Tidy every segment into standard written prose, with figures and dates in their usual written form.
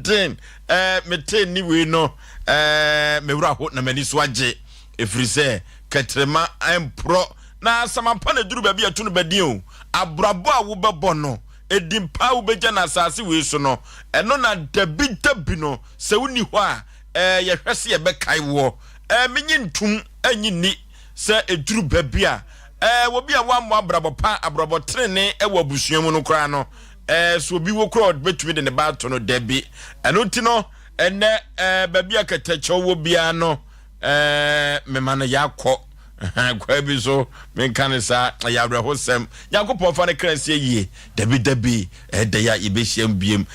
trending. Mete ne wei no, mewura ho na m'ani so agye, ɛfiri sɛ kɛtrɛma mporɔ na asamampa na duru baabi a ɛto no bɛdin o. Abrabɔ a wobɛbɔ no, ɛdi mpa a wobɛgya no asase wei so no, ɛno na dabi dabi no sɛ wonni hɔ a, yɛhwɛ sɛ yɛbɛkae woɔ. Menye ntom anyi nni sɛ ɛduru baabi a wɔbi a wammɔ abrabɔ pa, abrabɔ tenene wɔ abusua mu no koraa no, so obi wo koraa ɔbɛtumi de ne ba ato no dabi. Ɛno nti no, ɛnɛ baabi a kɛtɛkyɛw wɔ biara no, mema no yɛakɔ kwaa bi so. Menka ne saa, ɛyɛ awerɛhosɛm. Nyankopɔn fa ne kra nsie yie. Dabi dabi, ɛda yi a yɛbɛhyia m biem.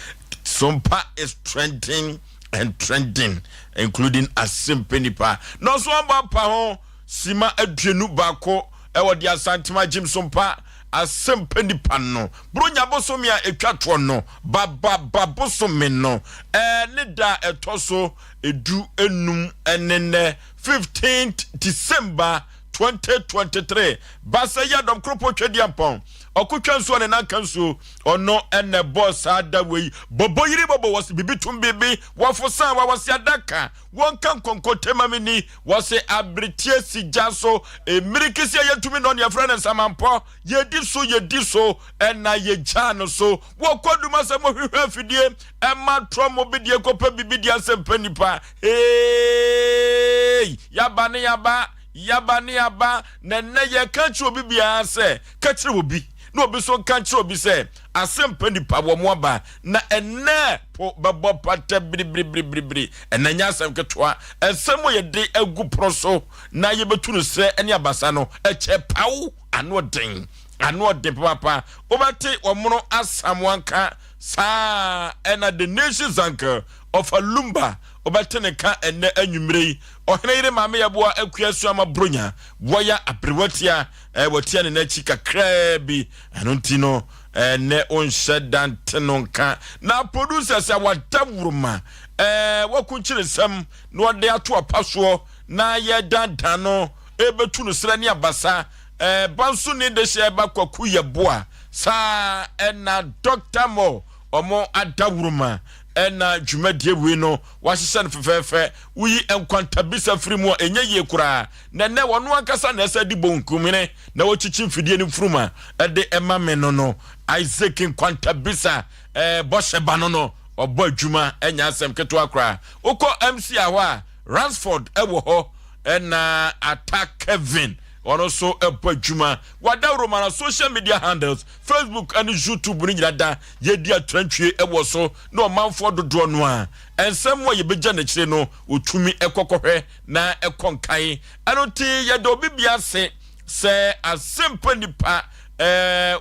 Sompa is trending and trending, including Asempe Nipa na ɔso aba pa ho sima 21 ɛwɔ de Asantema gyim. Sompa Asempe Nipa no, Buronya bosome a ɛtwa toɔ no, bababa bosome no, ne da a ɛtɔ so 15 ɛne nnɛ, 15th December 2023. Basa yi adɔm kuropɔn Twɛdeɛ ɔkotwa nsuo ne nanka nsuo, ɔno ɛna ɛbɔ saa da wei bɔbɔ yiri bɔbɔ wɔ bibi tum bibi wɔfo san wa wɔsi adaka wɔnka nkonko tema mi ni wɔsi aberetie si gya so emirikisi a yɛtumi nɔ ne yɛfrɛ no nsamanpɔ. Yɛdi so, yɛdi so, ɛna yɛgyaa no so wɔkɔ duma sɛ mohwehwɛ afidie ɛma trɔ mo bi deɛ kɔpɛ bibi deɛ asɛm nipa. Hey, yaba ne yaba, yaba ne yaba. Na nnɛ yɛka kyerɛ obi biara sɛ ka kyerɛ obi na obi so nka kyerɛ obi sɛ asɛmpa nipa wɔ mo aba. Na ɛnɛ po bɛbɔ pata biribiribiribiri. Ɛnɛ nyɛ asɛm ketewa, ɛnsɛm a yɛde agu pono so na yɛbɛtu no srɛ ne abasa no, ɛkyɛ paw, ano den, ano ɔden papaapa. Wobɛte wɔmono asamoanka saa, ɛna the Nation's Uncle ɔfa Lumba, wobɛte ne ka ɛnɛ anwummerɛ yi. Ɔhene yere maame yɛboa Akua Suama Bronya wɔyɛ aberewatia, wɔtia ne n'akyi kakraa bi. Ɛno nti no, ɛnɛ wonhyɛ dante no nka na producer sɛ wada woroma, wakunkyere nsɛm na wɔde ato apa soɔ na yɛdandan no ɛbɛtu no serɛ ne abasa. Banso ne de hyɛ ɛba Kwaku Yɛboa saa, ɛna Dr Mo ɔmo adaworoma, ɛna dwumadie wei no wahyehyɛ no fɛfɛɛfɛ. Woyi nkwantabisa firi mu a, ɛnyɛ yie koraa. Na ɛnɛ wɔno ankasa na ɛsɛ de bonkumene na wɔkyikyi mfidie no mfurum a ɛde ɛma me no Isaac Nkwantabisa, bɔhyɛ ba no ɔbɔ adwuma, ɛnyɛ asɛm ketewa koraa. Wokɔ MC a hɔ a, Ransford ɛwɔ hɔ, ɛna Ata Kevin, ɔno nso ɛbɔ adwuma. Wada romana social media handles, Facebook ɛne YouTube no nyina da yɛdi atrantwie ɛwɔ so na ɔmanfoɔ dodoɔ no a ɛnsɛm a yɛbɛgya n'akyire no, wɔtumi ɛkɔkɔhwɛ na ɛkɔ nkan. Ɛno nti yɛde obi bia ase sɛ Asɛmpa Nipa,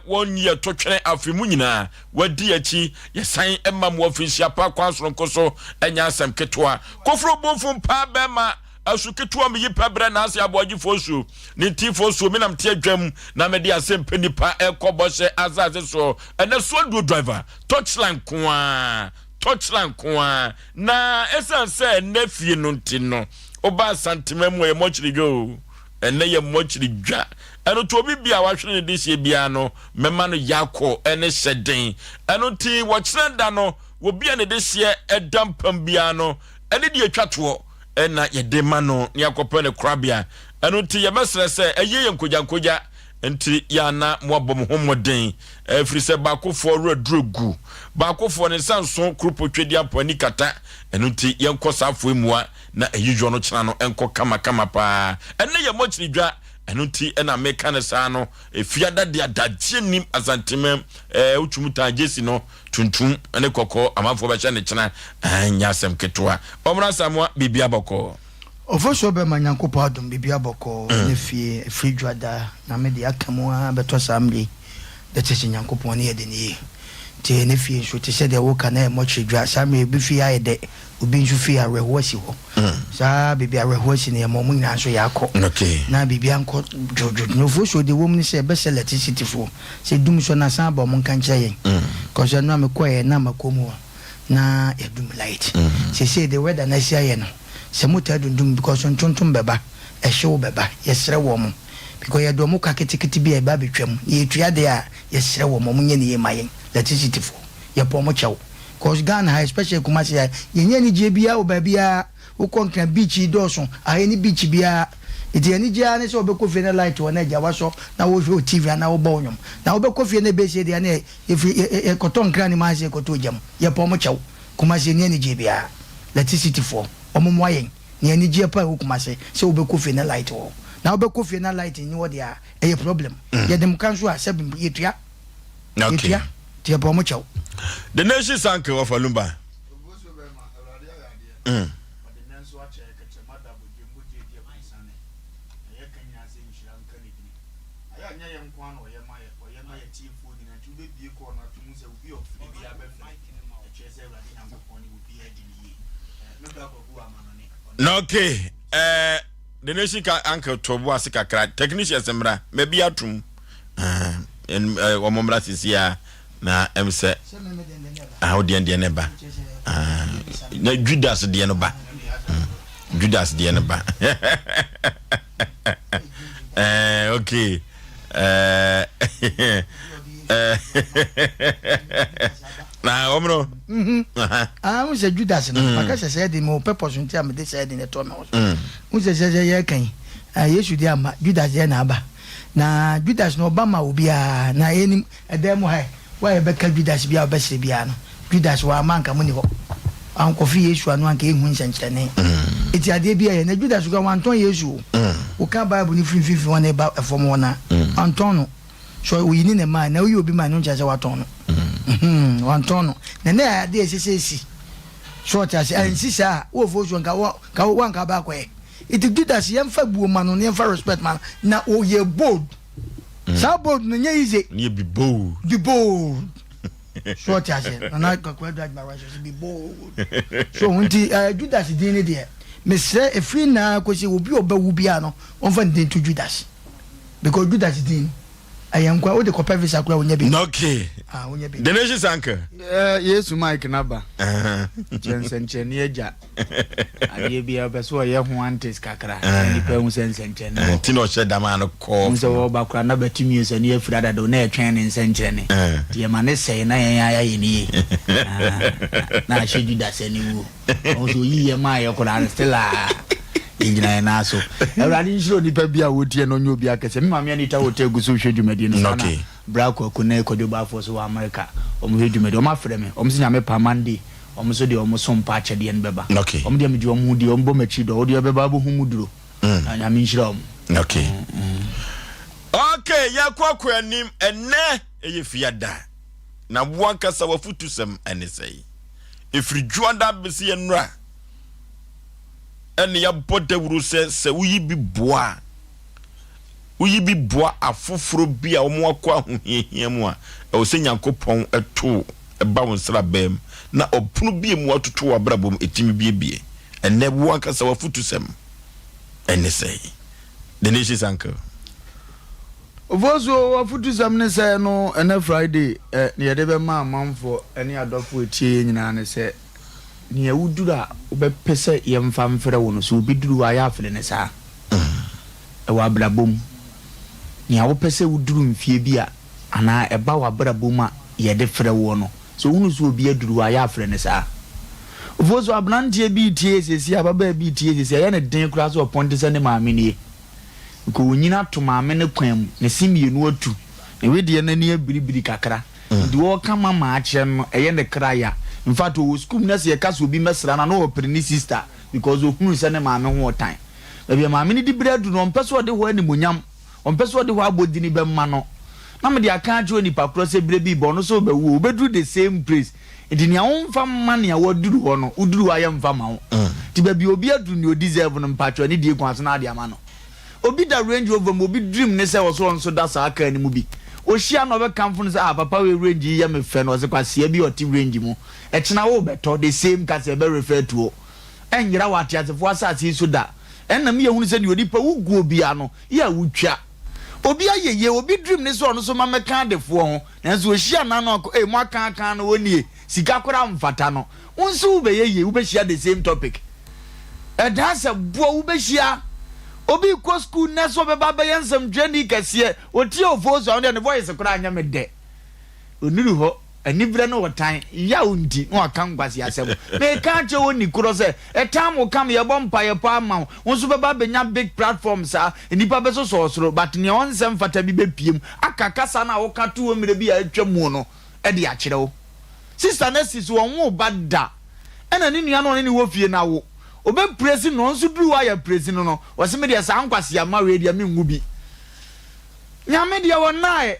wɔn yɛ to twene afe mu nyinaa wadi akyi. Yɛsan ɛma mu afinhyia pa kwan soronko so, ɛnyɛ asɛm ketewa. Koforo bonfo paa bɛrima asu ketewa mi yi pɛ brɛ n'ase aboagyefoɔ nsuo ne ntifoɔ nsuo. Mi nam te adwam na mede Asɛmpa Nipa ɛkɔ bɔhyɛ asase soɔ. Ɛnɛ so aduo driver touchline koaa, touchline koaa. Na ɛsiane sɛ ɛnɛ fie no nti no, ɔba Asantema mu a, yɛ mmɔkyere dwa o. Ɛnɛ yɛ mmɔkyere dwa. Ɛno nti obi bia wahwere ne de hyɛ biara no, mɛma no yakɔ ɛne hyɛ den. Ɛno nti wɔkyerɛ da no, obi a ne de hyɛ ɛda mpam biara no, ɛne deɛ atwa toɔ ɛna yɛde ma no ne akɔpɛ ne korabea. Ɛno nti yɛbɛsrɛ sɛ ɛyɛ yɛ nkogyankogya nti yɛana moabɔ mo ho mmɔden, ɛfiri sɛ baakofoɔ werɛ duro gu baakofoɔ ne nsa nso kuropɔ twɛdi apɔ ani kata. Ɛno nti yɛnkɔ saa afoɔ mua na ɛyi dwɔ no kyena no ɛnkɔ kamakama paa. Ɛnɛ yɛ mmɔkyere dwa, ɛno nti ɛna meka no saa no. Efiada de adagye nim Asantema, wotwum taa gyesi no tuntum ne kɔkɔɔ, amanfoɔ bɛhyɛ ne kyena. Ɛnyɛ asɛm ketewa. Ɔmmra Samoa, biribi abɔkɔɔ. Ɔfo bɛma Nyankopɔn adom, biribi abɔkɔɔ ne fie ɛfiri dwada na mede aka mu a bɛtɔ saa mmere de kyɛ sɛ Nyankopɔn ne yɛde ne yie. Nti ne fie nso te sɛ deɛ woka na ɛmmɔkyere dwa saa mmerɛ. Obi fie ayɛ dɛ, obi nso fie awerɛhoɔ asi hɔ saa. Biribi awerɛhoɔ asi no, yɛma ɔmo nyinaa nso yɛakɔ na biribi ankɔ dwodwo. Na ofuo so deɛ wɔm ne sɛ ɛbɛsɛ electricity foɔ sɛ dum so na san aba, ɔmo nka nkyerɛ yɛn kɔsɛ no a mekɔɛ na makɔ mu hɔ na yɛdum light. Sesei de weather na asi ayɛ no sɛ motaa dundum because ntontom bɛba, ɛhyew bɛba. Yɛsrɛ wɔ mo because yɛde ɔmo ka ketekete bi a ɛba abɛtwam na yɛtua deɛ a, yɛsrɛ wɔ mo, ɔmo nyɛ ne yie ma yɛn. Electricity foɔ, yɛpɔ ɔmo kyɛw. Cause Ghana ha especially Kumasi ha yɛnni anigyeɛ biara wɔ baabiara. Wokɔ Nkran beach yi dɔɔso, aha yɛnni beach biara. Nti anigyeɛ ara ne sɛ wobɛkɔ fie na light wɔ na agya wasɔ na wohwɛ wo TV anaa wobɔ wo nnwom. Na wobɛkɔ fie na ɛbɛsie deɛ ɛneɛ yɛfiri yɛ yɛkɔtɔ Nkran no mu ansa yɛkɔtɔ ogya mu. Yɛpɛ wɔn kyɛw. Kumasi yɛnni anigyeɛ biara. Electricity foɔ wɔn mmoa yɛn. Nea anigyeɛ paa ɛwɔ Kumasi sɛ wobɛkɔ fie na light wɔ hɔ. Na wobɛkɔ fie na light nni hɔ deɛ a ɛyɛ problem. Yɛde mo ka nso a sɛbi yɛtua. Okay. Yɛtua. Nti yɛpɛ wɔn kyɛw. The nation sank of Alumba. Na okay, eh, the nation ka uncle to bo ase kakra. Technicians mmra, mabi atum. Eh, eh, wɔn mmra sisi a na ɛm sɛ ah, wo deɛ deɛ ne ba. Ah, na Judas deɛ no ba. Judas deɛ no ba. Eh, okay. Eh, eh, na wɔn no. Ah, n sɛ Judas no, maka sɛ sɛ ɛde me wɔ purpose nti a mede sɛ ɛde ne tɔ me ho so. N sɛ sɛ sɛ yɛreka yi, Yesu deɛ ama, Judas deɛ na aba. Na Judas no ɔba ma obiara, na yɛnim ɛdan mu ha yi, wo a yɛbɛka Judas biara a ɔbɛsere biara no, Judas wamma anka monni hɔ. Wankɔfe Yesu ano anka yɛnhu nsɛnkyerɛnne. Enti adeɛ bi a ɛyɛ, na Judas koraa wantɔn Yesu o. Woka Bible no firi mfimfini hɔ na ɛba fam hɔ no a, wantɔn no. So oyi ne ne mae, na woyi obi mae no nkyerɛ sɛ watɔn no. Wantɔn no. Na ɛnɛ yɛ adeɛ a ɛsɛ sɛ ɛsi. So ɔte ase? Ansi saa a, wo ofosuo nka wo, nka wo, wanka abɛakɔyɛ. Nti Judas yɛmfa buo ma no na yɛmfa respect ma no na ɔyɛ bold. Saa bold no nyɛ easy. Ne yɛ be bold. Be bold. So ɔte aseɛ? Nana Kwaku Adu Agyemang Rice ɔse be bold. So nti eh, Judas din ne deɛ mesrɛ ɛfiri nnaa kɔsi obi a ɔbɛwu biara no ɔmfa ne din to Judas because Judas din no ɛyɛ nkwa wode kɔpɛ visa koraa wonya bi. Okay. Ah, wonya bi. The nation's uncle. Eh, Yesu Mike naba. Kyerɛ nsɛnkyerɛnne agya. Adeɛ biara ɔpɛ sɛ ɔyɛ ho antis kakra na nnipa ahu sɛ nsɛnkyerɛnne wɔ hɔ. Nti na ɔhyɛ da maa no kɔɔ. Wohu sɛ wɔreba koraa na Bartimeus ani afira dada na yɛtwɛn ne nsɛnkyerɛnne. Nti yɛma no sɛe na yɛn ara yɛayɛ no yie. Na ahyɛ Judas aniwuo. Ɔhu sɛ ɔyii yɛn maa yɛ koraa no still a yɛgyina yɛn nan so. Awurade nhyira onipa bi a ɔtie na ɔnyɛ obi akɛseɛ. Me maame Anita Hotel gu so rehwɛ dwumadie no saa na Bra Kwaku ne Kwadwo Baffour nso wɔ America wɔhwɛ dwumadie. Wɔafrɛ me, wɔn se Nyame pa Monday Wɔn nso deɛ wɔn som pa akyɛdeɛ no bɛba. Okay. Wɔn deɛ megye wɔn ho di, wɔn bɔ m'akyi dɔ, wo deɛ bɛba abɛhu mu duro. Na Nyame nhyira wɔn. Okay. Okay, yɛkɔ akɔ anim ɛnɛ ɛyɛ fiada. Na wo ankasa w'afutusɛm ɛne sɛe. Ɛfiri dwoada bɛsi ɛnora ɛne yɛabɔ dawuro sɛ sɛ woyi bi boa a woyi bi boa afoforɔ bi a wɔn akɔ ahohiahia mu a, ɛwɔ sɛ Nyankopɔn to ba wo nsrabaa mu na ɔpono bi a emu atoto wɔ w'abrabɔ mu ɛtumi biebie. Ɛnnɛ, wo ankasa w'afutusɛm ɛne sɛn? The Nation's Uncle. Ofosuo, w'afutusɛm ne sɛ no ɛnɛ Friday ɛ, nea yɛde bɛma amanfoɔ ne adɔfoɔ ɛtie yɛn nyinaa ne sɛ, nea woduru a wobɛpɛ sɛ yɛmfa mfrɛ wo no, sɛ obi duru hɔ a yɛ afrɛ no saa. Wɔ abrabɔ mu, nea wopɛ sɛ woduru mfeɛ bi a anaa ɛba w'abrabɔ mu a yɛde frɛ woɔ no, sɛ wohunu sɛ obi aduru hɔ a, yɛ a frɛ no saa. Ofoɔ so aberanteɛ bi retie seesei, ababaa bi retie seesei, ɛyɛ no den koraa sɛ ɔpɔnte sɛ ne maame nie. Nka ɔnyini ato maame no kwan mu, ne se mmienu atu, ne wedeɛ no ani abiribiri kakra. Nti ɔreka mama akyerɛ no no, ɛyɛ ne kra ya. In fact, ɔwɔ sukuu mu na sɛ yɛka sɛ obi mmɛsra no a, na ɔrepere ne sister because ɔhunu sɛ ne maame ho ɔtan. Baabi a maame no de bere adu no, ɔmpɛ sɛ ɔde hɔ animuonyam, ɔmpɛ sɛ ɔde hɔ abodini bɛma no. Na mede aka akyerɛ onipa korɔ sɛ berɛ bi reba, ɔno nso rebɛwu o, wobɛduru the same place. Nti nea womfa mma nea waduru hɔ no, woduru hɔ a yɛmfa mma wo. Nti baabi a obi aduru nea ɔdeserve no, mpakyɛw anidie kwan so na ade ama no. Obi da Range Rover mu, obi dream ne sɛ ɔsɛ ɔno nso da saa car no mu bi. Ɔhyia no a ɔbɛkamfo no sɛ ah papa wei Range yi yɛ me fɛ no, ɔse kwasea bi a ɔte Range mu. Ɛkyena worebɛtɔ the same car sɛ ɛbɛ refer to wo. Ɛnyera wɔ ateasefoɔ asase yi so da. Ɛnna me yɛhunu sɛ deɛ onipa wu guo biara no, yɛ a wotwa. Obi ayɛ yie, obi dream ne sɛ ɔno nso ma mɛka adefoɔ ho, nanso ɔhyia n'ano akɔ, ei mo akaakaa no ɔnie, sika koraa mfata no. Wo nso wobɛyɛ yie, wobɛhyia the same topic. Ɛdaa sɛ boɔ wobɛhyia. Obi rekɔ school nnɛ sɛ ɔbɛba abɛyɛ nsɛmtwerɛni kɛseɛ, ɔtie Ofosu a, ɔno deɛ ne voice koraa nyɛ me dɛ. Ɔnnuru hɔ. Aniberɛ ne ɔtan, yaw nti na waka nkwaseasɛm. Meka akyerɛ wo ni korɔ sɛ, ɛtan mo kam, yɛbɔ mpaeɛ paa ma wo, wo nso bɛba abɛnya big platform saa, nnipa bɛsosɔ wo soro, but nea ɔnsɛ mfata bi bɛpiem aka kasa no a woka too hɔ mmerɛ bi a atwa muo no de akyerɛ wo. Sister no asi so, ɔnwoo ba da, ɛna ne nua no a ɔne no wɔ fie no awo. Ɔbɛpresi no, ɔno nso duru hɔ a yɛpresi no no, ɔse medeɛ saa nkwasea wei deɛ menwo bi. Nyame deɛ ɔnnaeɛ.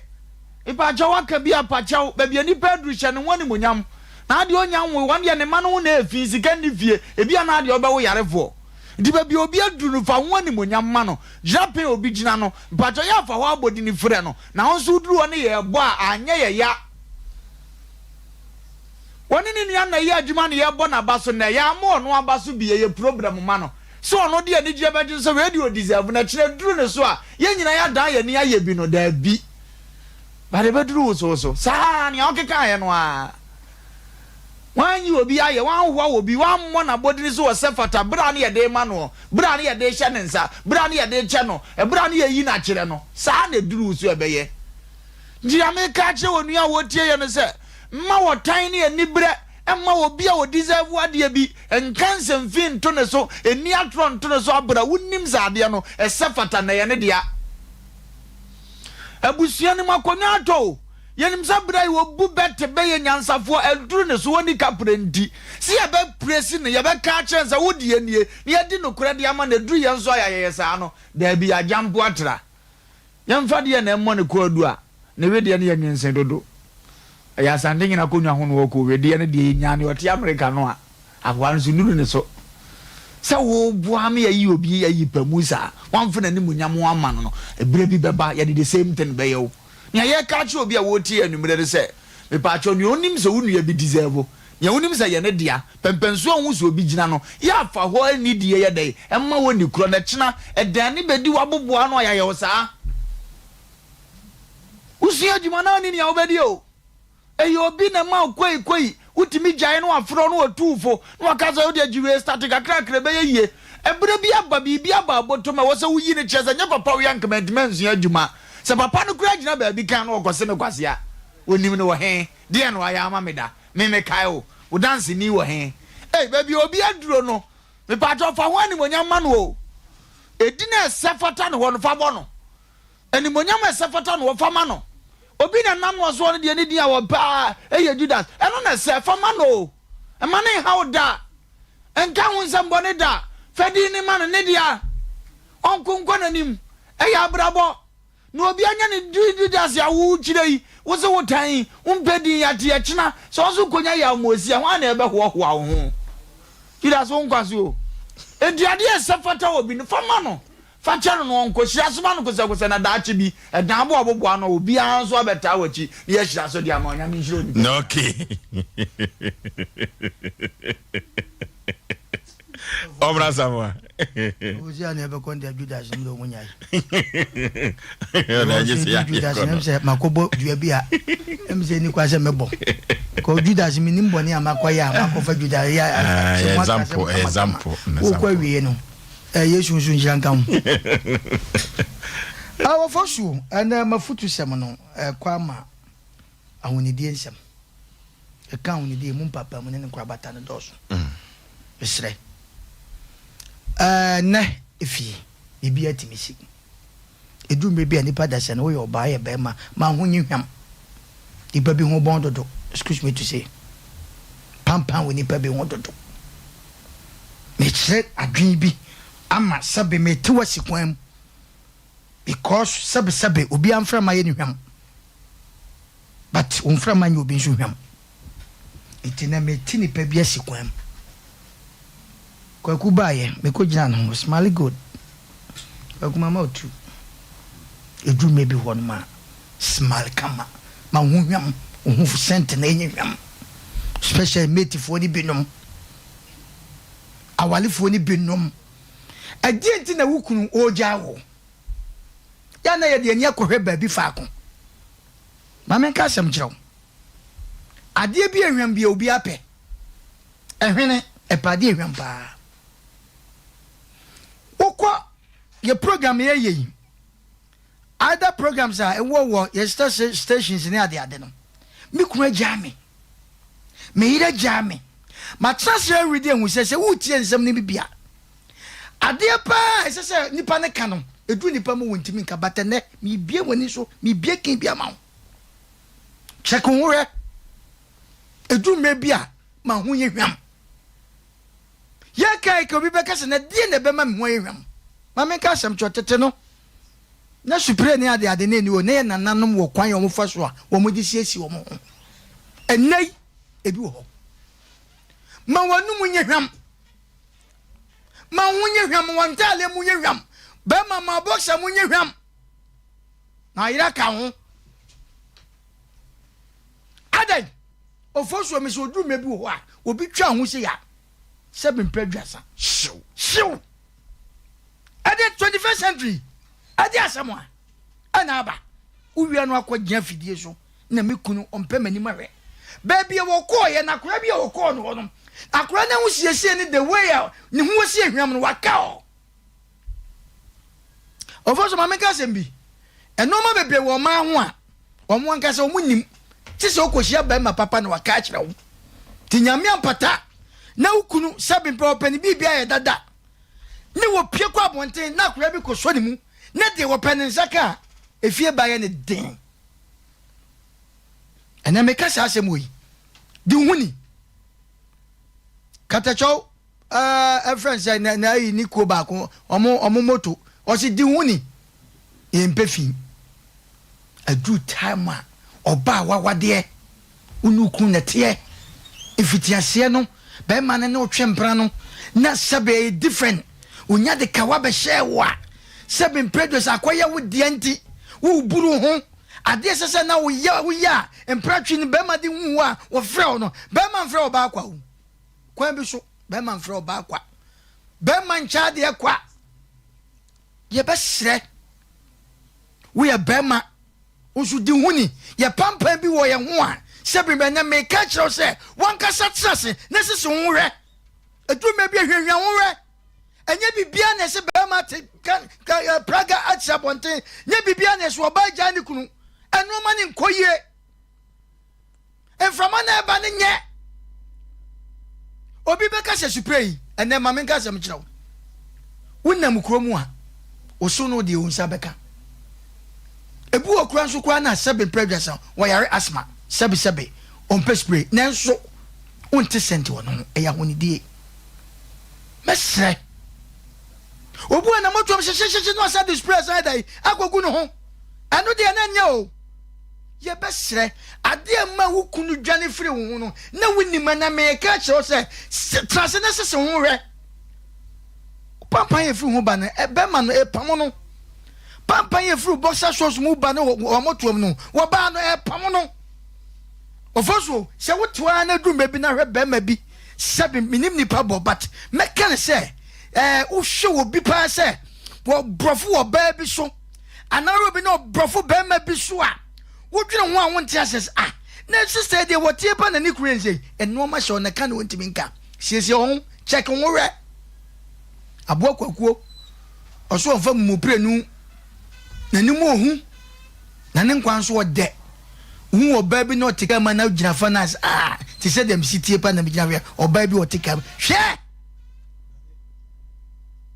Mepakyɛw waka bi a pakyɛw baabi a nipa aduru hyɛ ne ho animonyam na adeɛ ɔnya nwoe wɔn deɛ ne mma no ho na ɛfi sika nni fie ebi a na adeɛ ɔbɛwo yarefoɔ nti baabi a obi aduru no fa ho animonyam ma no gyina pɛn a obi gyina no mpakyɛw yɛ afa hɔ abɔdini frɛ no na wo nso woduru hɔ ne yɛ bɔ a anyɛ yɛ ya wɔne ne nua na ɛyɛ adwuma na yɛbɔ n'aba so nnɛ yɛama ɔno aba so bi ɛyɛ problem ma no sɛ ɔno de anigyeɛ bɛgye sɛ wei deɛ ɔdeserve na kyerɛ duru ne so a yɛn nyinaa yɛadan yɛn ani ayɛ bi no daabi. But ɛbɛduru wo so wo so saa nea wokekaeɛ no ara. Woanyi obi ayɛ, woanhoa obi, woammɔ n'abɔdini so wɔ sɛ fata berɛ a ne yɛde rema noɔ, berɛ a ne yɛde rehyɛ ne nsa, berɛ a ne yɛde rekyɛ no, ɛberɛ a ne yɛyi no akyerɛ no. Saa na ɛduru wo so ɛbɛyɛ. Nti deɛ meka akyerɛ onua a ɔretie yɛ no sɛ, mma ɔtan ne aniberɛ mma obi a ɔdeserve adeɛ bi nka nsɛmfi nto ne so, nni atorɔ nto ne so aberɛ a wonim sɛ adeɛ no ɛsɛ fata na ɛyɛ ne dea. Abusua no mu akonnwa atɔ o. Yɛnim sɛ berɛ a wɔbu bɛ te bɛ yɛ nyansafoɔ, aduru ne so, ɔnni kaprɛ nti, sɛ yɛbɛpresi no, yɛbɛka akyerɛ no sɛ wo deɛ nie, na yɛadi nokorɛ de ama no, aduru yɛn so a yɛayɛ saa no, daabi, yɛagya mpo atra. Yɛmfa deɛ na ɛmmɔ ne kwaadu a, ne wedeɛ no yɛ nwense dodo. Ɛyɛ Asante Nyina akonnwa ho na ɔkɔ, wedeɛ no deɛ yɛnyaa deɛ ɔte Amerika no a, Akoa no so nnuru ne so. Sɛ woboa me ayi obi ayi pa mu saa, woamfa n'animuonyam amma no no, ɛberɛ bi bɛba yɛde the same thing bɛyɛ wo. Nea yɛreka akyerɛ obi a ɔretie anwummerɛ ne sɛ, mepaakyɛw, nea ɔnim sɛ wo nua bi deserve, nea wonim sɛ ɛyɛ ne dea, pɛmpɛnsoɔ a wohu sɛ obi gyina no, yɛ afa hɔ anidie yɛ dɛn, mma wo nni korɔ, na kyena ɛdan ne bɛdi w'aboboa ano a yɛayɛ wo saa. Wosua adwuma na wonni nea wobɛdi o. Ɛyɛ obi na ɛma wo koi koi, wotumi gyae na wafrɛ wo na watu wo fo na waka sɛ wodeɛ gye wei starte kakrakra ɛbɛyɛ yie. Ɛberɛ bi aba biribi aba abotom a ɛwɔ sɛ woyi no kyerɛ sɛ nyɛ papa wei anka mantumi ansua adwuma. Sɛ papa no koraa gyina baabi kan na ɔkɔse me kwasea, ɔnim no wɔ he? Deɛn na wayɛ ama me da? Me mekae wo, wo danseni wɔ he? Ei, baabi a obi aduro no, mepaakyɛw fa ho animuonyam ma no o. Edin a ɛsɛ fata ne hɔ no, fa bɔ no. Animuonyam a ɛsɛ fata no, wɔfa ma no. Obi na ɛnam no soɔ no deɛ ne din a wɔpɛ ara yɛ Judas. Ɛno na ɛsɛ, fa ma no o. Mma no nha wo da. Nka ho nsɛmmɔne da. Fa din no ma no, ne dea. Ɔnko nkɔ n'anim. Ɛyɛ abrabɔ. Na obi anya ne din Judas a worekyerɛ yi, wo se wotan yi, wompɛ din yi ate ɛkyena sɛ wo nso kɔnya yaw ma osi a, hwan na ɛbɛhoahoa wo ho? Judas wo nkwa so o. Enti adeɛ a ɛsɛ fata obi no, fa ma no. Fa kyɛ no na ɔnkɔ. Hyira so ma no kosɛkosɛ na daakye bi, ɛdan aboaboboa ano a obiara nso abɛtaa w'akyi na yɛahyira so de ama wo. Nyame nhyira onipa biara. Okay. Ɔmra Samoa. Osi a na ɛbɛkɔ ndeɛ Judas no deɛ ɔmo nyae. Ɔna agye sɛ yɛayɛ Judas kɔ no no. sɛ makɔbɔ dua bi a ɛm sɛ ɛni kwa sɛ mɛbɔ. Kɔ Judas menim bɔne a makɔyɛ a makɔfa Judas yɛ Ah, sɛ mo aka asɛm example, kama kama. example, Wokɔ example. awie no. Eh, Yesu nso nhyira nka ho. Ah, wɔfa so ɛnɛ mafutusɛm no ɛkɔ ama ahonidie nsɛm. Ɛka ahonidie mu mpaapaemu ne ne nkorabata no dɔɔso. Mesrɛ. Ɛnɛ efie biribi atumi si. Ɛduru mmerɛ bi a nipa da sɛ no woyɛ ɔbaa yɛ bɛrima ma ho nyi hwam. Nipa bi ho bɔn dodo, excuse me to say. Pampan wɔ nipa bi ho dodo. Mekyerɛ adwene bi ama sɛbe mete wasi kwan mu because sɛbe sɛbe obiara mframa yɛ ne hwam but wo mframa nyɛ obi nso hwam nti na mete nipa bi asi kwan mu. Kwaku baayɛ mekɔ gyina ne ho smile good Kwaku mama otu edu mmerɛ bi hɔ no ma smile kama ma wo ho hwam wo ho scent na enye hwam especially matefoɔ no binom. Awarefoɔ no binom, ɛdeɛn nti na wo kunu ɔregyaa wo? Yɛ a na yɛde ani akɔhwɛ baabi faako. Ma menka asɛm kyerɛ wo. Adeɛ bi a ehwam bi a obiara pɛ. Ɛhwene, ɛpɛ adeɛ ehwam paa. Wokɔ yɛ program yɛyɛ yi, other programs a ɛwɔ wɔ yɛ stations ne adeade no. Me kunu agyaa me. Me yere agyaa me. Matena ase awuredi ahu sɛ sɛ woretie nsɛm no bi bi a, adeɛ paa a ɛsɛ sɛ nipa no ka no, ɛduru nipa mu wɔntumi nka. But ɛnnɛ, mebue w'ani so, mebue kin bi ama wo. Check wo ho hwɛ. Ɛduru mmerɛ bi a, ma ho yɛ hwam. Yɛkae ka obi bɛka sɛ, na deɛ na ɛbɛma me ho ayɛ hwam? Ma menka asɛm kyerɛ tete no, na supire ne adeade na ɛni hɔ, na yɛ nananom wɔ kwan a wɔfa so a wɔde siesie wɔn ho. Ɛnnɛ yi, ebi wɔ hɔ. Ma w'anum nyɛ hwam. Ma wo ho nyɛ hwam, ma w'ntaaleɛ mu nyɛ hwam. Bɛrima ma bɔksa mu nyɛ hwam. Na ayera ka ho. Adɛn? Ofosuo me sɛ oduru mɛ bi wɔ hɔ a, obi twa ho sɛ ya sɛ mempɛ aduasa. Hyew. Hyew. Ɛde 21st century ɛde asɛm a ɛna aba. Wowia no akɔgyina afidie so na me kunu ɔmpɛ m'anim ahwɛ. Baabi a wɔkɔɔyɛ no akwadaa bi a wɔkɔɔ no hɔ no, akwadaa no ahosiesie ne the way a ne ho si ahwam no waka hɔ. Ɔfo so ma menka asɛm bi. Nneɛma bebree wɔ ɔman ho a wɔn ankasa wɔn nim. Te sɛ wokɔhyia barima papa na waka akyerɛ wo. Te Nyame ampata na wo kunu sɛbe mpɛ ɔpɛ ne biribi ayɛ dada ne wɔpie kɔ abɔnten na akwadaa bi kɔsɔ ne mu na deɛ wɔpɛ ne nsa ka a efie ba yɛ ne den. Ɛnɛ meka saa asɛm wɔ yi. Di wo ho ni. Katakyɛw ɛfrɛ sɛ na na ayi ne kuo baako ɔmo ɔmo moto ɔsi di ho ni yɛn mpɛ fi aduru time a ɔbaa wawadeɛ wone okunu na ɛteɛ mfitiaseɛ no bɛrima no ne ɔtwe mpena no na sɛbe ɛyɛ different onya de kawa bɛhyɛɛ wo a sɛbe mprɛdwo sɛ akɔyɛ wo deɛ nti woburu ho adeɛ sɛ sɛ na woyɛ woyɛ a mpratwe no bɛrima de hu wo a wɔfrɛ wo no bɛrima mfrɛ ɔbaa kwa o. Kwan bi so, bɛrima mfrɛ ɔbaa kwa. Bɛrima nkyɛ adeɛ kwa. Yɛbɛsrɛ, woyɛ bɛrima, wo nso di ho ni. Yɛpampan bi wɔ yɛn ho a, sɛ bi bɛnɛ meka kyerɛ wo sɛ, wankasa tena ase na sisi wo ho hwɛ. Ɛduru mmerɛ bi a hwehwɛ wo hwɛ. Ɛnyɛ biribiara na ɛsɛ bɛrima te ka ka eh, praga akyerɛ abɔnten. Nyɛ biribiara na ɛsɛ ɔbaa gyaa ne kunu. Ɛnoɔma ne nkɔ yie. Mframa na ɛba no nyɛ. Obi bɛka sɛ supre yi, ɛnɛ ma menka asɛm kyerɛ wo. Wonam kuro mu a, wo so no deɛ wo nsa bɛka. Ebi wɔ kura nso koraa na sɛbe mpɛ aduasa wɔyare asthma, sɛbe sɛbe ɔmpɛ spray, nanso wonte sɛnte wɔ ne ho, ɛyɛ ahonidie. Mɛsrɛ. Obi wɔ na motoam hyehyehyehye na ɔsa de spray san da yi akɔgu ne ho. Ɛno deɛ na ɛnyɛ o. Yɛbɛsrɛ, adeɛ a ɛma wo kunu dwane firi wo ho no, na wonim anaa? Mereka akyerɛ wo sɛ, tena ase na sese wo ho hwɛ. Wo pampan a ɛfiri ho ba no, bɛma no, ɛpamo no. Pampan a ɛfiri wo boxer shorts mu ba no wɔ wɔmɔtoam no, wɔbaa no, ɛpamo no. Ɔfɔsuo, sɛ wote hɔ ara na duru mmerɛ bi na hwɛ bɛrima bi, sɛbe menim nipa bɔ, but mɛka no sɛ, ɛɛ, wohwɛ wɔ bi paa sɛ, wɔ borɔfo wɔ baa bi so, anaa obi ne ɔbrɔfo bɛrima bi so a wodwene ho a wonte aseɛ sɛ ah na sista yi deɛ wɔteɛ pa na ne kunu yɛ nsei nnoɔma hyɛ ɔna ka na ɔntumi nka siesie ho check ho hwɛ aboa kwakuo ɔso ɔmfa mumupirenu n'anim ohu na ne nkwa nso ɔdɛ hu ɔbaa bi na ɔte kaa mu na gyina fa no ase ah te sɛ deɛ mesi tie pa na megyina hwɛ ɔbaa bi ɔte kaa mu hwɛ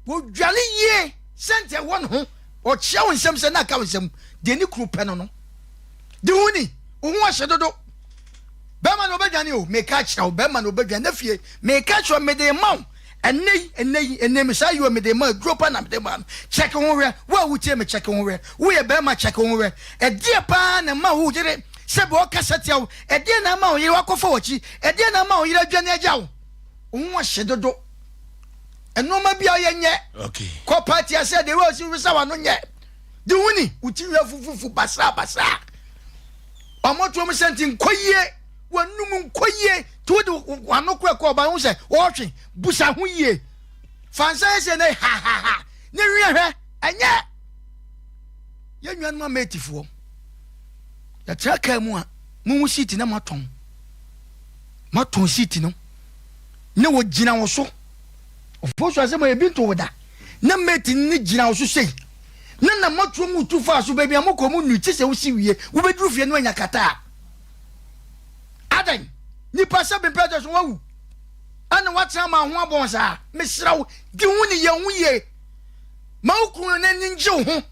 wɔdwale yie sɛnti ɛwɔ ne ho Ɔkyea wo nsam sɛ na aka wo nsam. Deɛ ne kunu pɛ no no. Di ho ni, wo ho ɔhye dodo. Bɛrima no ɔbɛdwane o, meka akyerɛ wo, bɛrima no ɔbɛdwane na fie. Meka akyerɛ wo, mede ma wo. Ɛnnɛ yi, ɛnnɛ yi, ɛnnɛ me saa yi o, mede ma aduro pa na mede ma no. Kyɛke ho hwɛ, wo a wotie me kyɛke ho hwɛ. Woyɛ bɛrima kyɛke ho hwɛ. Ɛdeɛ paa na ɛma wo yere sɛ bɛ ɔkasa tia wo. Ɛdeɛ na ama wo yere wakɔfa w'akyi. Ɛdeɛ na ama wo yere adwane agya wo. Wo ho ɔhye dodo. Nnoɔma bi a ɔyɛ nyɛ. Kɔ party ase a deɛ wɔ si wisa wano nyɛ. Di ho ni, wo ti wia fufufu basaa basaa. Ɔmɔtoɔ mu sɛ nti nkɔ yie, wanum nkɔ yie. Ti wode wano kora kɔ ɔba ho sɛ ɔɔtwe, busa ho yie. Fa nsa yɛ sɛ ne ha ha ha. Ne hwɛ hwɛ, ɛnyɛ. Yɛn nuanom ametifoɔ, yɛtra kaa mu a, mohu seat na moatɔn. Moatɔn seat no. Na wɔgyina wo so. Ɔfoforɔ asɛm a ebi nto wo da. Na mate no gyina wo so sei. Na na moatuo mu tu faa so baabi a mokɔ mu nnu kye sɛ wosi wie. Wobɛduru fie no anya kata a. Adɛn? Nipa sɛ bempɛ sɛ so wawu ɛna watena ama ho abɔn saa. Mesrɛ wo, di ho ni, yɛ ho yie. Ma wo kunu no n'ani ngye wo ho.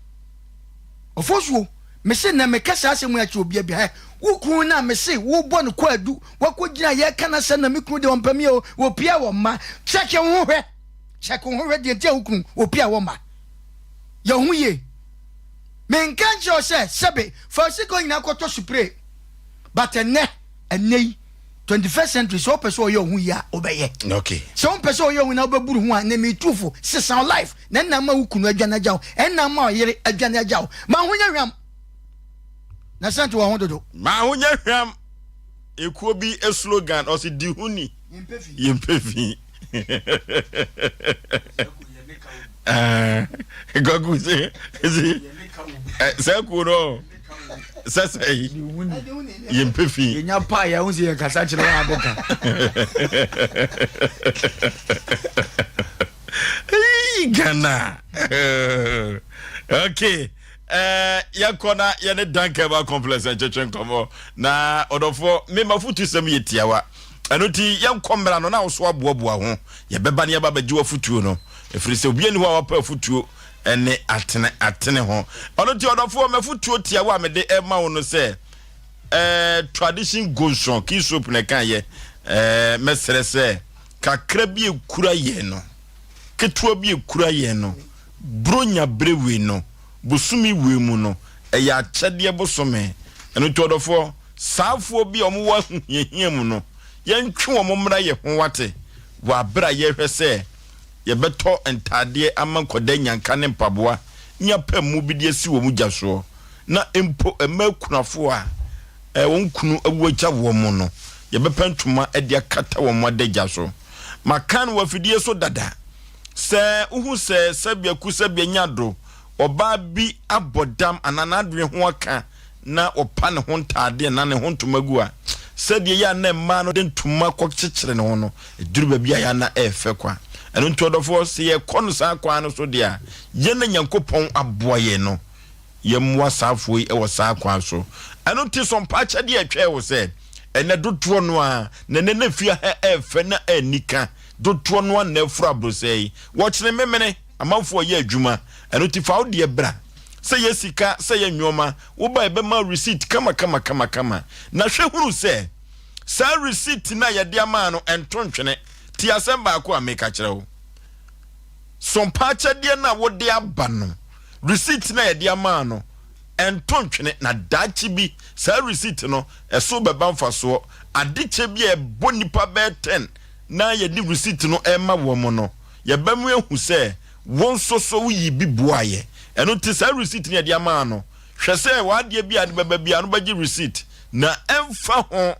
Ɔfosuo, mese nnɛ meka saa asɛm yi akyerɛ obia bi, hɛ, wo kunu no a mese wobɔ no kwaadu, wakɔgyina yɛka no asɛm na me kunu deɛ ɔmpɛ me o, ɔpia wɔ mma. Check wo ho hwɛ, check wo ho hwɛ deɛ nti a wo kunu ɔpia wɔ mma. Yɛ wo ho yie. Menka nkyerɛ wo sɛ sɛbe fa wo sika nyinaa kɔtɔ supre, but ɛnnɛ, ɛnnɛ yi, 21st century, sɛ wopɛ sɛ ɔyɛ wo ho yie a, wobɛyɛ. Okay. Sɛ wompɛ sɛ ɔyɛ wo na wobɛburu ho a, na metu fo, sesa wo life, na ɛnna ama wo kunu adwane agya wo, ɛnna ama ɔyere adwane agya wo. Ma ho nyɛ hwam. Na sɛnte wɔ ho dodo. Ma ho nyɛ hwam. Ekuo bi slogan, ɔsi di ho ni, yɛmpɛ fi. Kwaku se, si, sɛ kuo no, sɛ sɛ yi, yɛmpɛ fi. Yɛnya paa yɛn ho sɛ yɛkasa kyerɛ wɔn abɔka. Ghana. Okay. Yɛnkɔ na yɛne Dankeba Complex nkyetwe nkɔmmɔ. Na ɔdɔfoɔ, me mafotu sɛm yɛ tiawa. Ɛno nti yɛnkɔ mmra no na wo so aboaboa ho. Yɛbɛba ne yɛba bɛgye w'afotuo no. Ɛfiri sɛ obi ani hɔ a wapɛ afotuo ne atene atene ho. Ɔno nti ɔdɔfoɔ, mafotuo tiawa a mede ɛma wo no sɛ, tradition gonson, key soap na ɛka yɛ, mɛsrɛ sɛ kakra bi ekura yɛn no, ketewa bi ekura yɛn no, Buronya bere wei no, bosome wei mu no, ɛyɛ akyɛdeɛ bosome. Ɛno nti ɔdɔfoɔ, saafoɔ bi a wɔwɔ ahohiahia mu no, yɛntwe wɔn mmra yɛ ho wate, wɔ aberɛ a yɛrehwɛ sɛ yɛbɛtɔ ntaadeɛ ama nkwadaa nyanka ne mpaboa ne apammu bi de asi wɔn gya soɔ, na mpo mmaa akunafoɔ a wɔn kunu awu agya wɔn no, yɛbɛpɛ ntoma de akata wɔn adagya so. Maka no wɔ afidie so dada. Sɛ wohu sɛ sɛbea ku sɛbea nya do, ɔbaa bi abɔ dam anaa n'adwene ho aka na ɔpa ne ho ntaade anaa ne ho ntoma gu a, sɛdeɛ ɛyɛ a na mmaa no de ntoma kɔkyekyere ne ho no, ɛduru baabi a ɛyɛ a na ɛyɛ fɛ kwa. Ɛno nti ɔdɔfoɔ, sɛ yɛkɔ no saa kwan no so deɛ a, yɛn na Nyankopɔn aboa yɛn no, Yɛmmoa saa afoɔ yi wɔ saa kwan so. Ɛno nti so mpa akyɛdeɛ a ɛtwɛn wo sɛ ɛnɛ dodoɔ no ara na ɛnɛ na fie ha ɛɛfɛ na anika dodoɔ no ara na ɛforo abrosɛɛ yi. Wɔkyene memene, amanfoɔ yɛ adwuma. Ɛno nti fa wo deɛ bra. Sɛ yɛ sika, sɛ yɛ nnoɔma, woba a yɛbɛma wo receipt kama kama kama kama. Na hwɛ hunu sɛ saa receipt no a yɛde ama no ɛnto ntwene. Tie asɛm baako a meka kyerɛ wo. So mpa akyɛdeɛ no a wode aba no, receipt no a yɛde ama no, ɛnto ntwene, na daakye bi saa receipt no, ɛso bɛba mfasoɔ. Adekyɛ bi a ɛbɔ nnipa bɛyɛ ten na yɛde receipt no rema wɔn no, yɛbɛma ahu sɛ wo nso so woyii bi boaeɛ. Ɛno nti saa receipt no yɛde ama no, hwɛ sɛ w'adeɛ bi a de bɛba biara no bɛgye receipt, na ɛmfa ho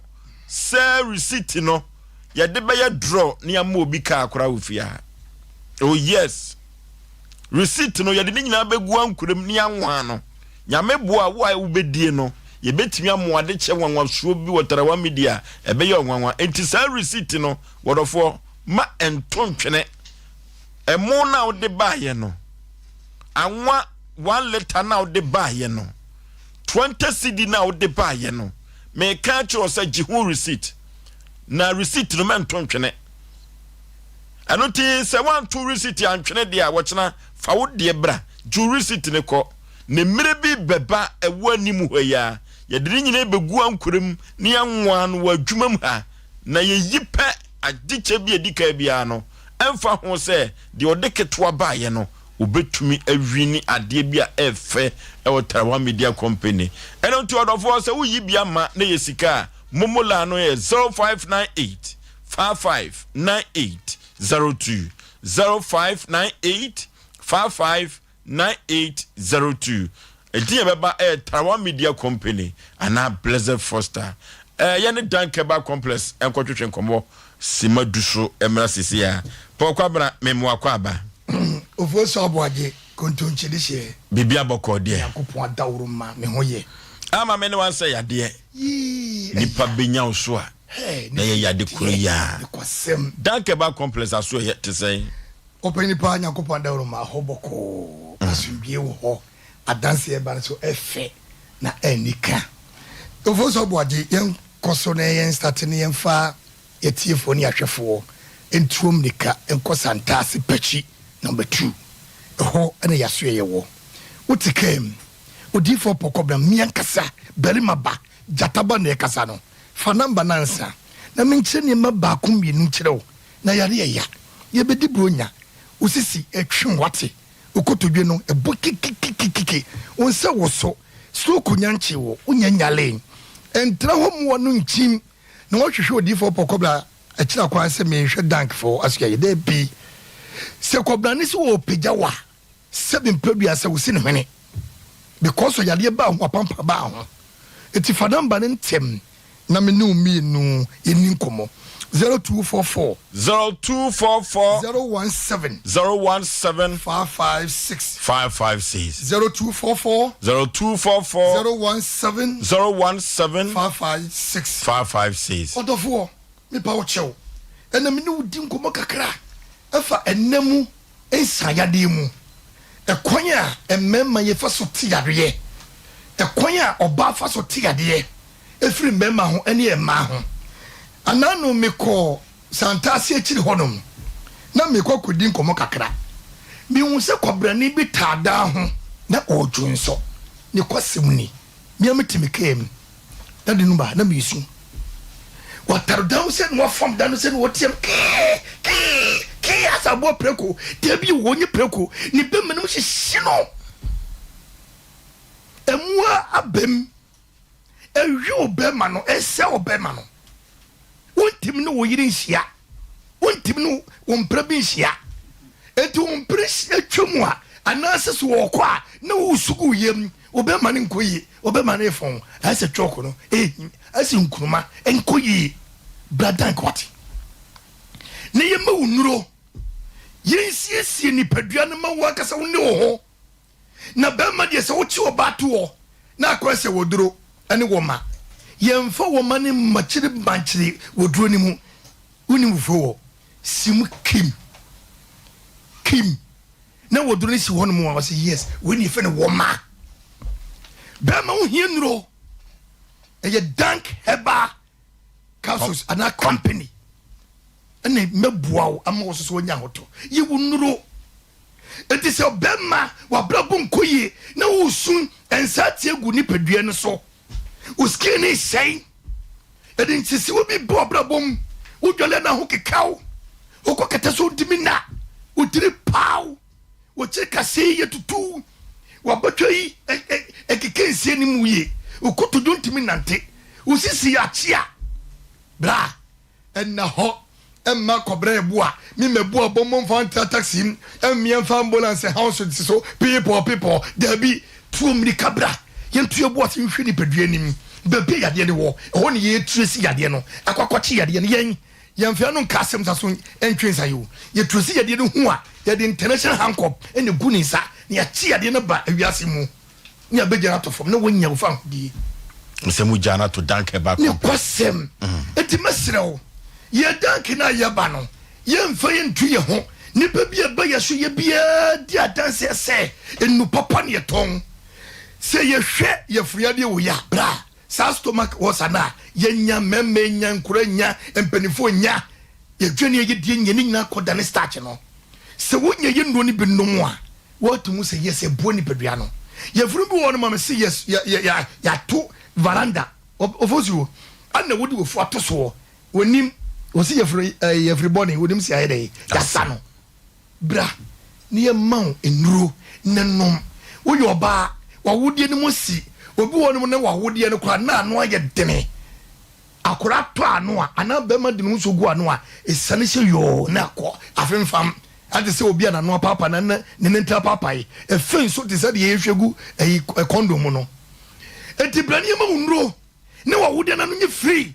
sɛ receipt no yɛde bɛyɛ draw ne ama obi kaa koraa wɔ fie ha. Oh yes. Receipt no yɛde ne nyinaa bɛgu ankorɛ mu ne anwaa no. Nyame boa wo a wobɛdie no, yɛbɛtumi amoa ade kyɛ nwanwasoɔ bi wɔ Tarawa Media a ɛbɛyɛ ɔnwanwa. Enti saa receipt no, wɔdɔfoɔ, ma ɛnto ntwene. Ɛmo no a wode baeɛ no, anwa 1 litre no a wode baeɛ no, 20 cedi no a wode baeɛ no, meka akyerɛ wo sɛ gye ho receipt. Na receipt no mɛnto ntwene. Ɛno nti sɛ woanto receipt antwene deɛ a, wɔkyena fa wo deɛ bra, gye wo receipt no kɔ. Na mmerɛ bi bɛba ɛwɔ anim hɔ yi ara, yɛde ne nyinaa bɛgu ankorɛ mu na yɛanwaa no wɔ adwuma mu ha, na yɛyi pɛ adekyɛ bi a ɛdi kan biara no, ɛmfa ho sɛ deɛ ɔde ketewa baeɛ no, ɔbɛtumi awini adeɛ bi a ɛfɛ ɛwɔ Tarawa Media Company. Ɛno nti ɔdɔfoɔ, sɛ woyi bi ama na ɛyɛ sika a, momo line no yɛ 0598 55 98 02 0598 55 9802. Edin a ɛbɛba ɛyɛ Tarawa Media Company anaa Blessed Foster. Ɛɛ yɛne Dan Keba Complex nkɔtwetwe nkɔmmɔ sima du so mmra sisi a. Paul Kwabena, memmoa kɔ aba. Ofosu Aboagye, Kontonkye de hyeɛ. Biribi abɔkɔɔ deɛ. Nyankopɔn adaworo ma me ho yɛ. Ama me ne wansɛ yadeɛ. Yii, Nipa ɛya. bɛnya wo so a. Hey, na yɛyɛ ade koro yi ara. Nokwasɛm. Dan Keba Complex aso ɛyɛ te sɛn? Ɔpɛ nipa Nyankopɔn adawuroma hɔ bɔkɔɔ, asomdwie wɔ hɔ, adanse a ɛba no so ɛfɛ na ɛnni ka. Ofosu Aboagye, yɛn. Yɛnkɔ so na yɛn starte na yɛmfa yɛtiefoɔ ne yɛahwɛfoɔ ntuo mmirika nkɔ Santase Pakyi number 2. Ɛhɔ na yɛasoɛeɛ wɔ. Wote kaa mu, Odiyifoɔ Pɔkɔbena, me ankasa, barima ba, gyata ba na ɛrekasa no. Fa number no ansa na menkyerɛ nneɛma baako mmienu nkyerɛ wo. Na yareɛ ya. Yɛbɛdi buronya. Wo sisi twe wate. Wo kotodwe no ɛbɔ kikikikiki. Wo nsa woso. Stroke nya nkyee wo. Wonya nyalee. Ɛntra hɔ mmoa no nkyim na woahwehwɛ odiyifoɔ pɔkɔbra akyiri akwan sɛ merehwɛ dank foɔ asuayɛ. Dabi. Sɛ kɔbra no sɛ ɔrepagya wo a, Sɛbi mprɛdua sɛ wosi ne hwene because ɔyadeɛ baa ho apampa baa ho eti fa number no ntɛm na me ne wo mmienu yɛnni nkɔmmɔ 0244. 0244. 017. 017. 556. 556. 0244. 0244. 017. 017. 556. 556. Ɔdɔfoɔ mepa wo kyɛw ɛna me ne wo di nkɔmmɔ kakra ɛfa ɛnɛ mu Nsayadeɛ mu, ɛkwan a mmarima yɛ fa so te yareɛ, ɛkwan a ɔbaa fa so te yadeɛ ɛfiri mmarima ho ɛne mmaa ho. Anano me kɔɔ Santase akyiri hɔ nom na me kɔ kɔdi nkɔmmɔ kakra. Me hu sɛ kwabrane bi taa dan ho na ɔredwonsɔ. Ne kwasɛm ni. Me a mete me kaa mu na de no ba na mesu. Watare dan sɛ na wafam dan no sɛ na wɔteam kee kee kee asɛ aboa prako. Dabi o, ɔnyɛ prako. Ne bɛma no mu hyehye no. Ɛmoa abam. Ɛwe ɔbɛma no, ɛsɛ ɔbɛma no. Wontumi ne wo yere nhyia. Wontumi ne wo mpra bi nhyia. Enti wo mpra atwa mu a, anaasɛ sɛ wɔkɔ a, na woresu gu wo yam. Wobɛma no nkɔ yie, wobɛma no efɔn, ayɛ sɛ chalk no, ehim, ayɛ sɛ nkuruma, ɛnkɔ yie. Bra dank wate. Na yɛma wo nnuro. Yɛnsiesie nipadua no ma wo ankasa wo ne wo ho. Na bɛrima deɛ sɛ wokye ɔbaa to hɔ na akɔyɛ sɛ wɔduro ne wɔma. Yɛmfa wɔma no mmakyiri mmankyere wɔduro no mu. Wonim fufuo wɔ si mu kim kim na wɔduro no si hɔ nom a wɔsɛ yes wei ne yɛfɛ no wɔma. Bɛrima wo hia nnuro ɛyɛ dank herbal capsules anaa company ɛna mɛboa wo ama wo soso wanya ahotɔ. Yɛwɔ nnuro. Enti sɛ ɔbarima w'abrabɔ nkɔ yie na woresu nsateaa gu nipadua no so, wo skin no resɛe, ɛde nsisiwa bi ba w'abrabɔ mu, wodwale na ho kekaw, wokɔ kɛtɛ so wontumi nna, wo tiri paw, w'akyiri kaseɛ yi yɛ tutu, w'abatwa yi ɛkeka nsie no mu yie, wo kotodwe ntumi nnante, wo sisi yɛ akyea, bra. Nna hɔ mma kɔbrɛ eboa me mɛboa bɔ mo mfa ntra taxi mu mmea mfa ambulance house si so piipɔɔ piipɔɔ daabi tuo mmirika bra yɛntu yɛbo ase nhwɛ nipadua anim baabi a yadeɛ no wɔ ɛhɔ ne yɛtuo si yadeɛ no akɔ akɔkye yadeɛ no yɛn yɛmfa ano nka asɛm sa so ntwe nsa yi o yɛtuo si yadeɛ no hu a yɛde international handcuff ɛna gu ne nsa na yɛakye yadeɛ no ba awiase mu. ne abɛgya no ato fam na wɔnya wo fahodie. Sɛ mo gya no ato danke ba Ne kwasɛm. Enti mɛsrɛ wo, yɛ danke no a yɛba no, yɛmfa yɛntu yɛ ho. Nnipa bi a ɛba yɛ so yɛ biara di adanseɛ sɛ nnu papa na yɛtɔn. Sɛ yɛhwɛ yafunu yadeɛ wɔ yi a, bra, saa stomach ulcer no a yɛnya, mmarima nya, nkwadaa nya, mpanimfoɔ nya, yɛdwane a yɛdie nya, ne nyinaa kɔdane starch no. Sɛ wonya yɛ nnuro no bi nom a, Woatu mu sɛ yes ɛboa nipadua no. Yafunu bi wɔ hɔ no ma me se yes yɛ yɛ yɛ yɛato varanda ofosuo ɛna wode wafu ato soɔ wɔnim wɔsi yafunu ɛɛ yafunu bɔne wɔnim sɛ ayɛ dɛ yasa no bra ne yɛ ma wo nnuro ne nom woyɛ ɔbaa wawodeɛ no mu si obi wɔ nom ne wawodeɛ no koraa na ano ayɛ dene Akwadaa tɔ ano a, anaa barima de ne ho nsuo gu ano a, ɛsiane hyɛ yɔɔ na ɛkɔ afemfam. Ɛte sɛ obi a n'ano apaapae na ne ne ntra apaapae. Ɛfɛ nso te sɛ deɛ yɛhwie gu ɛyi kɔndɔm mu no. Enti bra ne yɛma wo nnuro ne w'awodeɛ no ano nyɛ free.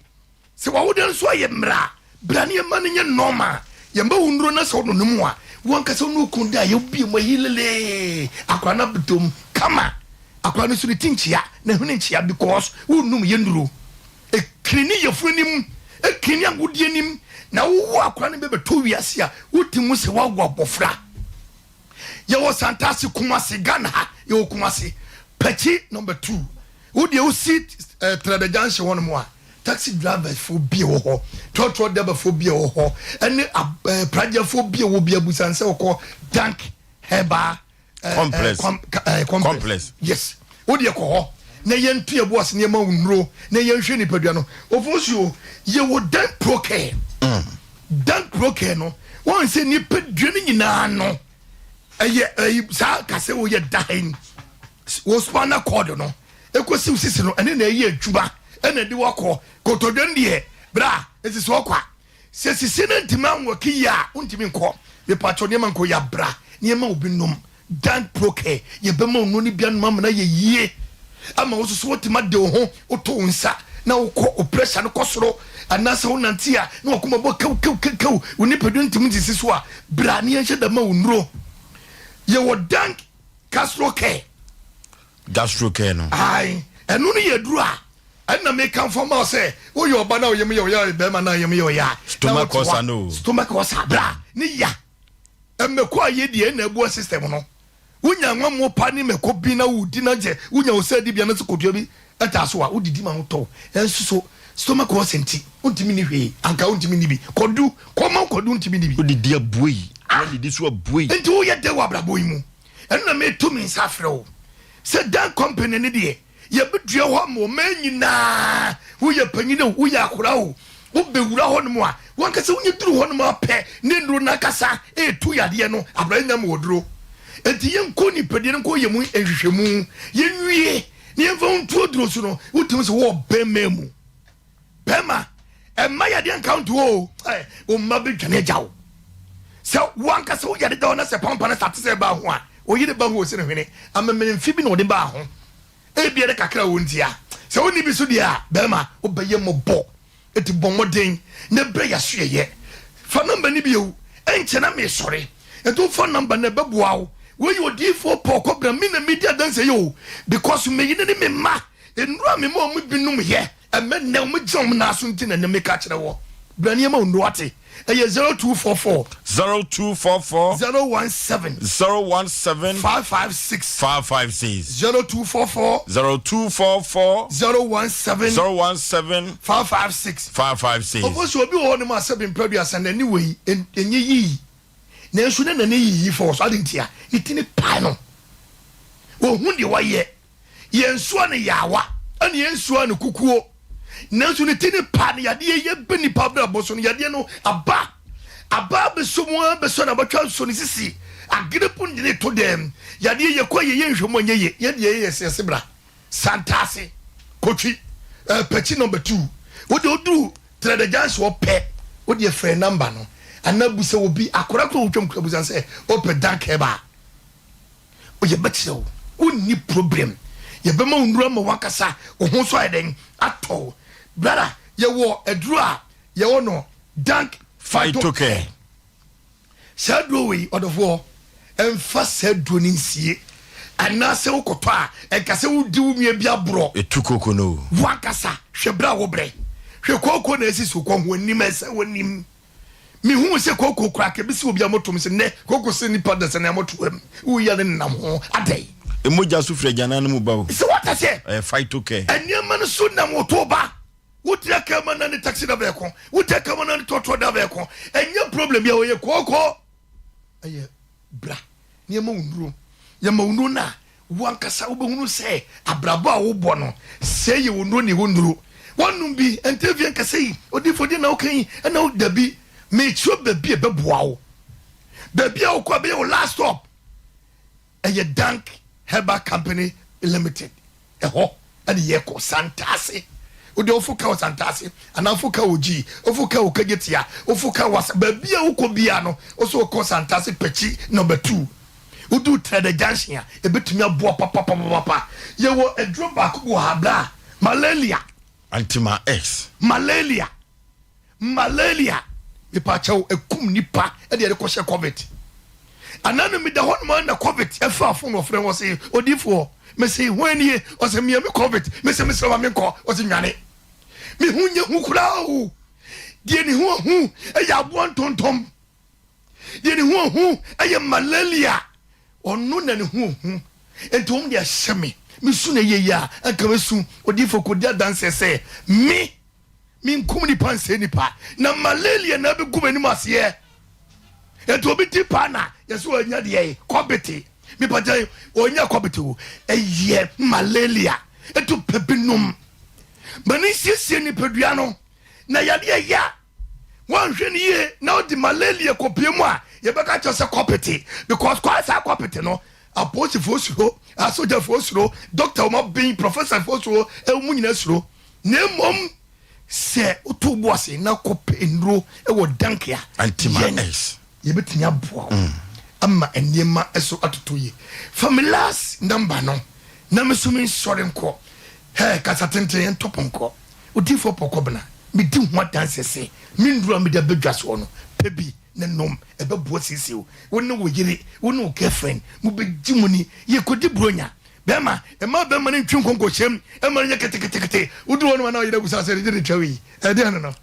Sɛ w'awodeɛ no nso ayɛ mmerɛ a, bra ne yɛma no nyɛ normal. Yɛma wo nnuro na sɛ wononom a, wo ankasa wo ne wo kunu da a, yɛbue mu ayi lelee. Akwadaa no abɛtɔ mu kama. Akwadaa no nso ne ti nkyea, ne hwene nkyea because wonnom yɛ nnuro. Ɛkini ne yafunu anim, ɛkini ne awodeɛ anim, na wowo akwadaa no bɛbɛtɔ wiase a, wote mu sɛ woawo abɔfra. Yɛwɔ Santase, Kumasi, Ghana ha, yɛwɔ Kumasi, Pakyi number 2. Wo deɛ wosi eh, Trɛdɛ junction hɔ nom a, Taxi drivers foɔ bi wɔ hɔ, trɔtrɔ driver foɔ bi wɔ hɔ, ɛne ɛɛ pragyafoɔ bi wɔ bi abusan sɛ wɔkɔ Dank Herbal Complex. Complex. Complex. Yes, o deɛ kɔ hɔ na yɛn tu yɛ bo ase nneɛma wo nnuro na yɛn hwɛ nipadua no. Ofosuo, yɛwɔ Dank Pro Care. Dank Pro Care no, wɔn sɛ nipadua no nyinaa no ɛyɛ ɛyi saa kase wo yɛ dan wo spinal cord no ekosi sisi no, ɛne na ɛyɛ adwuma ɛna ɛde wakɔ kotodwe no deɛ bra esi so ɔkɔ a sɛ sisi no ntumi anwɔke yie a, wontumi nkɔ. Mepatwɔ, nneɛma nkɔ yɛ abra nneɛma obi nom Dank Pro Care, yɛbɛma onnuro no bi anom amena yɛ yie ama wo soso wotumi ade wo ho. Woto wo nsa na wokɔ, wo pressure no kɔ soro anaasɛ wonante a na wakoma bɔ kew kew kew kew, wo nipadua ntumi nsisi so a, bra ne yɛnhyɛ da ma wo nnuro. Yɛwɔ Dank Gastro Care. Gastro Care no. Ae, ɛno no yɛ duro a ɛnna meka nfa ma wo sɛ woyɛ ɔba na ɔyam yɛ ɔyɛ, bɛrima na ɔyam yɛ ɔyɛ a na Stomach wote hɔ a, ulcer no. Stomach ulcer, bra ne ya mmɛkɔ a yɛ deɛ ɛna abua system no. Wonya nwamuo pa ne mmɛkɔ bi na wodi na gye wonya wo sɛ dibea no sɛ kotua bi ɛtaa so a wodidi ma wotɔ ɛnso so stomach ulcer nti wontumi ni hwee, anka wontumi ni bi kɔdu kɔma kɔdu, ntumi ni bi. Wodidi abue yi, wadidi so abue yi. Nti woyɛ dɛ wɔ abrabɔ yi mu, ɛno na meto me nsa afrɛ wo sɛ Dan Company ne deɛ yɛbɛdua hɔ ama ɔman nyinaa. Woyɛ panyin o, woyɛ akora o, wobɛwura hɔ nom a, wankasa wonyɛ duru hɔ nom apɛ ne nnuro no ankasa ɛɛtu yadeɛ no abra nya ma wɔduro. Enti yɛnkɔ nipadua no nkɔ yɛ mu nhwehwɛmu, yɛnwie na yɛmfa wo ntuo duro so no, wotumi sɛ wɔwɔ bɛrima mu bɛrima ɛmma yadeɛ nka wo nto o. Ɛ wo mma bɛdwane agya wo sɛ wankasa wo yade da wo na sɛ pampa no sate sɛ ɛbaa ho a, oyere ba ho ɔsi no hwene amemene mfe bi na ɔde baa ho, ebia ne kakra wɔ ntia sɛ wonni bi so deɛ a, bɛrima wobɛyɛ mmɔbɔ. Eti bɔ mmɔden na brɛ yɛaso yɛyɛ fa number no bio, ɛnkyɛ na mesɔre. Nti wofa number no, ɛbɛboa wo. Wei yɛ odiyifoɔ Paul Kɔbena, me na medi adanseɛ yɛ o, because me yere ne me mma, nnuro a mema wɔn binom yɛ ɛmɛ nnɛ wɔn gyina wɔn nan so nti na nnɛ meka kyerɛ wɔ bra nneɛma o nnuro ate. Ɛyɛ 0244 0244 017 017 556. 556. 0244 0244 017 017 556. 556. Ɔfo sɛ obi wɔ hɔ nom a sɛbi mpɛduasa n'ani wɔ yi ɛnyɛ yii, nanso ne n'ani yiyi fɔ so ade ntia ne ti ne pae no, wɔhu deɛ wɔyɛ yɛn nsuo ne yaawa ɛne yɛn nsuo ne kukuo, nanso ne ti ne pa ne yadeɛ yɛ bɛ nipa abrabɔ so no, yadeɛ no aba aba abɛsɔ mu a bɛsɔ na abɛtwa nsuo ne sisi agere po ne to dɛm yadeɛ yɛ kɔ yɛ yɛ nhwɛ mu ɛnyɛ yɛ yɛ deɛ yɛ sɛ bra Santase Kotwi Pɛkyi number 2, wode oduru Trɛdɛ Junction ɔpɛ wode frɛ number no anaa busa obi akora kora wotwam kora busa sɛ ɔpɛ Dank Herbal, yɛbɛkyerɛ wo. Wonni problem, yɛbɛma wo nnuro ama wankasa wo ho so ayɛ dɛn atɔ wo. Brother, yɛwɔ aduro a yɛwɔ no Dank Phytocare. Saa duro wei, ɔdɔfoɔ, ɛmfa saa duro no nsie anaasɛ wokɔtɔ a ɛnka sɛ wodi wo nua bi aborɔ. Ɛtu koko no o. Wankasa hwɛ berɛ a wobrɛ, hwɛ kooko na ɛsi so kɔ ho anim ɛsɛ w'anim. Mehu sɛ kooko koraa ka bi sɛ obi a motom sɛ nnɛ kooko sɛ nipa da sɛ na motoam woyɛ ne nenam ho adɛn. Mogya so firi agyanan no mu ba o. Sɛ wata sɛ ɛyɛ Phytocare. Nneɛma no so nam woto ba. Wotia kama na ne taxi da bɛɛko, wotia kama na ne trɔtrɔ da bɛɛko, ɛnyɛ problem bi a wɔyɛ kooko. Ɛyɛ bra nneɛma wo nnuro, yɛma wo nnuro no a, wankasa wobɛhunu sɛ abrabɔ a wobɔ no sɛ yɛ wo nnuro ne wo nnuro wɔnom bi ɛntɛvie nkɛsɛ yi odifo deɛ na woka yi ɛna wo dabi mekyerɛ baabi a ɛbɛboa wo, baabi a wokɔ a bɛyɛ wo last stop ɛyɛ Dank Herbal Company Limited. Ɛhɔ ɛne yɛkɔ Santase. Wode wofo ka wɔ Santase anaa wofo ka wɔ Gyi, wofo ka wɔ Kagyetia, wofo ka wɔ baabi a wokɔ bia no, wosɛ wokɔ Santase Pɛkyi number 2, wodu Trɛdɛ Junction a, ɛbɛtumi aboa papapapapa. Yɛwɔ aduro baako bi wɔ ha bra malaria. Antima X. Malaria, malaria, mepakyɛw, ɛkum nipa ɛde yɛde kɔhyɛ COVID anaa no. Meda hɔ nom na COVID ɛfa phone, ɔfrɛ wɔ se odiifoɔ. Mese hwan nie? Ɔsɛ mmea me COVID. Mese mesrɛ ma menkɔ. Ɔsɛ nwane. Mehu nyɛ hu koraa o. Deɛ ne ho ahu ɛyɛ aboa ntontom, deɛ ne ho ahu ɛyɛ malaria, ɔno na ne ho ahu. Nti wɔn de ahyɛ me mesu na ɛyɛ yi a ɛnka mesu. Odiifoɔ kɔdi adanseɛ sɛ me. Menkum nipa nsɛe nipa na malaria na abɛgu m'anim aseɛ. Enti obi ti paa na yɛsɛ ɔnya deɛ kɔbete. Mepagya ɔnya kɔbete o, ɛyɛ malaria. Enti pɛ bi nom. Ma ne nsiesie nipadua no na yadeɛ yɛ a wɔnhwɛ no yie na ɔde malaria kɔpie mu a yɛbɛka kyerɛ sɛ kɔpete because kwan saa kɔpete no apolisifoɔ suro, asogyafoɔ suro, dɔkta wɔn aben, professorfoɔ suro, ɛwɔ mu nyinaa suro. Na mmom sɛ woto wo bo ase na kɔpɛ nnuro wɔ danke a, yɛn yɛbɛtumi aboa wo ama nneɛma so atotɔ yie. Fa me last number no na me nso mensɔre nkɔ. Hɛ, kasa tenten ntɔ pɔnkɔ. Odiyifoɔ Pɔkɔbena, medi ho adanseɛ sɛ me nnuro a mede aba dwa soɔ no, pɛ bi na nom, ɛbɛboa siesie wo. Wo ne wo yere, wo ne wo girlfriend, mobɛgye mo ani. Yɛkɔdi Buronya. Bɛrima, mma bɛrima no ntwi nkɔnkɔhyɛm mma no nyɛ ketekete. Woduru hɔ nom a na ɔyere abusa sɛ, Ɛdeɛn na ɛtwa wei? Ɛdeɛn no no?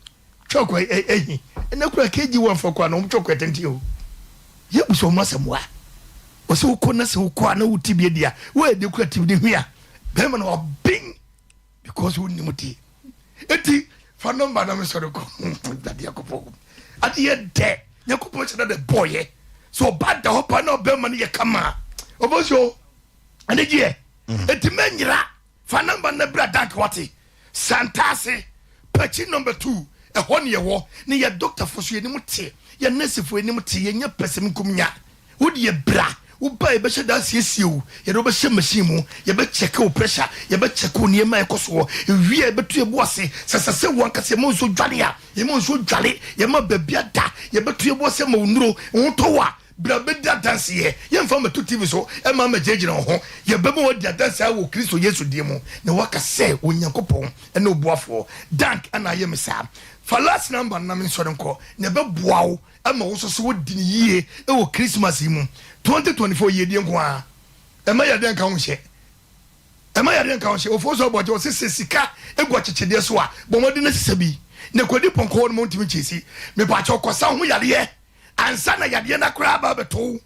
Chalk ɛ ɛhi. Ɛnɛ koraa KG one foɔ koraa no wɔn chalk yɛ tenten o. Yɛbusa wɔn asɛm wa. Ɔsɛ wokɔ na sɛ wokɔ a na wo ti bi adi a, wo a ɛdi kura ti bi de hwi a, bɛrima no waben because wonim ti. Eti fa nɔmba na mesɔre kɔ. Awurade Nyankopɔn. Adeɛ dɛ. Nyankopɔn hyɛ da de bɔɔyɛ. Sɛ ɔba da hɔ paa na ɔbɛrima no yɛ kama a, ɔbɛsɛ o. Anigyeɛ. Eti mɛnyera. Fa number no bra dank wate. Santase, Pakyi number 2, ɛhɔ ne yɛwɔ. Ne yɛ doctor fo so yɛnim te, yɛ nurse fo yɛnim te, yɛnyɛ pɛsɛmenkomnya. Wo deɛ bra, wo ba a yɛbɛhyɛ da asiesie wo, yɛde wo bɛhyɛ machine mu, yɛbɛ check wo pressure, yɛbɛ check wo nneɛma a ɛkɔ soɔ, ewie a yɛbɛto yɛn bo ase, sɛ ɛsɛ sɛ wo ankasa yɛma wo nsuo dwale a, yɛma wo nsuo dwale, yɛma baabi ada, yɛbɛto yɛn bo ase ama wo nnuro, wo ho tɔ wo a, Bra bɛdi adanseɛ. Yɛmfa mmɛto TV so mma mmɛgyinagyina wo ho. Yɛbɛma woadi adanseɛ wɔ Kristo Yesu din mu na woaka sɛ Onyankopɔn ne wo boafoɔ. Dank na ayɛ me saa. Fa last number no na mensɔre nkɔ na ɛbɛboa wo ma wo nso so woadi no yie wɔ Christmas yi mu. 2024 yiedie nko ara. Ɛmma yadeɛ nka wo nhyɛ. Ɛmma yadeɛ nka wo nhyɛ. Ofosu Aboagye ɔse sɛ sika gu akyekyedeɛ so a, bɔ mmɔden na sesa bi na kɔdi pɔnkɔ hɔ nom ɔntumi nkyɛsi. Mepaakyɛw kɔsa wo ho yadeɛ. Ansa na yadeɛ no koraa aba abɛto wo.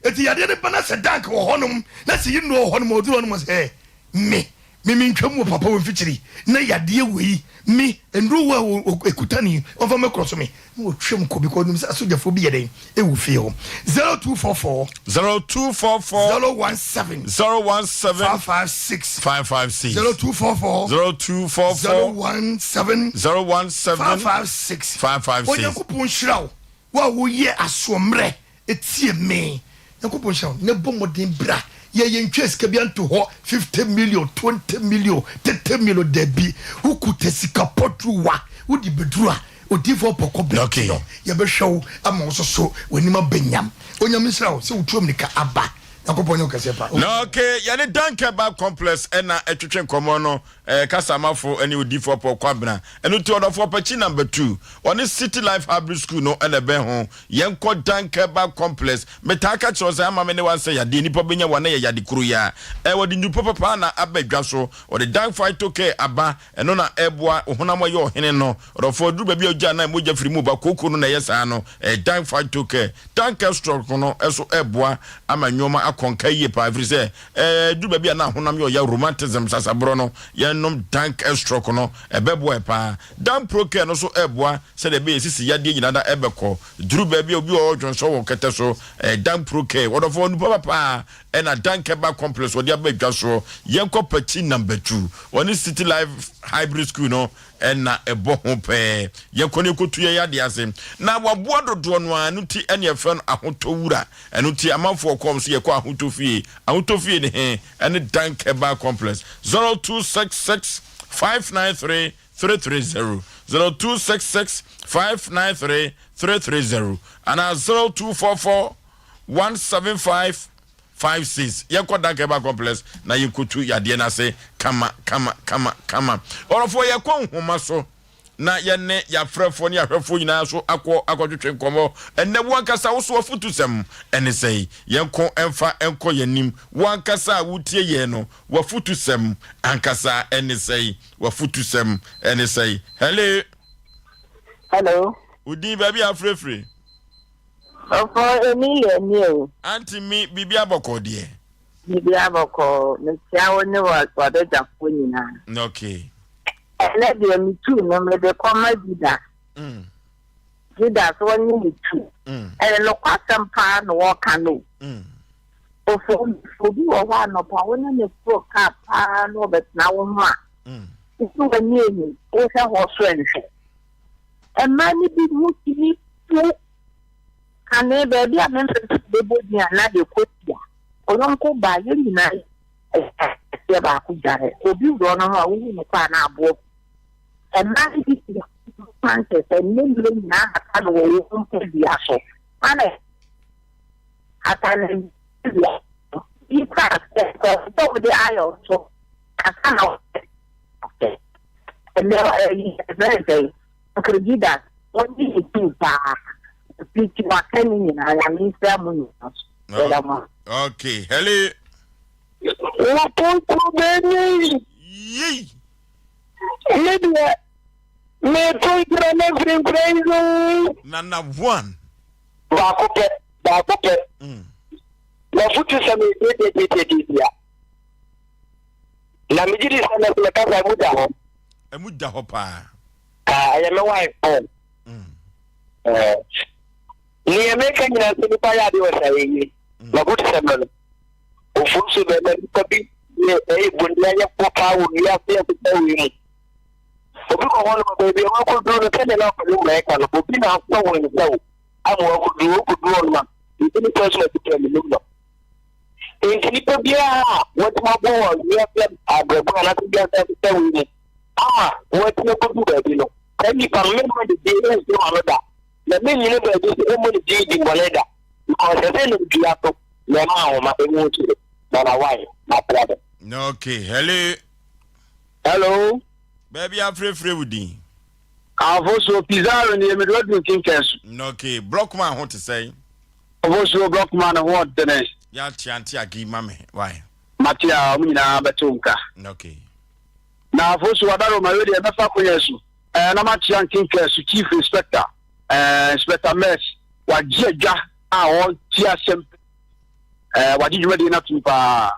Enti yadeɛ no ba na sɛ dank wɔ hɔnom na sɛ yi nnuro wɔ hɔnom a, ɔduru hɔnom a sɛ me, me mentwam wɔ papa wɔ mfikyiri na yadeɛ wei me, nnuro wɔ a ɛkuta ni, ɔmfa mmɛkorɔ so me na wɔtwam kɔ because ɔnim sɛ asogyafoɔ bi yɛ dɛn ɛwɔ fie hɔ. 0244 0244 017 017 556 556 0244 0244 017 017 556 556. Onyankopɔn nhyira wo. Wo a woyɛ asoɔmmerɛ tie me. Nyankopɔn nhyira wo na bɔ mmɔden bra. Yɛ yɛntwa sika bia nto hɔ 50 million, 20 million, 30 million dabi. Wokuta sika pɔtruwa wode bɛduru a odiyifoɔ pɔkɔ bɛti no yɛbɛhwɛ wo ama wo soso w'anim aba nyam. Onyame nhyira wo sɛ wotu amirika aba. Nyankopɔn nyɛ wo kɛseɛ pa. Na okay, yɛne Dankeba Complex ɛna ɛtwetwe nkɔmmɔ no. Ɛyɛ Kasamafo ne Odiyifoɔ Paul Kwabena. Ɛno nti ɔdɔfoɔ Pakyi Number 2, ɔne City Life Hybrid School no na ɛbɛn ho. Yɛnkɔ Dankeba Complex. Metaa ka kyerɛ wo sɛ ama me ne wo ansɛ yadeɛ nnipa bɛnya wo a na ɛyɛ yade koro yi ara. Ɛɛ wɔde nnuru papa paa na aba dwa so. Wɔde Dank Phyto Care aba. Ɛno na ɛboa wo honam ɛyɛ ɔhene no. Ɔdɔfoɔ ɛduru baabi a ogya anaa mogya firi mu ba kooko no na ɛyɛ saa no. Ɛyɛ Dank Phyto Care. Dank Stroke no nso ɛboa ama nnoɔma akɔ nka yie paa ɛfiri sɛ Ɛduru baabi a na honam yɛ ɔya, rheumatism, sasaborɔ no, yɛnom Dank Stroke no, ɛbɛboa yɛ paa. Dank Procare no nso ɛboa sɛdeɛ ɛbɛyɛ sisi yadeɛ nyinaa na ɛbɛkɔ. Duru baabi a obi wɔ hɔ dwonsɔ wɔ kɛtɛ so, ɛyɛ Dank Procare. Wɔdɔfoɔ, nnupa papa ɛna Dank Herbal Complex wɔde aba dwa soɔ. Yɛnkɔ Pakyi Number 2, wɔne City Life Hybrid School no ɛna ɛbɔ ho pɛɛ. Yɛnkɔ na yɛnkɔtu yɛn yadeɛ ase. Na waboa dodoɔ no ara, ɛno nti ɛne yɛfrɛ no ahotɔ wura. Ɛno nti amanfoɔ kɔm so yɛkɔ ahotɔ fie. Ahotɔ fie ne he? Ɛne Dank Herbal Complex. 0266 593 330, 0266 593 330 anaa 0244 175 56. Yɛnkɔ Dank Herbal Complex na yɛnkɔtu yadeɛ no ase kama kama kama kama. Ɔrɔfoɔ yɛkɔ nhoma so na yɛne yɛafrɛfoɔ ne yɛahwɛfoɔ nyinaa so akɔ akɔtwetwe nkɔmmɔ. Ɛnnɛ wo ankasa wo so afutusɛm ɛne sɛn? Yɛnko ɛmfa nkɔ yɛn anim. Wo ankasa a wotie yɛn no, w'afutusɛm ankasa ɛne sɛn? W'afutusɛm ɛne sɛn? Hello. Hello. Wo din baabi a afrɛfiri? Ɔfɔ Emilia ni o. Auntie mi, biribi abɔkɔ deɛ? Biribi abɔkɔ. Mekyia wo ne w'abadwafoɔ nyinaa. Okay. Ɛnɛ deɛ metuu no mede kɔma Judas. Judas ɔnye me tu. Ɛyɛ nokwasɛm paa na wɔka no o. Ofo obi wɔ hɔ anɔpa wo ne no foro kaa paa na ɔbɛtena wo ho a, wosi w'ani ehu, wohwɛ hɔ so nhwɛ. Mmaa no bi ho tumi fu kane baabi a mempɛ sɛ mebɛbɔ din a na yɛkɔ tia. Ɔyɔnko baa yɛn nyinaa yɛ baako dware. Obi wura no ho a wohu no kɔ a na aboɔ. Mmaa no bi te panties ɛnne mmerɛ nyinaa hata no wɔ wɔn mpadua so. Ana hata no mpadua so. Yi kora sɛ sɛ wode ayɔ so ansa na wɔde ɛnɛ ɛyi ɛfrɛ sɛ Uncle Judas wɔn yi ne tuu paa. Pirikyi waka ne nyinaa Nyame nhyira mo nyinaa so. Yɛda mo ase. Okay, hello. Wɔtonto bɛni. Yei. Me deɛ, meto nkura na firi nkura yi so. Nana one. Baako pɛ, baako pɛ. Mafotu sɛ metiatiatiatiatia. Na megye di sɛ mɛsɛ mɛkasa emu da hɔ. Emu da hɔ paa. Ɛyɛ me wife phone. Nea meka nyinaa sɛ nipa yɛ adeɛ wɔ saa yɛ Mafotu sɛ mɛ no. Ofuo so bɛma nipa bi yɛ ɛyɛ boniayɛfoɔ paa wɔ wiase a ɛte wei mu. Obi wɔ hɔ nom baabi a wakɔduru no sɛdeɛ na ɔkɔde mmerɛ ka no obi na asɔ wɔn nsa o ama wakɔduru wakɔduru hɔ nom a ebi ne pɛ so na ɛte menim no. Enti nipa biara a watumi abɔ wɔ wiase abrɛbɔ anaasɛ wiase asesa wei mu ama watumi akɔduru baabi no saa nipa no memma ne din ɛmfiri ma no da na mennyina baabi sɛ ɔmmɔ ne din di mmɔne da because ɛsɛ nam dua so na ɛma ahoma ɛmu nkyere na na why my brother. Okay, hello. Hello. Baabi afrɛfrɛ wo din. Avosuo Pizarro nie mede waduru nkenkan so. Okay, Blockman ho te sɛn? Avosuo Blockman ho ɔdene. Yɛate ante agi ma me why? Mate a wɔn nyinaa bɛte wo nka. Okay. Na Avosuo Adaroma wei deɛ mɛfa akonya so ɛɛ na makyea nkenkan so Chief Inspector ɛɛ Inspector Mess wagye adwa a ɔte asɛm ɛɛ wagye dwumadie no atum paa.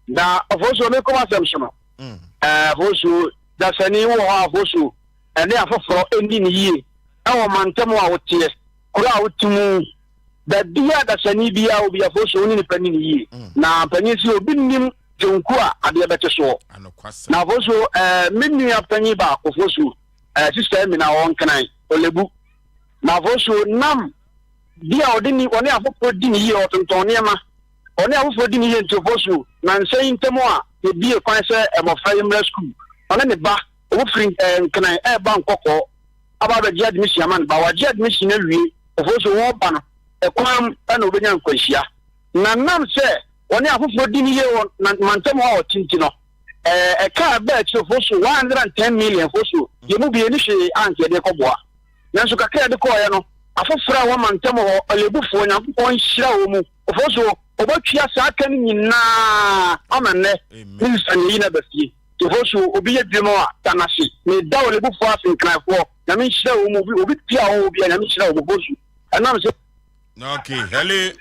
Na Ɔfosuo mekɔ m'asɛm so no, mm. ɛɛ Ɔfosuo dasani wɔ hɔ a Ɔfosuo ɛne afoforɔ ɛnni ne yie ɛwɔ mantam a woteɛ kuro a wote mu baabi a dasani biara obi Ɔfosuo wo ne nipa ni ne yie mm. na mpanyin si obi nim dwonku a adeɛ bɛte soɔ na Ɔfosuo ɛɛ me nua panyin baako Ɔfosuo ɛɛ sista Emina ɔwɔ Olebu na Ɔfosuo nam bi a ɔde ni ɔne afoforɔ di ne yie ɔtontɔn nneɛma Ɔne afoforɔ di no yie nti ɔkɔ sukuu. Nnansa yi ntam a yɛbue kwan sɛ mmɔfra yi mmra sukuu, ɔne ne ba, wɔfiri Nkran reba Nkɔkɔɔ aba abɛgye admission ama ne ba. Wagye admission no awie, ɔfoɔ so wɔreba no, ɛkwan mu na wɔbɛnya nkwanhyia. Na nam sɛ ɔne afoforɔ di no yie wɔ mantam hɔ a ɔte nti no, ɛka a ɛbaa akyire ɔfoɔ so 110 million ɔfoɔ so yɛn mu bi yɛnni hwee a anka yɛde rekɔboa. Nanso kakra a yɛde kɔeɛ no, afoforɔ a ɛwɔ mantam hɔ, Ɔlebufoɔ, Nyankopɔn nhyira wɔn mu. Ofosuo, ɔbɛtua saa ka no nyinaa ama nnɛ ne sista nea yi no aba fie. Ofosuo, obi yɛ dwuma a, da no ase. Meda Olebufoɔ ase, Nkranfoɔ, Nyame nhyira wɔn mu, obi, obi pia wɔn wɔ bia, Nyame nhyira wɔn, Ofosuo. Ɛnam sɛ. Okay, hello.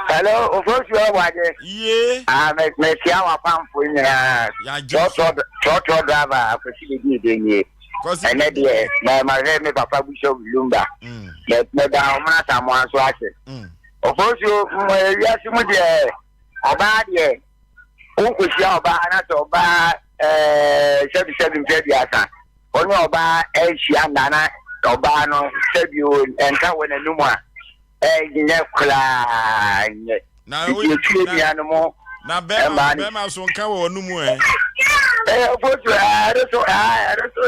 Hello, Ofosuo Ɔbɔade. Ye. Ah, me me tia wapamfo nyinaa. Trɔtrɔ trɔtrɔ driver akwasi de di ede nie. Ɛnɛ deɛ mɛ ma hwɛ me papa Bishop Lumba. Mɛ mɛ da ɔmo asamoa nso ase. Ofosuo, wiase mu deɛ ɔbaa deɛ wokɔhyia ɔbaa na sɛ ɔbaa ɛɛ sɛbisɛbi mfɛ aduasa ɔne ɔbaa ɛnhyia nna na ɔbaa no sɛbi o ɛnka wɔ n'anum a ɛnyɛ koraa nyɛ nti etu enua no mo na bɛrima bɛrima so nka wɔ ɔno mu ɛ. Ɛɛ ofosuo ɛno so ɛno so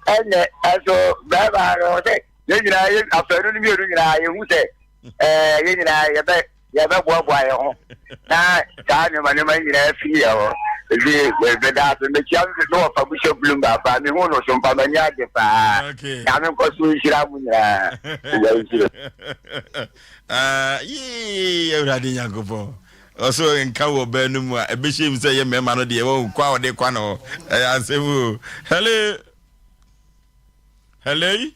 ɛnyɛ ɛso bɛrima no sɛ yɛn nyinaa yɛ afɛnu no mmienu nyinaa yɛhu sɛ ɛɛ yɛn nyinaa yɛbɛ yɛbɛboaboa yɛn ho na saa nneɛma nneɛma nyinaa fi yɛn hɔ ebi bɛda ase mekyia me wɔfa bishop bloom baapa mehu no so mpa m'ani agye paa nyame nkɔ so nhyira mu nyinaa ɛyɛ nhyira. Yee awurade nyankopɔn ɔso nka wɔ bɛn no mu a ɛbɛhyɛ mu sɛ yɛ mmarima no deɛ wɔn kwa a ɔde kwa no ɛyɛ asɛm o. Hello, hello.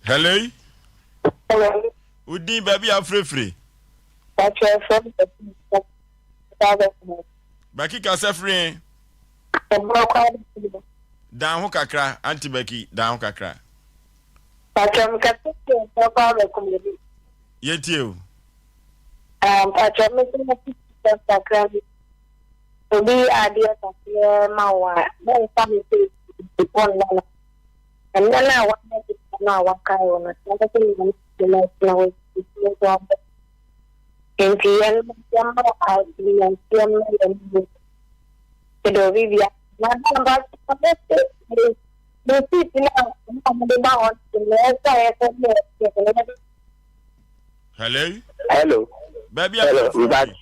Hello. Hello. Wo din baabi a afirefire. Baki kasa firi. Ɛborɔ kɔ abɛkɔ. Dan ho kakra, Auntie Becky, dan ho kakra. Mpakyɛ mekasa firi ɛborɔ kɔ abɛkɔ m'anim. Yɛntie o. Ah, mpakyɛ me nso mete sɛ kakra bi. Obi yɛ adeɛ kakra ma wo a, mɛmfa no sɛ bɔ nna no. Ɛnna no a wayɛ de no a wakae wo no, saa nso na ɔno nso na ɔtena hɔ nso abɔ. Nti yɛn yɛma adeɛ ma yɛn mu. Meda obi bia. Madam Pastor, mese receipt no a na wɔde ba hɔ no na ɛsɛ a yɛsɛ ne yɛsɛ. Hello. Hello. Baabi a Hello. Mba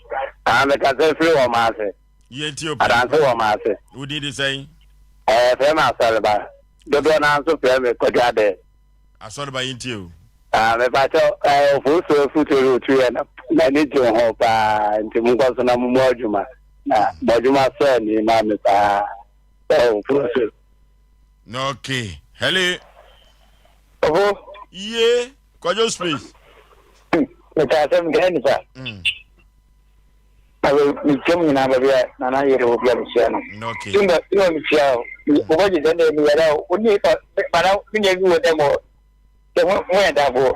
ah mekasa firi wɔn ase. Yɛn ti o pɛ. Adanse wɔn ase. Wodi de sɛn? Ɛɛ fɛ mi asɔreba. Dodoɔ naa nso frɛ mi Kwadwo Adɛ. Asɔreba yɛn ti o. Ah mepakyɛ ɛɛ ofosuo afutuo no otu yɛ no m'ani gye ho paa nti mo nkɔ so na mo mu adwuma na mo adwuma sɔ ani ma me paa ɛwɔ ofosuo. Okay. Hello. Ofo. Ye. Kwadwo space. Meka asɛm nka nipa. Abe mekyia mu nyinaa baabi a nana yere wɔ bi a mekyia no. Okay. Tumba tumba mekyia o. Wobɔ gye sɛ ndɛ meyɛrɛ o. Wo ne mana me nua bi wɔ dɛm o. Sɛ mo mo yɛ dafoɔ.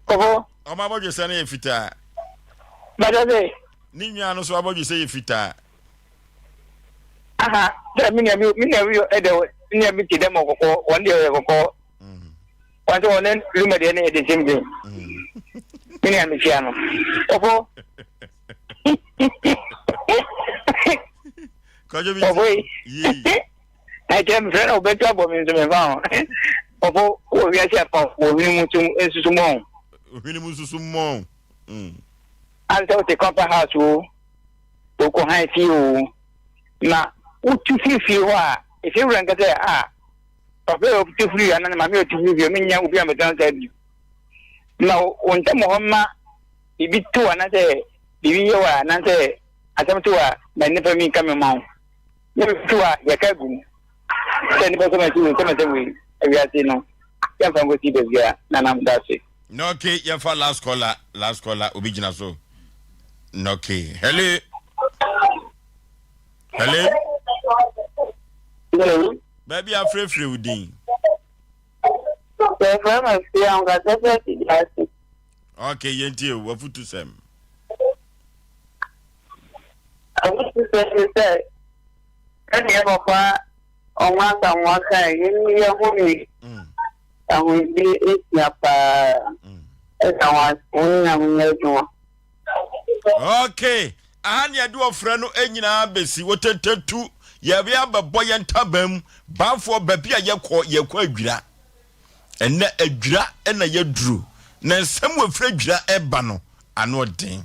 Kɔfɔ. Ɔmo abɔdwesɛ no yɛ fitaa. Bàtɛ sɛ. Ne nua no so abɔdwesɛ yɛ fitaa. Aha sɛ me nua bi me nua bi ɛdɛ me nua bi te dɛm ɔkɔkɔ wɔn deɛ ɔyɛ kɔkɔɔ. Wɔn sɛ wɔn luma deɛ no yɛ the same thing. Me nua mekyia no. Kɔfɔ. Kɔjɔ bi Kɔfɔ yi. yie. Ɛkyɛ mfrɛ na wobɛtu abɔ me nso memfa ho. Ɔfo wɔ wiase afa wɔ hwene mu tum nsusu mɔn. Hwene mu nsusu mɔn. Ansa wote kɔpa house o, wokɔ han fie o, na wotu firi fie hɔ a, efie wura nka sɛ a papa yɛ ɔtu firi anaa ne maame yɛ ɔtu firi fie menya obi a mɛtena saa bi. Ma wo ntam hɔ ma biribi to anaasɛ biribi yɛ wɔ a anaasɛ asɛm to a ma nnipa mi nka me ma wo. Ne to a yɛka gu mu sɛ nnipa sɛ mɛsi wei sɛ mɛsɛ wei awiase no yɛmfa nkɔsi baabi a nanam da ase. Okay, yɛmfa last caller, last caller, obi gyina so. Okay, hello. Hello. Hello. Baabi afrɛfrɛ wo din. Yɛfrɛ me Afia, nkasa fɛ ti ase. Okay, yɛntie o, wafutu sɛm. Afutu sɛm ne sɛ, sɛdeɛ papa ɔmo asamoa kae, yɛn yɛ ho ni. Ahomegye hia paa. Ɛda wɔn ase, wɔn nyinaa monyɛ adwuma. Okay, aha ne yɛde ɔfrɛ no nyinaa bɛsi wotetetu yɛbe abɛbɔ yɛn ntaban mu banfoɔ baabi a yɛkɔ yɛkɔ adwira ɛnɛ adwira ɛna yɛduro na nsɛm wɔ firi adwira ɛba no ano ɔden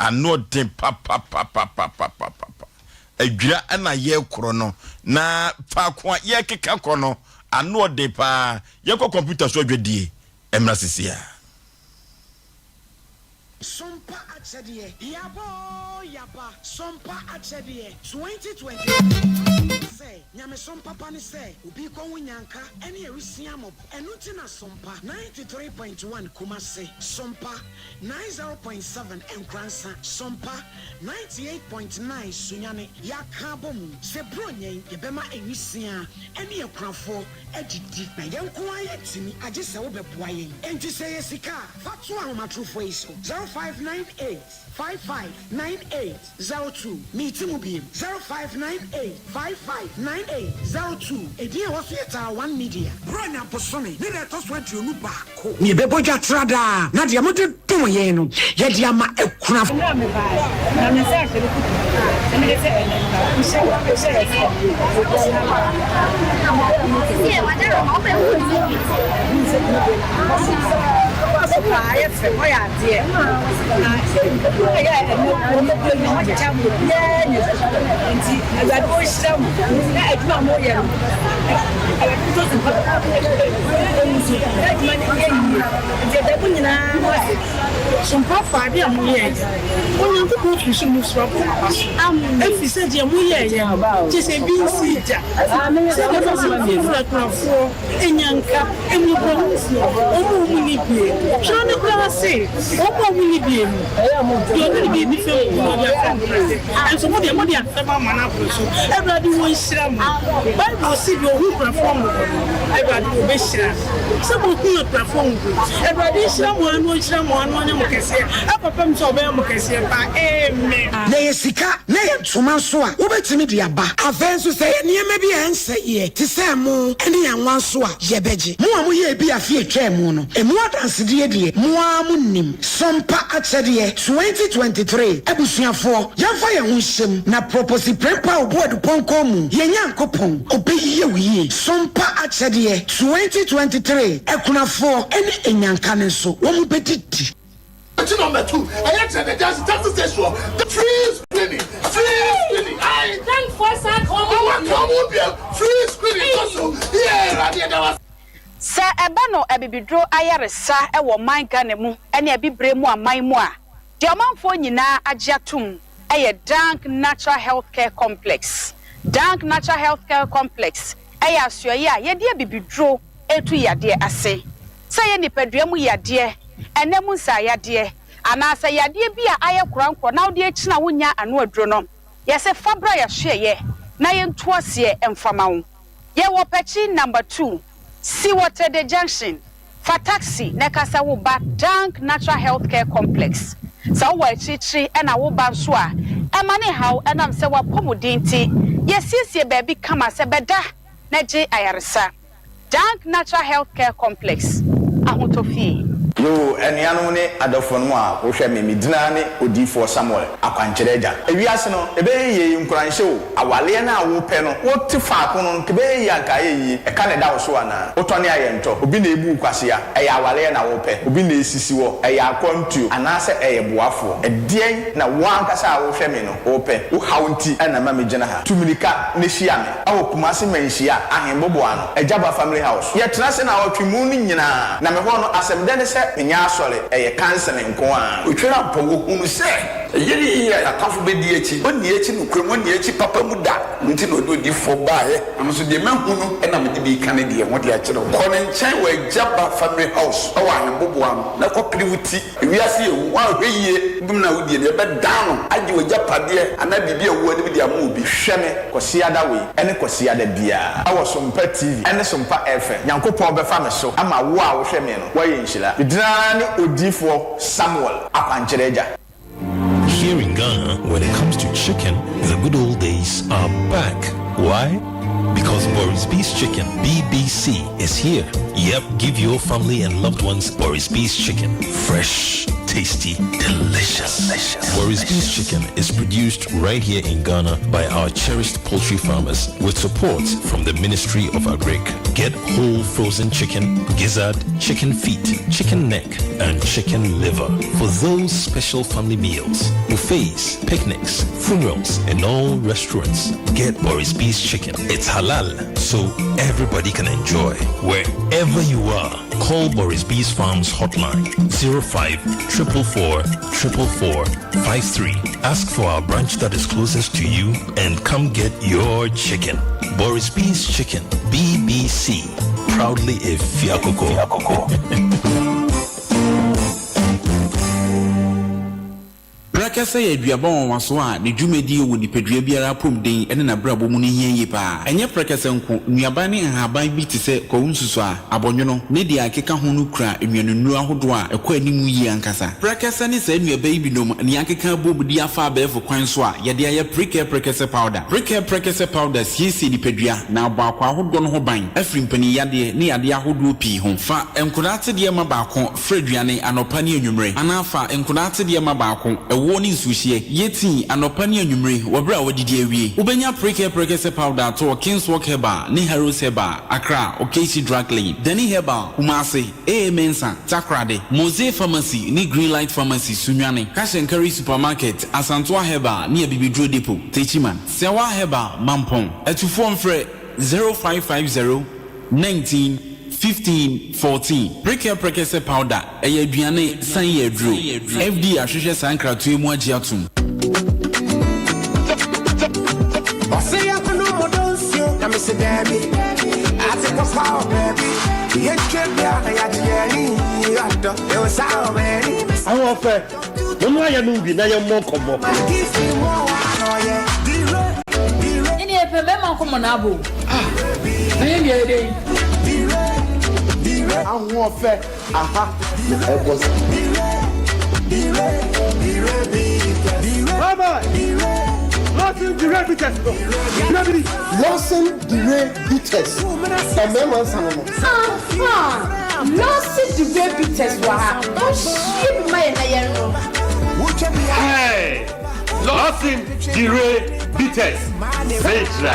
Ano ɔden papapapapapapa. Adwira na yɛrekorɔ no, na faako a yɛrekeka kɔ no, ano ɔden paa. Yɛnkɔ kɔmputa so adwadie mmra sisi a. Sompa akyɛdeɛ, yaba oo yaba, Sompa akyɛdeɛ, 2023 Sɛ nyamesom papa ne sɛ obi rekɔ ho nyanka ne awisia mmɔbɔ Ɛno nti na Sompa 93.1 Kumasi, Sompa 90.7 Nkoransa, Sompa 98.9 Sunyani, Yɛaka abɔ mu sɛ Buronya yi yɛbɛma nwisiaa ne akunafoɔ adidi. Na yɛn nko ara yɛntumi, agye sɛ wobɛboa yɛn. Enti sɛ ɛyɛ sika a, fa to ahomatorofoɔ yi so, 0598 5598 02. Meti mu biem, 0598 5598 02. Edin a ɛwɔ so yɛ Taa One Media. Buronya bosome ne da ɛtɔ so 21. Na yɛbɛbɔ dwa tra daa, na deɛ mode dom yɛn no, yɛde ama akunafo. Mmerɛ a mebaeɛ, na me nsa ahyɛ me kutu, na mede sɛ ɛnnɛ nka, nhyɛ wɔ, nhyɛ yɛ sɛ, obiara Ɔkɔ so paa yɛ fɛ ɔyɛ adeɛ na adwuma yɛ ɛnɛ wɔn bɛ yɛ wɔn akyekyɛ ama obiara nya bi nti awurade ɔnhyira mo na adwuma a moyɛ no awurade nso so pa ɛmu so na adwuma no yɛ yie nti ɛda mo nyinaa mo ase. Sompafoɔ, adeɛ a moyɛeɛ no, Onyankopɔn firi soro mu soro abɔ mo aba so, ɛfiri sɛ deɛ moyɛeɛ no, kyerɛ sɛ ebi nsii da, sɛdeɛ ɛbɛyɛ sɛ mofrafra akunafoɔ, nnyanka, mmɔborɔhunufoɔ, wɔn a wɔnni bie. Twerɛ no koraa se, Wɔn a wɔnni bie no, deɛ ɔne ne biribi fam no, ɔde afɛm brɛ. Nanso mo deɛ, mode afɛm ama no aboro so. Awurade wɔnhyira mo. Bible se, Deɛ ɔhu akunafoɔ mmɔbɔ no, Awurade ɔbɛhyira no. Sɛ mohu akunafoɔ mmɔbɔ yi, Awurade nhyira mo ara na ɔnhyira mo ara na ɔnyɛ mo kɛseɛ kɔpem sɛ ɔbɛyɛ mo kɛseɛ paa. Amen. Na ɛyɛ sika na ɛyɛ ntoma nso a, wobɛtumi de aba. Afei nso, sɛ ɛyɛ nneɛma bi a ɛnsɛeɛ te sɛ ɛmo ne anwa nso a, yɛbɛgye. Mo a moyɛɛ bi afe a ɛtwaa mu no, emu adansedie deɛ, mo ara monim. Sompa Akyɛdeɛ 2023 Abusuafoɔ, yɛmfa yɛn ho nhyɛ mu na Proposi Prempeh Obuadu Pɔnkɔ mu, yɛn Nyankopɔn, ɔbɛyie wo yie. Sompa Akyɛdeɛ 2023 Akunafoɔ ne Anyanka no nso, wɔbɛdidi. Akyi number 2 ɛyɛ kyerɛ the junction taxi station hɔ the free screening free screening ayi ɔwɔ ka ɔmo biem free screening kɔ so yɛ ɛwurade ɛda wa. Sɛ ɛba no abibiduro ayaresa wɔ ɔman Ghana mu ne abibire mu aman mu a, deɛ ɔmanfoɔ nyinaa agye atom yɛ Dank Natural Health Care Complex. Dank Natural Health Care Complex yɛ asoɛeɛ a yɛde abibiduro retu yadeɛ ase. Sɛ ɛyɛ nipadua mu yadeɛ, ɛna mu nsaayadeɛ, anaasɛ yadeɛ bi a ayɛ korankorɔ na wode akyini a wonnya ano aduro no, yɛse fa bra yɛasoɛeɛ na yɛntu aseɛ mfa ma wo. Yɛwɔ Pɛkyi number 2, Siwɔtɛde Junction. Fa taxi na ka sɛ woba Dank Natural Health Care Complex. Sɛ wowɔ akyirikyiri na woba nso a, ɛmma no nhaw ɛnam sɛ w'apɔmuden nti, yɛasiesie baabi kama sɛ bɛda na gye ayaresa. Dank Natural Health Care Complex, Ahotɔ Fie. Yoo, anuanom ne adɔfonom a wohwɛ me, me dina ne Odiyifoɔ Samuel, Akwankyerɛ Agya. Ewiase no, ɛbɛyɛ yie, nkuranhyɛ o, awaleɛ no a wopɛ no, wote faako no, nka ɛbɛyɛ yie a nka ayɛ yie, ɛka na ɛda wo so anaa? Wotɔ ne ayɛ ntɔ, obi na ebu wo kwasea, ɛyɛ awaleɛ na wopɛ, obi na esisi wɔ, ɛyɛ akwantuo, anaasɛ ɛyɛ boafoɔ? Ɛdeɛn na wo ankasa a wohwɛ me no wopɛ? Wo haw nti na ɛma megyina ha. Tu mirika na hyia me. Ɛwɔ Kumasi Manhyia Ahenboboano, Agyaba Family House. Yɛtena ase naawɔtwe mu no nyinaa, na me hɔ no asɛm dɛ ne sɛ menyɛ asɔre, ɛyɛ counseling nko ara. Otwere ampa, wɔhunu sɛ ɛyɛ ne yie a y'atamfo bɛdi akyi. Ɔnni akyi nokorɛ mu, ɔnni akyi papa mu da. Ɛno nti na ɔde odiyifoɔ baeɛ. Na me nso deɛ mahu no na mede bi reka ne deɛ ho de akyerɛ wo. Kɔ ne nkyɛn wɔ Agyaba Family House wɔ Ahenboboano na kɔpere wo ti. Ewiase yɛ hu, woanhwɛ yie bem na wodie no, yɛbɛdan no agye w'agyapadeɛ anaa biribi a ɛwɔ w'anim de ama obi. Hwɛ me Kwasiada wei ne Kwasiada biara wɔ Sompa TV ne Sompa FM. Nyankopɔn bɛfa me so ama wo a wohwɛ me no woayɛ nhyira. Me din ara ne Odiyifoɔ Samuel Akwankyerɛ Agya. Here in Ghana, when it comes to chicken, the good old days are back. Why? Because Boris B's Chicken, BBC, is here. Yep, give your family and loved ones Boris B's Chicken. Fresh, tasty, delicious. delicious. Boris B's Chicken is produced right here in Ghana by our cherished poultry farmers with support from the Ministry of Agric. Get whole frozen chicken, gizzard, chicken feet, chicken neck, and chicken liver for those special family meals, buffets, picnics, funerals, and all restaurants. Get Boris B's Chicken. It's halal, so everybody can enjoy. Wherever you are, call Boris B's Farms hotline 05 444 444 53. Ask for our branch that is closest to you and come get your chicken. Boris B's Chicken, BBC. Proudly a Fiakoko. Prɛkɛsɛ yɛ aduaba nwanwaso a ne dwumadie wɔ nipadua biara apɔmuden ne n'abrabɔ mu no hia yie pa ara. Ɛnyɛ prɛkɛsɛ nko, nnuaban ne nhaban bi te sɛ kwawu nsusuaa, abɔnwono, ne deɛ ɛkeka ho no kura nnuanennuro ahodoɔ a ɛkɔ anim yie ankasa. Prɛkɛsɛ ne saa nnuaba yi binom na yɛakeka abom de afa abɛɛfo kwan so a yɛde ayɛ Prekɛ Prɛkɛsɛ Powder. Prekɛ Prɛkɛsɛ Powder siesie nipadua na abɔ akwaa ahodoɔ no ho ban afiri mpaninyadeɛ ne yadeɛ ahodoɔ pii ho. Fa nkwadaa atedeɛ ma baako Fra aduane anɔpa ne anwummere, anaa fa nkwadaa atedeɛ ma baako, ɛwoɔ ne nsuohyeɛ. Yɛ tii anɔpa ne anwummere wɔ berɛ a woadidi awie. Wobɛnya Prekɛ Prɛkɛsɛ Powder atɔ wɔ Kingswalk Herbal ne Harrows Herbal, Accra, Okaishie Drug Lane, Dani Herbal, Kumasi, AA Mensah, Takoradi, Mosey Pharmacy ne Greenlight Pharmacy, Sunyani, Cash and Carry Supermarket, Asantoa Herbal ne Abibiduro Depot, Techiman, Sɛwa Herbal, Mampong. Atufoɔ mfrɛ 0550 19 15 14. Prekɛ prɛkɛsɛ powder, ɛyɛ aduane san yɛ aduro. FDA ahwehwɛ saa nkratoɔ yi mu agye atom. Ɔse yɛnkɔnom mo dɔ nsuo na mese daabi. Ate papa wɔ baabi. Yɛntwa bia na yɛagye yɛn ani. Ahoɔfɛ, momma yɛnom bi na yɛmmɔ nkɔmmɔ. Ɛne yɛpɛ mmarima nkɔmmɔ na abɔ o. Ah, na yɛn deɛ yɛ dɛn? Ahoɔfɛ, aha na ɛbɔ sa. Bye bye. Lawson Dure Bitters no. Dure bi. Lawson Dure Bitters. Mmarima nsa no no. Aha! Lawson Dure Bitters wɔ ha. Monhwie bi ma yɛn na yɛnnom. Hey! Lawson Dure Bitters. Sɛ gyina.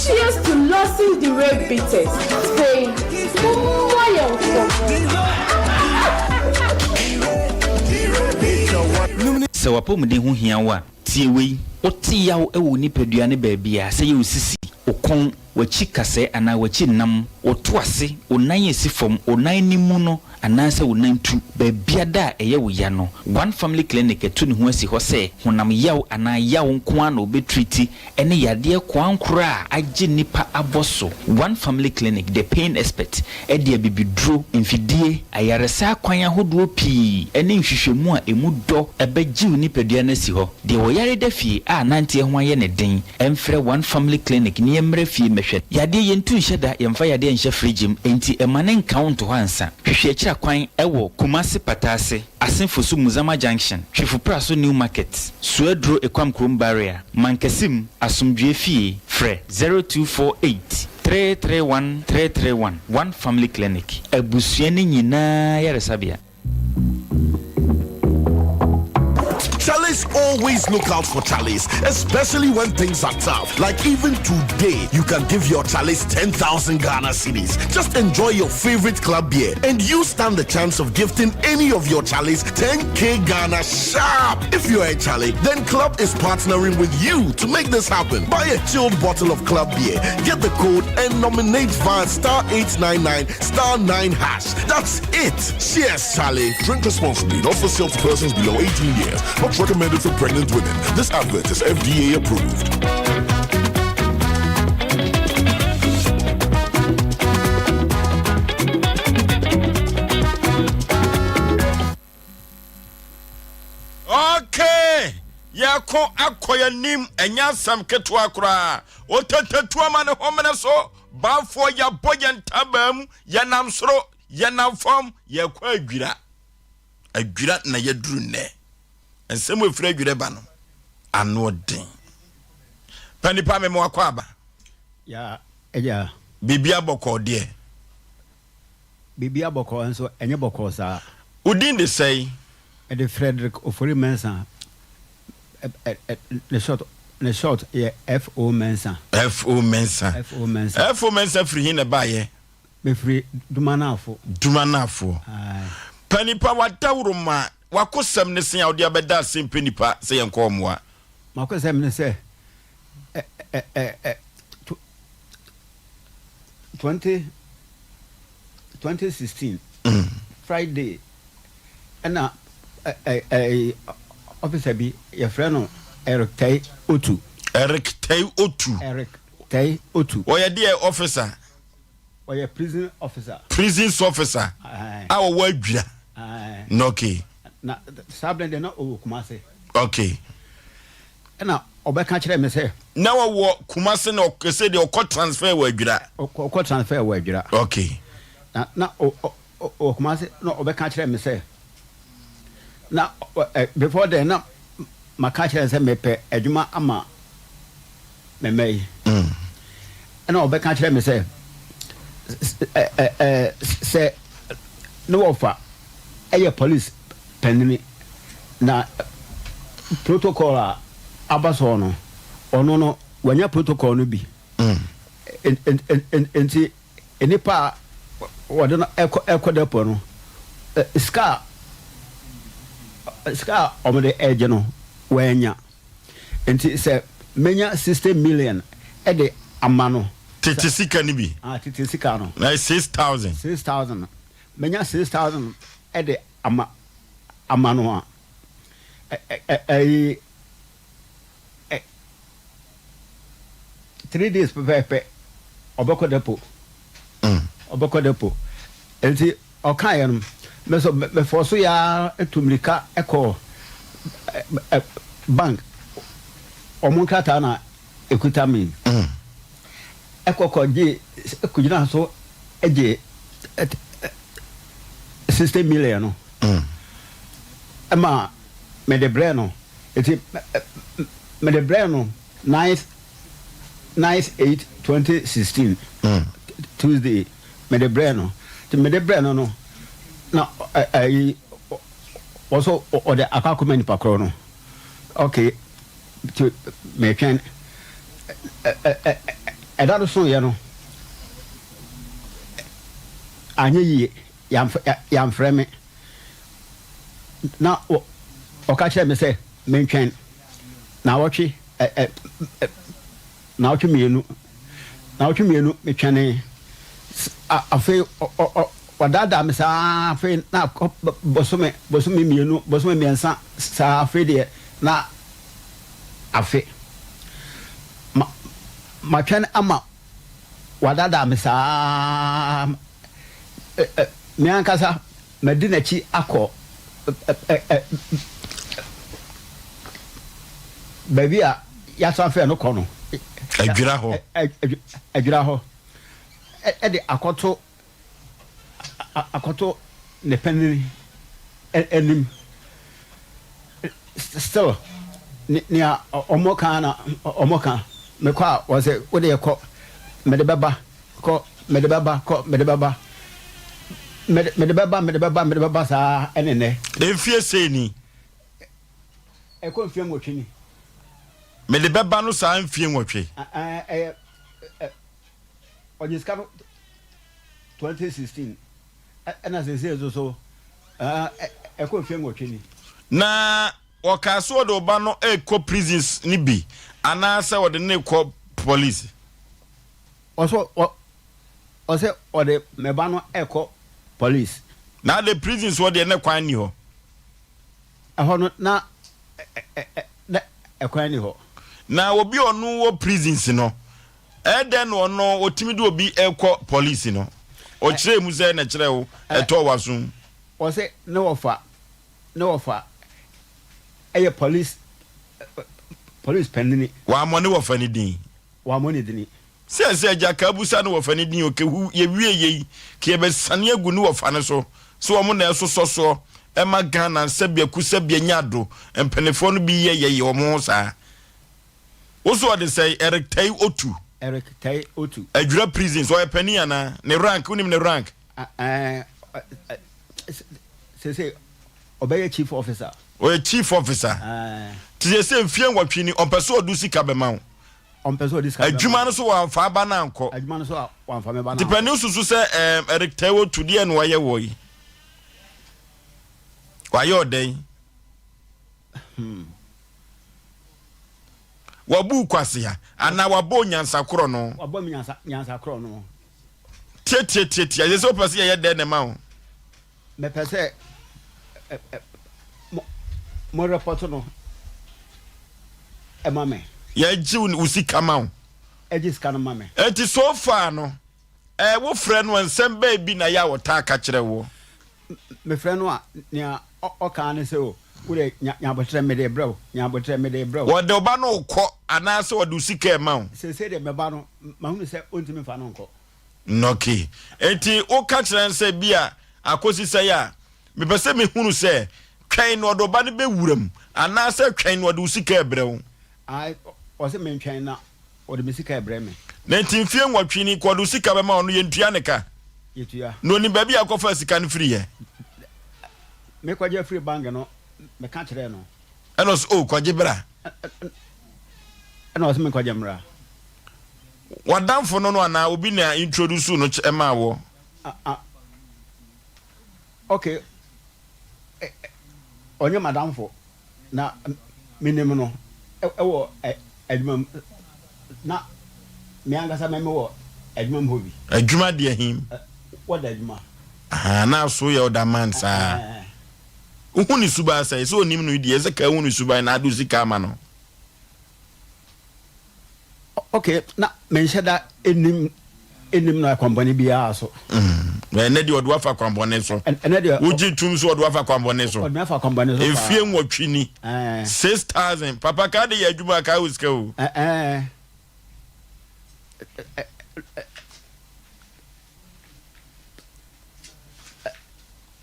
Cheers to Lawson Dure Bitters. Afei, mommɔ yɛn nkɔmmɔ. Sɛ w'apɔmuden ho hia wo a, tie wei, Wote yaw wɔ wo nipadua no baabi a, sɛ ɛyɛ wo sisi, wo kɔn, w'akyi kasɛɛ anaa w'akyi nam, wo to ase, wo nan a ɛsi fam, wo nan no mu no anaasɛ wo nan tu, baabiada a ɛyɛ wo ya no, One Family Clinic atu ne ho asi hɔ sɛ honam yaw anaa yaw nko ara na wɔbɛtriti ne yadeɛ koankorɔ a agye nnipa abɔ so. One Family Clinic, The Pain Expert, de abibiduro, mfidie, ayaresa akwan ahodoɔ pii ne nhwehwɛmu a ɛmu dɔ bɛgye wo nipadua no asi hɔ. Deɛ ɔyare da fie a nanteɛ ho ayɛ no den, mfrɛ One Family Clinic na yɛmmra fie mmɛhwɛ no. Yadeɛ yɛntu nhyɛ da, yɛmfa yadeɛ nhyɛ fridge mu, enti mma no nka wo nto hɔ ansa. Hwehwɛ akyiri akwan wɔ Kumasi Pataase, Asen Fosu Muzama Junction, Twifo Praso New Market, Suaduro Ekwam Kurom Barrier, Mankasim, Asomdwoeɛ Fie, frɛ 0248 331 331, One Family Clinic, abusua no nyinaa yaresabea. Chalice always look out for Chalice, especially when things are tough. Like even today, you can give your Chalice 10,000 Ghana cedis. Just enjoy your favorite club beer and you stand the chance of gifting any of your Chalice 10k Ghana sharp. If you're a Charlie, then Club is partnering with you to make this happen. Buy a chilled bottle of Club beer, get the code and nominate via star 899 star 9 hash. That's it. Cheers, Charlie. Drink responsibly, not for sale to persons below 18 years. Not recommended for pregnant women. This advert is FDA approved. Okay, yɛko akɔ yɛnim ɛnyɛ asɛm ketewa koraa otatatua ma ne homene so baafoɔ yɛabɔ yɛn ntabaa mu yɛnam soro yɛnam fam yɛkɔ adwira adwira na yɛduru nnɛ nsɛm efiri adwira ba no ano den pɛ nipa mema wakɔ aba ya ɛgya biribi abɔkɔɔ deɛ Biribi abɔkɔɔ nso ɛnyɛ bɔkɔɔ saa. Wo din de sɛn? Mede Frederick Ofori Mensah. Ne short ne short yɛ FO Mensah. FO Mensah. FO Mensah. FO Mensah firi he na ɛbaeɛ? Mefiri Dumanafo. Dumanafoɔ. Pa nipa wadaworo ma wakosɛm ne sen a wode abɛda ase mpɛ nipa sɛ yɛnkɔ ɔmoa. Makosɛm ne sɛ ɛ ɛ ɛ 20 2016 Friday ɛna ɛɛ officer bi yɛfrɛ no Eric Tei Otu. Eric Tei Otu. Eric Tei Otu. Ɔyɛ deɛ officer. Ɔyɛ prison officer. Prisons officer a ɔwɔ Adwira. Na okay. Na saa bere deɛ na ɔwɔ Kumasi. Okay. Ɛna ɔbɛka kyerɛɛ me sɛ. Na ɔwɔ Kumasi na ɔsɛ deɛ ɔkɔ transfer wɔ Adwira. Ɔkɔ transfer wɔ Adwira. Okay. Na na ɔwɔ Kumasi na ɔbɛka kyerɛɛ me sɛ na before then na maka kyerɛ no sɛ mepɛ adwuma ama me mma yi. Ɛna ɔbɛka kyerɛ me sɛ sɛ ne wɔfa ɛyɛ police panini na protocol a aba soɔ no, ɔno no wanya protocol no bi. Nti nnipa a wɔde no ɛkɔ depot no, sika a sika a wɔde ɛgye no wanya. Nti sɛ menya 60 million ɛde ama no. Tete sika no bi. Ah, tete sika no. Na 6,000. 6,000. Menya 6,000 ɛde ama ama no a, ɛyi ɛ 3 days pɛpɛɛpɛ ɔbɛkɔ depo. Ɔbɛkɔ depo. Nti. Ɔkaeɛ no, me nso mefɔɔ so yɛ ara tu mmirika kɔɔ bank, wɔn nkrataa na ɛkuta me, ɛkɔ kɔgye, kɔgyinaa so gye 60 million no ma mede brɛɛ no. Nti mede brɛɛ no ninth, ninth eight 2016 Tuesday. Mede brɛɛ no. Nti mede brɛɛ no no, na ayi, ɔso ɔde akɔ akɔma nipa korɔ no. Ok, nti metwɛn. Ɛda no soeɛ no, anyɛ yie, yɛamfrɛ me. Na ɔka kyerɛɛ me sɛ mentwɛn naawɔtwe. Naawɔtwe mmienu, naawɔtwe mmienu metwɛnee. Afei ɔdaadaa me saa afei na akɔ bosome, bosome mmienu, bosome mmiɛnsa saa afei deɛ na afe. Ma, matwɛn ama wadaadaa me saa. Me ankasa madi n'akyi akɔ baabi a yɛasan fɛ no kɔ no. Adwira hɔ. Adwira hɔ. Ɛde akɔto akɔto ne panin anim. Still nea wɔn ka na wɔn ka. Mekɔ a wɔsɛ wo deɛ kɔ mede bɛba kɔ mede bɛba kɔ mede bɛba mede mede bɛba mede bɛba mede bɛba saa ɛne nnɛ. Mfie sei ni. Ɛkɔ mfie nwɔtwe ni. Mede bɛba no saa mfie nwɔtwe. Ɛyɛ ɔgye sika no 2016 ɛna seesei nso so ɛkɔ mfie nwɔtwe ni. Na wɔkaa sɛ ɔde ɔba no rekɔ prisons no bi anaasɛ ɔde no rekɔ police. Ɔsɛ ɔsɛ ɔde me ba no rekɔ police. Na ade prisons hɔ deɛ na kwan nni hɔ. Ɛhɔ no na na ɛkwan nni hɔ. Na obi a ɔno wɔ prisons no, ɛyɛ dɛn na ɔno ɔtumi de obi rekɔ police no? Ɔkyerɛɛ mu sɛ na ɛkyerɛ wo, ɛtɔɔ w'asom. Ɔsɛ ne wɔfa ne wɔfa ɛyɛ police police panini. Wammɔ ne wɔfa no din. Wammɔ ne dini. Sɛ sɛ agya ka abusa ne wɔfa ne din o, kehu yɛwie yei, ke yɛbɛsane agu ne wɔfa no so, sɛ wɔn na ɛsosɔ soɔ ɛma Ghana sɛbea ku sɛbea nya do, mpaninfoɔ no bi yɛ yɛyɛ wɔn ho saa. Wo so ɔde sɛe, Eric Tai Otu. Eric Tai Otu. Adwira prisons, ɔyɛ panin anaa? Ne rank, wonim ne rank? Ɛɛ, sese ɔbɛyɛ chief officer. Ɔyɛ chief officer. Te sɛ sɛ mfie nwɔtwe ni, ɔmpɛ sɛ ɔde sika bɛma wo. Ɔmpɛ sɛ ɔde sika bɛma. Adwuma no so wamfa aba no ankɔ. Adwuma no so a wamfa me ba no ankɔ. Nti panin susu sɛ ɛɛm Eric Taiwo tu deɛ na wayɛ wɔ yi. Wayɛ ɔdɛn? Hmm. Wabu kwasea anaa wabɔ nyansa korɔ no? Wabɔ me nyansa nyansa korɔ no. Tiatiatiatia, yɛ sɛ wopɛ sɛ yɛyɛ dɛn na ɛma wo? Mepɛ sɛ mo mo report no ɛma me. Yɛgye wo sika ma wo. Ɛgye sika no ma me. Enti so far no, ɛɛ wo frɛ no a nsɛm bɛɛ bi na yɛ a ɔtaa ka kyerɛ woɔ? Mefrɛ no a nea ɔka ne sɛ o wo deɛ nya nya aboterɛ mede rebrɛ wo, nya aboterɛ mede rebrɛ wo. Wɔde wo ba no rekɔ anaasɛ wɔde wo sika rema wo? Seesei deɛ me ba no mahunu sɛ ɔntumi mfa no nkɔ. Ok. Enti woka kyerɛ no sɛ bi a akosi sɛe a, mepɛ sɛ mehunu sɛ twɛn na ɔde wo ba no bɛwura mu anaasɛ twɛn na ɔde wo sika rebrɛ wo. Ae, ɔse mentwɛn na ɔde me sika rebrɛ me. Na enti mfie nwɔtwe ni, kɔ ɔde wo sika bɛma wo no, yɛntua ne ka? Yɛtua. Na ɔnim baabi a wokɔfaa sika no firiiɛ? Mekɔgye afiri bank no, meka kyerɛɛ no. Ɛna ɔse, oh, kɔgye bra. Ɛna ɔse menkɔgye mmra. W'adamfo no no anaa obi na introduce no maa woɔ? Ah ah okay ɔnyɛ m'adamfo na menim no wɔ adwuma mu na me ankasa me mewɔ adwuma mu hɔ bi. Adwuma deɛ he? Wɔda adwuma. Ahaa na so yɛ ɔda man saa? Wohu ne suban sɛn? Sɛ onim no deɛ sɛ ka hu ne suban na ade wo sika ama no. Ok na menhyɛ da nnim. nnim no akwammɔne biara so. Na ɛnɛ deɛ ɔde wo afa akwammɔne so. Ɛnɛ deɛ. Wogye tom sɛ ɔde wo afa akwammɔne so. Ɔde me afa akwammɔne so paa. Mfie nwɔtwe ni. 6000 papa kaa de yɛ adwuma kaa wo sika o.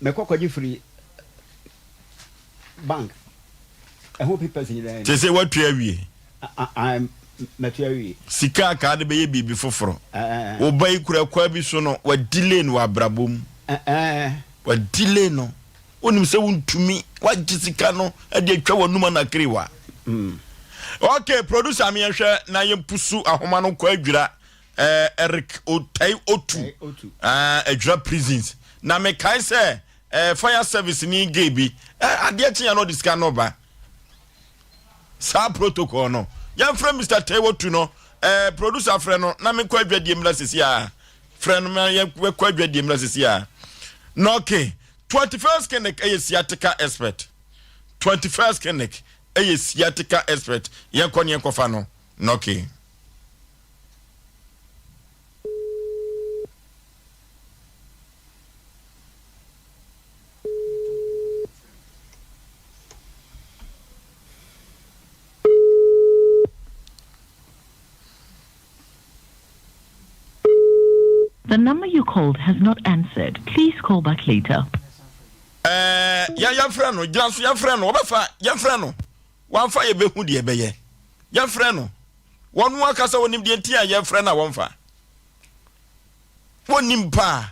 Mekɔ kɔgye firi bank ɛho papers nyinaa ni. Te sɛ woatua awie. Matua awie. Sika a kaa de bɛyɛ biribi foforɔ. Wo ba yi kura kwa bi so no, wa delay no wɔ abrabɔ mu. Wa delay no. Wonim sɛ wontumi, wagye sika no de atwa w'anum anakiriwa. Okay, producer meɛhwɛ na yɛmpusu ahoma no kɔ adwira. Eh, Eric Otai Otu, eh, Adwira prisons. Na mekae sɛ eh, fire service ni gay bi eh, adeɛ kye ya na ɔde sika no ba. Saa protocol no. Yɛmfrɛ Mr. Tai Otu no, eh, producer frɛ no na menkɔ adwadie mmra sisi a. Frɛ no ma yɛkɔ adwadie mmra sisi a. Na okay, 21st Clinic ɛyɛ sciatica expert. 21st Clinic ɛyɛ sciatica expert. Yɛnkɔ ne yɛnkɔfa no. Na okay. The number you called has not answered. Please call back later. Ɛɛ, yɛn yɛmfrɛ no, gyina so yɛmfrɛ no, wɔbɛfa yɛmfrɛ no, wamfa yɛbɛhu deɛ ɛbɛyɛ, yɛmfrɛ no. Wɔn ankasa wɔnim deɛ nti a yɛfrɛ no a wɔmfa. Wɔnim paa.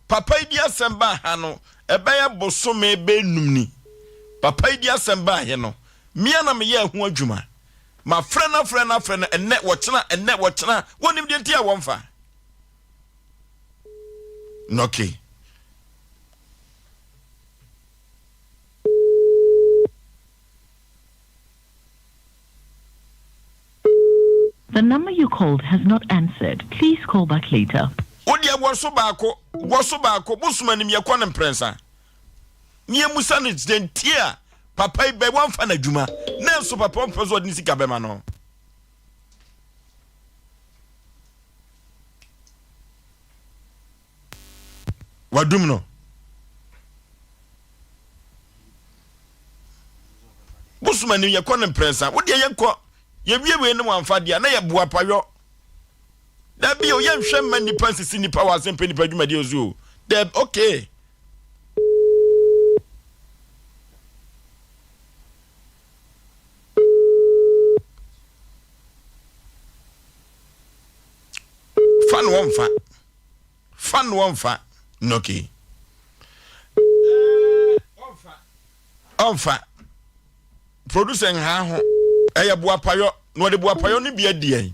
Papa yi di asɛm baa ha no, ɛbɛyɛ bosome bɛyɛ num ni. Papa yi di asɛm baa he no, mea na meyɛɛ ho adwuma. Mafrɛ no afrɛ no afrɛ no, ɛnnɛ, wɔkyena, ɛnnɛ, wɔkyena. Wɔnim deɛ nti a wɔmfa. Okay. The number you called has not answered. Please call back later. Wo deɛ wɔ so baako, wɔ so baako, bosom anim yɛkɔ no mprɛnsa. Ne yɛmmusa no deɛ nti a papa yi bɛ wamfa no adwuma, nanso papa ɔmpɛ sɛ ɔde ne sika bɛma no. Wadum no. Bosom anim yɛkɔ no mprɛnsa. Wo deɛ yɛnkɔ yɛwie wei no wamfa deɛ na yɛboa payɔ. Dabi o yɛnhwɛ mma nnipa nsisi nnipa wɔ asɛmpɛ nnipa dwumadie so o. Dɛb okay. Fa no wɔmfa. Fa no ɔmfa okay. Ɔmfa producer nha ho ɛyɛ boapayɔ na ɔde boapayɔ no bi adi yɛn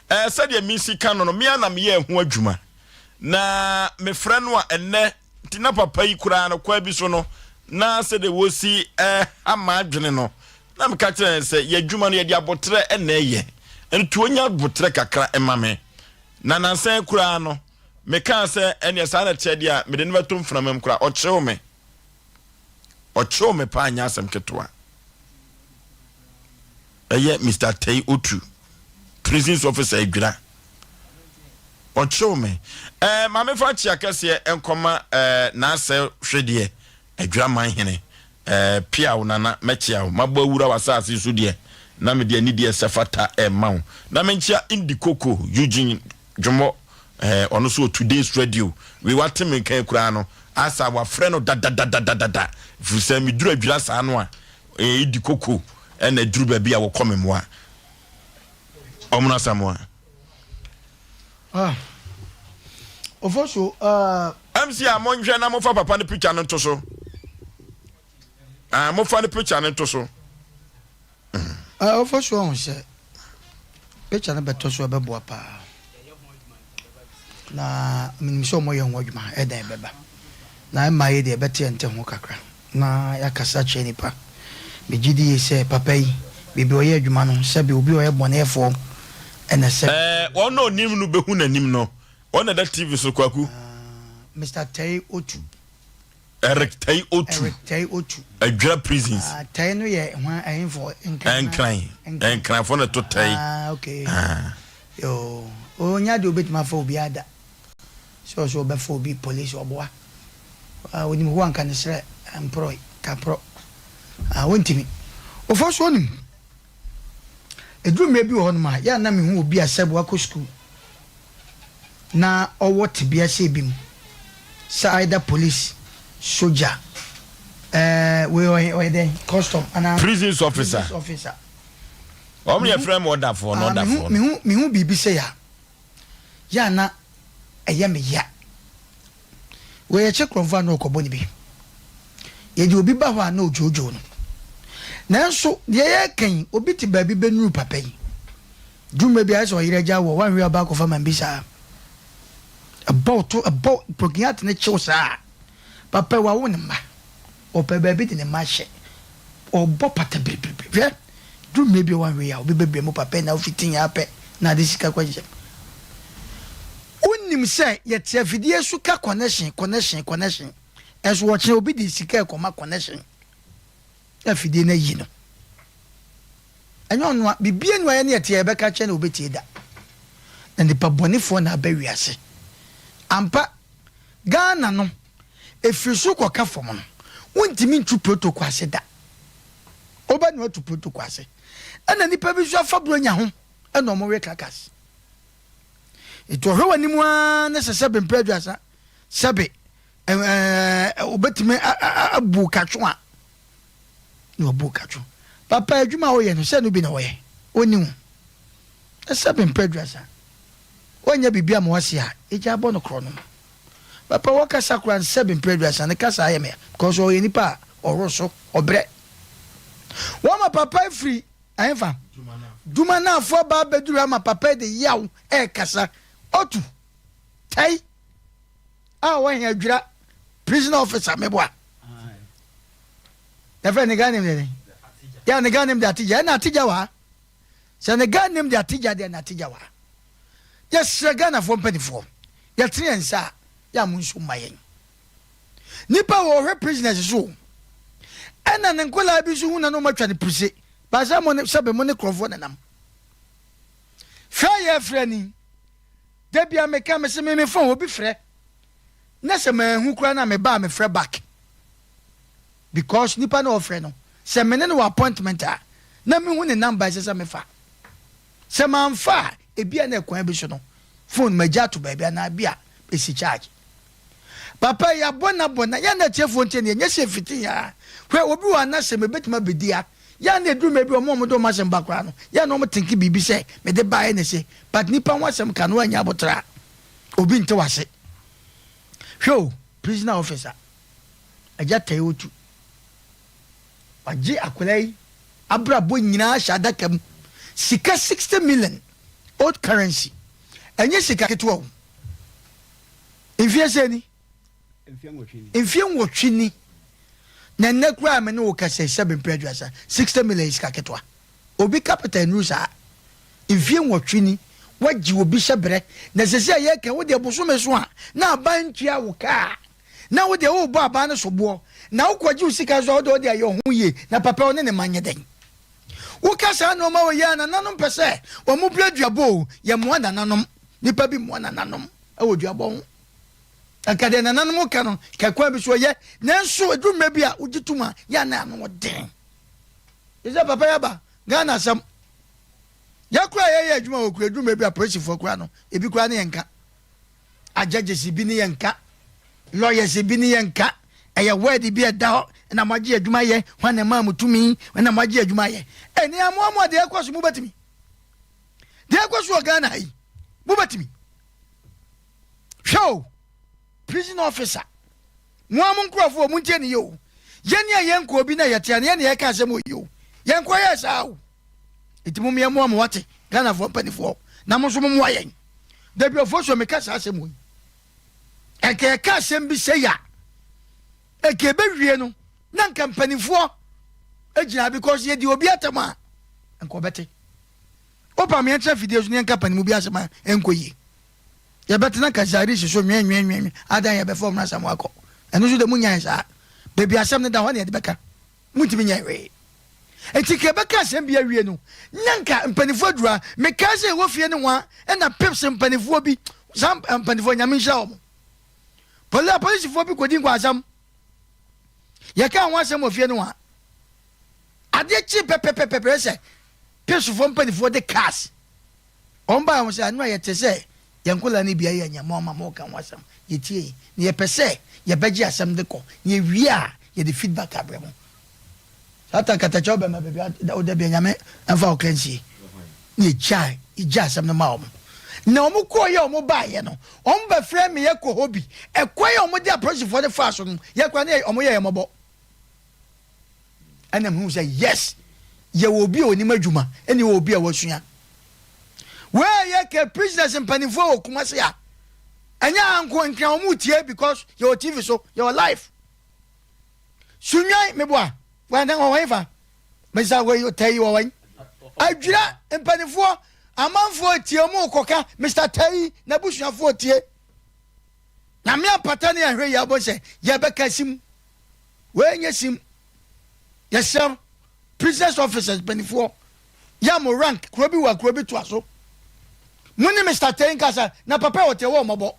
ɛɛ sɛdeɛ mesi ka no no mea na meyɛ ɛho adwuma na mefrɛ no a ɛnɛ nti na papa yi koraa no kwan bi so no na sɛdeɛ wɔsi ɛha m'adwene no na meka kyerɛ sɛ yɛ adwuma no yɛde abotrɛ ɛna ɛyɛ nti onya abotrɛ kakra ɛma me Na nnansa yi koraa no, mekaa sɛ, Ɛnneɛ saa na ɛteɛ deɛ a, mede no bɛto mframa mu koraa. Ɔkyew me. Ɔkyew me paa, nyɛ asɛm ketewa. Ɛyɛ Mister Tei Otu, prisons officer Adwira. Ɔkyew me. Ɛɛ, maame fa kyea kɛseɛ nkɔma ɛɛ n'asɛ hwedeɛ. Adwiraman hene, eh, pia wo nana, mɛkyea wo. Mabɔ awura w'asase so deɛ, na mede anidie a ɛsɛ fata rema wo. Na menkyea Indi Koko, Eugene Dwomɔ, eh, ɔno nso wɔ Today's Radio. Wei wate me nka yi koraa no, asa wafrɛ no dadadadadada. Ɛfiri sɛ meduru adwira saa no a, eh, Indi Koko ɛna aduru baabi a wɔkɔ me mmoa. Ɔmono Asamoah. Ah. Ofosu, uh. MC a monhwɛ na mofa papa no picture no nto so. Ah, mofa no picture no nto so. Mm. Uh, Ofosu ɔho sɛ picture no bɛtɔ so ɛbɛboa paa. Na menim sɛ ɔmɔyɛ ho adwuma ɛdan bɛba. Na ɛma yɛ deɛ ɛbɛte ɛnte ho kakra. Na yɛakasa akyerɛ nnipa. Megye di yie sɛ papa yi, baabi a ɔyɛ adwuma no, sɛbe obi a ɔyɛ bɔneɛfoɔ na sɛbe. Ɛɛ, wɔn a onim no bɛhu n'anim no, wɔn na ɛda TV so, Kwaku. Mister Tei Otu. Eric Tei Otu. Eric Tei Otu. Adwira prisons. Ah, Tei no yɛ hwan ɛhenfoɔ? Nkran. Nkran. Nkranfoɔ na ɛto Tei. Ah, okay. Ah. Yoo. Ɔnyɛ adeɛ ɔbɛtumi afa obiara da. Sɛ ɔsɛ ɔbɛfa obi police ɔboa. Ah, onim hɔ anka ne serɛ mporɔe, kaporɔ. Ah, wɔntumi. Ɔfa so onim. Ɛduru mmerɛ bi wɔ hɔnom a, yɛ a na mehu obi a sɛbe wakɔ sukuu na ɔwɔ tebea sei bi mu, sɛ either police, sogya, eh, wei ɔyɛ ɔyɛ dɛn, custom anaa Prisons officer. Prisons officer. Wɔn yɛ frɛ mu ɔdafoɔ no Ah, mehu, ɔdafoɔ no. mehu, mehu biribi sei a, yɛ a na ɛyɛ me ya. Wei yɛkye korɔmfoɔ a na ɔkɔbɔ ne bi. Yɛde obi ba hɔ a na ɔdwoodwoo no. Nanso deɛ yɛreka yi, obi te baabi bɛnuru papa yi. Duru mmerɛ bi ayɛ sɛ ɔyere agya wɔ, woanhwɛ a ɔba akɔfa man bi saa. Ɛbɔ wo to, ɛbɔ broken ne kyew saa. Papa yi wawo ne mma. Ɔpɛ baabi de ne mma ahyɛ. Ɔbɔ pata biribiribi. Hwɛ, duru mmerɛ bi a woanhwɛ yie a, obi bɛbrɛ mu papa yi na wofiti yɛ apɛ na ade sika kɔhyehyɛ. Wonim sɛ yɛte afidie so ka connection, connection, connection. Ɛnso ɔkyena obi de sika rekɔma connection na afidie no ayi no. Ɛnyɛ ɔno a, biribiara nni hɔ a yɛne yɛte a yɛbɛka akyerɛ no a ɔbɛtie da. Na nipa bɔnefoɔ na aba wiase. Ampa, Ghana no, ɛfiri soro kɔka fam no, wontumi ntu protocol ase da. Woba na watu protocol ase. Ɛna nipa bi nso afa buronya ho ɛna wɔwe krakas. Nti ɔhwɛ w'anim ara na sɛ sɛbe mpɛ aduasa, sɛbe ɛɛ obetumi abu katwo a, na wabu katwo. Papa adwuma a woyɛ no sɛ no bi na wɔyɛ, ɔnni ho. Na sɛbe mpɛ aduasa, woanyɛ biribi ama wase a, egya abɔ no korɔ no. Papa wɔkasa koraa no sɛbe mpɛ aduasa, ne kasa ayɛ me because ɔyɛ nipa a ɔworo so, ɔbrɛ. Wɔma papa firi Ɛhefa? Dwuma no aba abɛduru ha ma papa yi de yaw rekasa. Otu, Tɛi, a ɔwɔ he adwira prison officer meboa. Yɛfrɛ ne Ghana name de dɛn? Yɛ ne Ghana name de Atigya. Ɛna Atigya wɔ ha. Sɛ ne Ghana name de Atigya deɛ na Atigya wɔ ha. Yɛsrɛ Ghanafoɔ mpanimfoɔ, yɛtene yɛn nsa a, yɛ a mo nso mma yɛn. Nipa wɔ ɔhwɛ prisoners so o. Ɛna ne nkwadaa bi nso hu na na wɔn atwa no prise. Baasa mo ne sɛbe mo ne korɔmfoɔ nenam. Frɛ yɛ frɛ ni. Da bia meka me se me me phone obi frɛ. Na sɛ manhu koraa na me ba a me frɛ back. Because nipa na ɔfrɛ no sɛ me ne no wɔ appointment a na me hu ne number ɛsɛ sɛ me fa. Sɛ manfa a ebia na ɛkwan bi so no phone magya ato baabi anaa bi a esi charge. Papa yi abɔ na bɔ na yɛn na atiefoɔ ntie no yɛnyɛ sɛ fiti yɛn a hwɛ obi wɔ anasɛm ebetumi abedi a yɛn na eduru mɛ bi wɔn a wɔde wɔn asɛm ba koraa no yɛn na wɔn tenke biribi sɛ mede baeɛ na ɛsɛ but nipa ho asɛm ka no wɔanya abotra obi nte wase hwɛ o prisoner officer agya tɛe otu wagye akwadaa yi abrabɔ nyinaa hyɛ adaka mu sika 60 million old currency ɛnyɛ sika ketewa o. Mfeɛ sɛn ni? Mfeɛ nwɔtwe ni. Na nnɛ koraa a me ne wo kasa yi, sɛbe mprɛ aduasa, 60 million yɛ sika ketewa. Obi capital nnuru saa. Mfeɛ nwɔtwe ni, woagye obi hyɛ berɛ. Na sɛsei a yɛreka yi, wo deɛ bosome so a, na aban ntua wo ka a, na wo deɛ worebɔ aban no soboɔ. Na wokɔgye wo sika nso a, wo deɛ wode ayɛ wo ho yie. Na papa yi, ɔne ne mma nyɛ dɛn? Woka saa nnoɔma wei a, nananom pɛ sɛ wɔn brɛ duabɔ o. Yɛmmoa nananom. Nnipa bi mmoa nananom. wɔ duabɔ ho. Anka deɛ nananom ka no, nka kwan bi so ɔyɛ, nanso ɛduru mmerɛ bi a wogye tom a, yɛ a na ano ɔden. Ɛsɛ papa yɛ aba Ghana asɛm. Yɛ kora yɛyɛ adwuma wɔ kura ɛduru mmerɛ bi a polisifoɔ kora no, ebi kora ne yɛn nka. Agyɛgyes bi ne yɛn nka. Lawyers bi ne yɛn nka. Ɛyɛ word bi ɛda hɔ na moagye adwuma yɛ, hwan na ɛmaa mo tumi, na moagye adwuma yɛ. Ɛne amoamoa deɛ ɛkɔ so mobɛtumi. Deɛ ɛkɔ so wɔ Ghana ha yi, mobɛtumi. Hwɛ o, prison officer, mo a mo nkurɔfoɔ mo ntie ne yɛ o. Yɛne a yɛnkɔ obi na yɛte a ne yɛne yɛka asɛm wɔ yi o. Yɛnkɔ yɛ saa o. Nti mo mmoa mo wate Ghanafoɔ mpanimfoɔ na mo nso mo mmoa yɛn. Dabi ɔfoɔ so meka saa asɛm wɔ yi. Ɛnka yɛka asɛm bi sɛ ya. Ɛnka ɛbɛwie no na nka mpanimfoɔ gyina because yɛdi obi atam a nka ɔbɛte. Wopa me yɛntena fidie so ne yɛnka panimu bi asɛm a ɛnkɔ yie. Yɛbɛtena Kazaris so nwɛnwɛnwɛn adan yɛbɛfa ɔmo asɛm akɔ. Ɛno nso de mo nyae saa. Baabi asɛm no da hɔ na yɛde bɛka. Montumi nyɛ hwee. Enti nka yɛbɛka asɛm bi awie no, na nka mpanimfoɔ aduru ha. Mekae sɛ yɛwɔ fie nohoa ɛna pips mpanimfoɔ bi, saa mpanimfoɔ Nyame nhyira wɔn. Poli apolisifoɔ bi kɔdi nkwaasɛm. Yɛkaa ho asɛm wɔ fie nohoa. Adeɛ kye pɛpɛpɛpɛ sɛ pipsfoɔ mpanimfoɔ de cars. Wɔn baa ho sɛ ɛno a yɛte sɛ yɛn nkwadaa no bi ayɛ anya mo ama mo ka ho asɛm. Yɛtie na yɛpɛ sɛ yɛbɛgye asɛm de kɔ. Na yɛwie a yɛde feedback abrɛ mo. Satan katakyɛ ɔbɛma baabi a woda bia Nyame mfa wo kra nsie. Na yɛgyae yɛgyae asɛm no maa wɔn. Na wɔn kɔɔ yɛ wɔn baeɛ no, wɔn bɛfrɛ me yɛkɔ hɔ bi. Ɛkwan a wɔde apolisifoɔ no faa so no, yɛ koraa ne wɔn yɛ yɛn mmɔbɔ. Ɛna mehu sɛ yes, yɛwɔ obi a onim adwuma ɛne yɛwɔ obi a wasua. Wei yɛ kɛ prisoners mpanimfoɔ wɔ Kumasi a, ɛnyɛ anko nkran wɔn tie because yɛwɔ TV so, yɛwɔ live. Sunwan meboa wɔn wɔ wɔn fa mesa wɔ yi tɛyi wɔ wɔn adwira mpanimfoɔ amanfoɔ tie wɔn kɔka Mr tɛyi n'abusuafoɔ tie nyame apata ne ahwɛ yi abɔ sɛ yɛbɛka sim wei nyɛ sim yɛsrɛ prisoners officers mpanimfoɔ yɛ mo rank kuro bi wɔ kuro bi toa so mo ne Mr tɛyi nkasa na papa wɔ tɛ wɔ ɔmɔbɔ.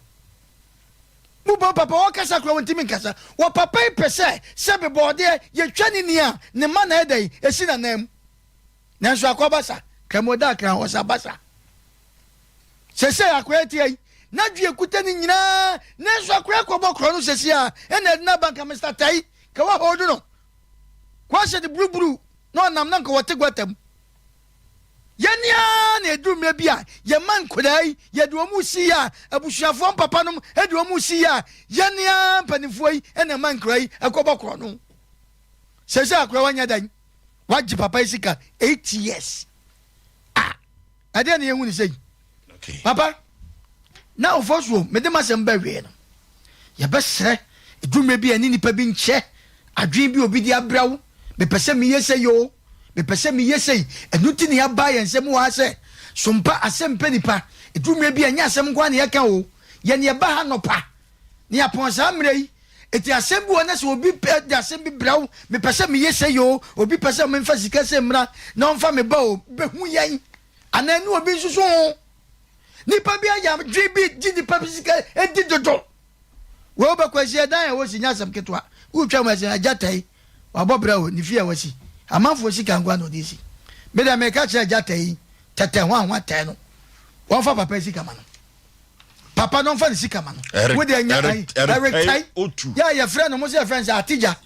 Mo bɔ papa ɔkasa koraa ɔntimi nkasa wɔ papa yi pɛ sɛ sɛbe bɔɔdeɛ yɛtwa ne ni a ne mma na ɛdɛn ɛsi nanan mu nanso akɔ basa kramo da akra ɔsa basa sɛsɛ akora atia yi n'adwe ekuta ne nyinaa nanso akora kɔbɔ korɔ no sɛsi a ɛna ɛde n'aba nka Mr. Tai ka wa hold no kɔ ahyɛ de buruburu na ɔnam na nka wɔte guata mu Yɛn ara na ɛduru mmerɛ bi a yɛma nkwadaa yi yɛde wɔn resi yɛ a abusuafoɔ mpapanom de wɔn resi yɛ a yɛn ara mpanimfoɔ yi na ɛma nkwadaa yi ɛkɔbɔ korɔno. Sɛsɛ akwadaa wanya dan wagye papa yi sika 8 years a ɛdeɛ na yɛhu ne sɛ yi. Papa, na Ofosuo, mede m'asɛm bɛwie no, yɛbɛsrɛ ɛduru mmerɛ bi a ɛne nipa bi nkyɛ adwene bi obi de abrɛ wo, mepɛ sɛ meyɛ sɛ yoo, mepɛ sɛ meyɛ sei, ɛno nti na yɛaba yɛn nsɛm wɔ ha sɛ, sompa asɛm pɛ nipa, ɛduru mmerɛ bi a ɛnyɛ asɛm nko ara na yɛka o, yɛn yɛba ha nɔpa, na yɛapɔn saa mmerɛ yi, ɛti asɛm bi wɔ na sɛ obi de asɛm bi brɛ wo, mepɛ sɛ meyɛ sei o, obi pɛ sɛ memfa sika sei mmra na ɔmfa me ba o, bɛhu yɛn. Anaa ɛne obi nsusu ho. Nipa bi ayɛ adwene bi gye nipa bi sika edi dodo. Wei wobɛkɔ asi ɛdan a wɔsi nyɛ asɛm ketewa. Wotwa mu ɛsɛ agya tai wabɔ bra o ne fie a wasi. Amanfoɔ sika nkoa na ɔde si. Me deɛ meka kyerɛ agya tai tɛtɛ ho ahoa tɛɛ no. Wɔmfa papa sika ma no. Papa no ɔmfa ne sika ma no. Wo deɛ nya ayi Eric tai. Yɛ a yɛfrɛ no mo sɛ yɛfrɛ no sɛ atigya.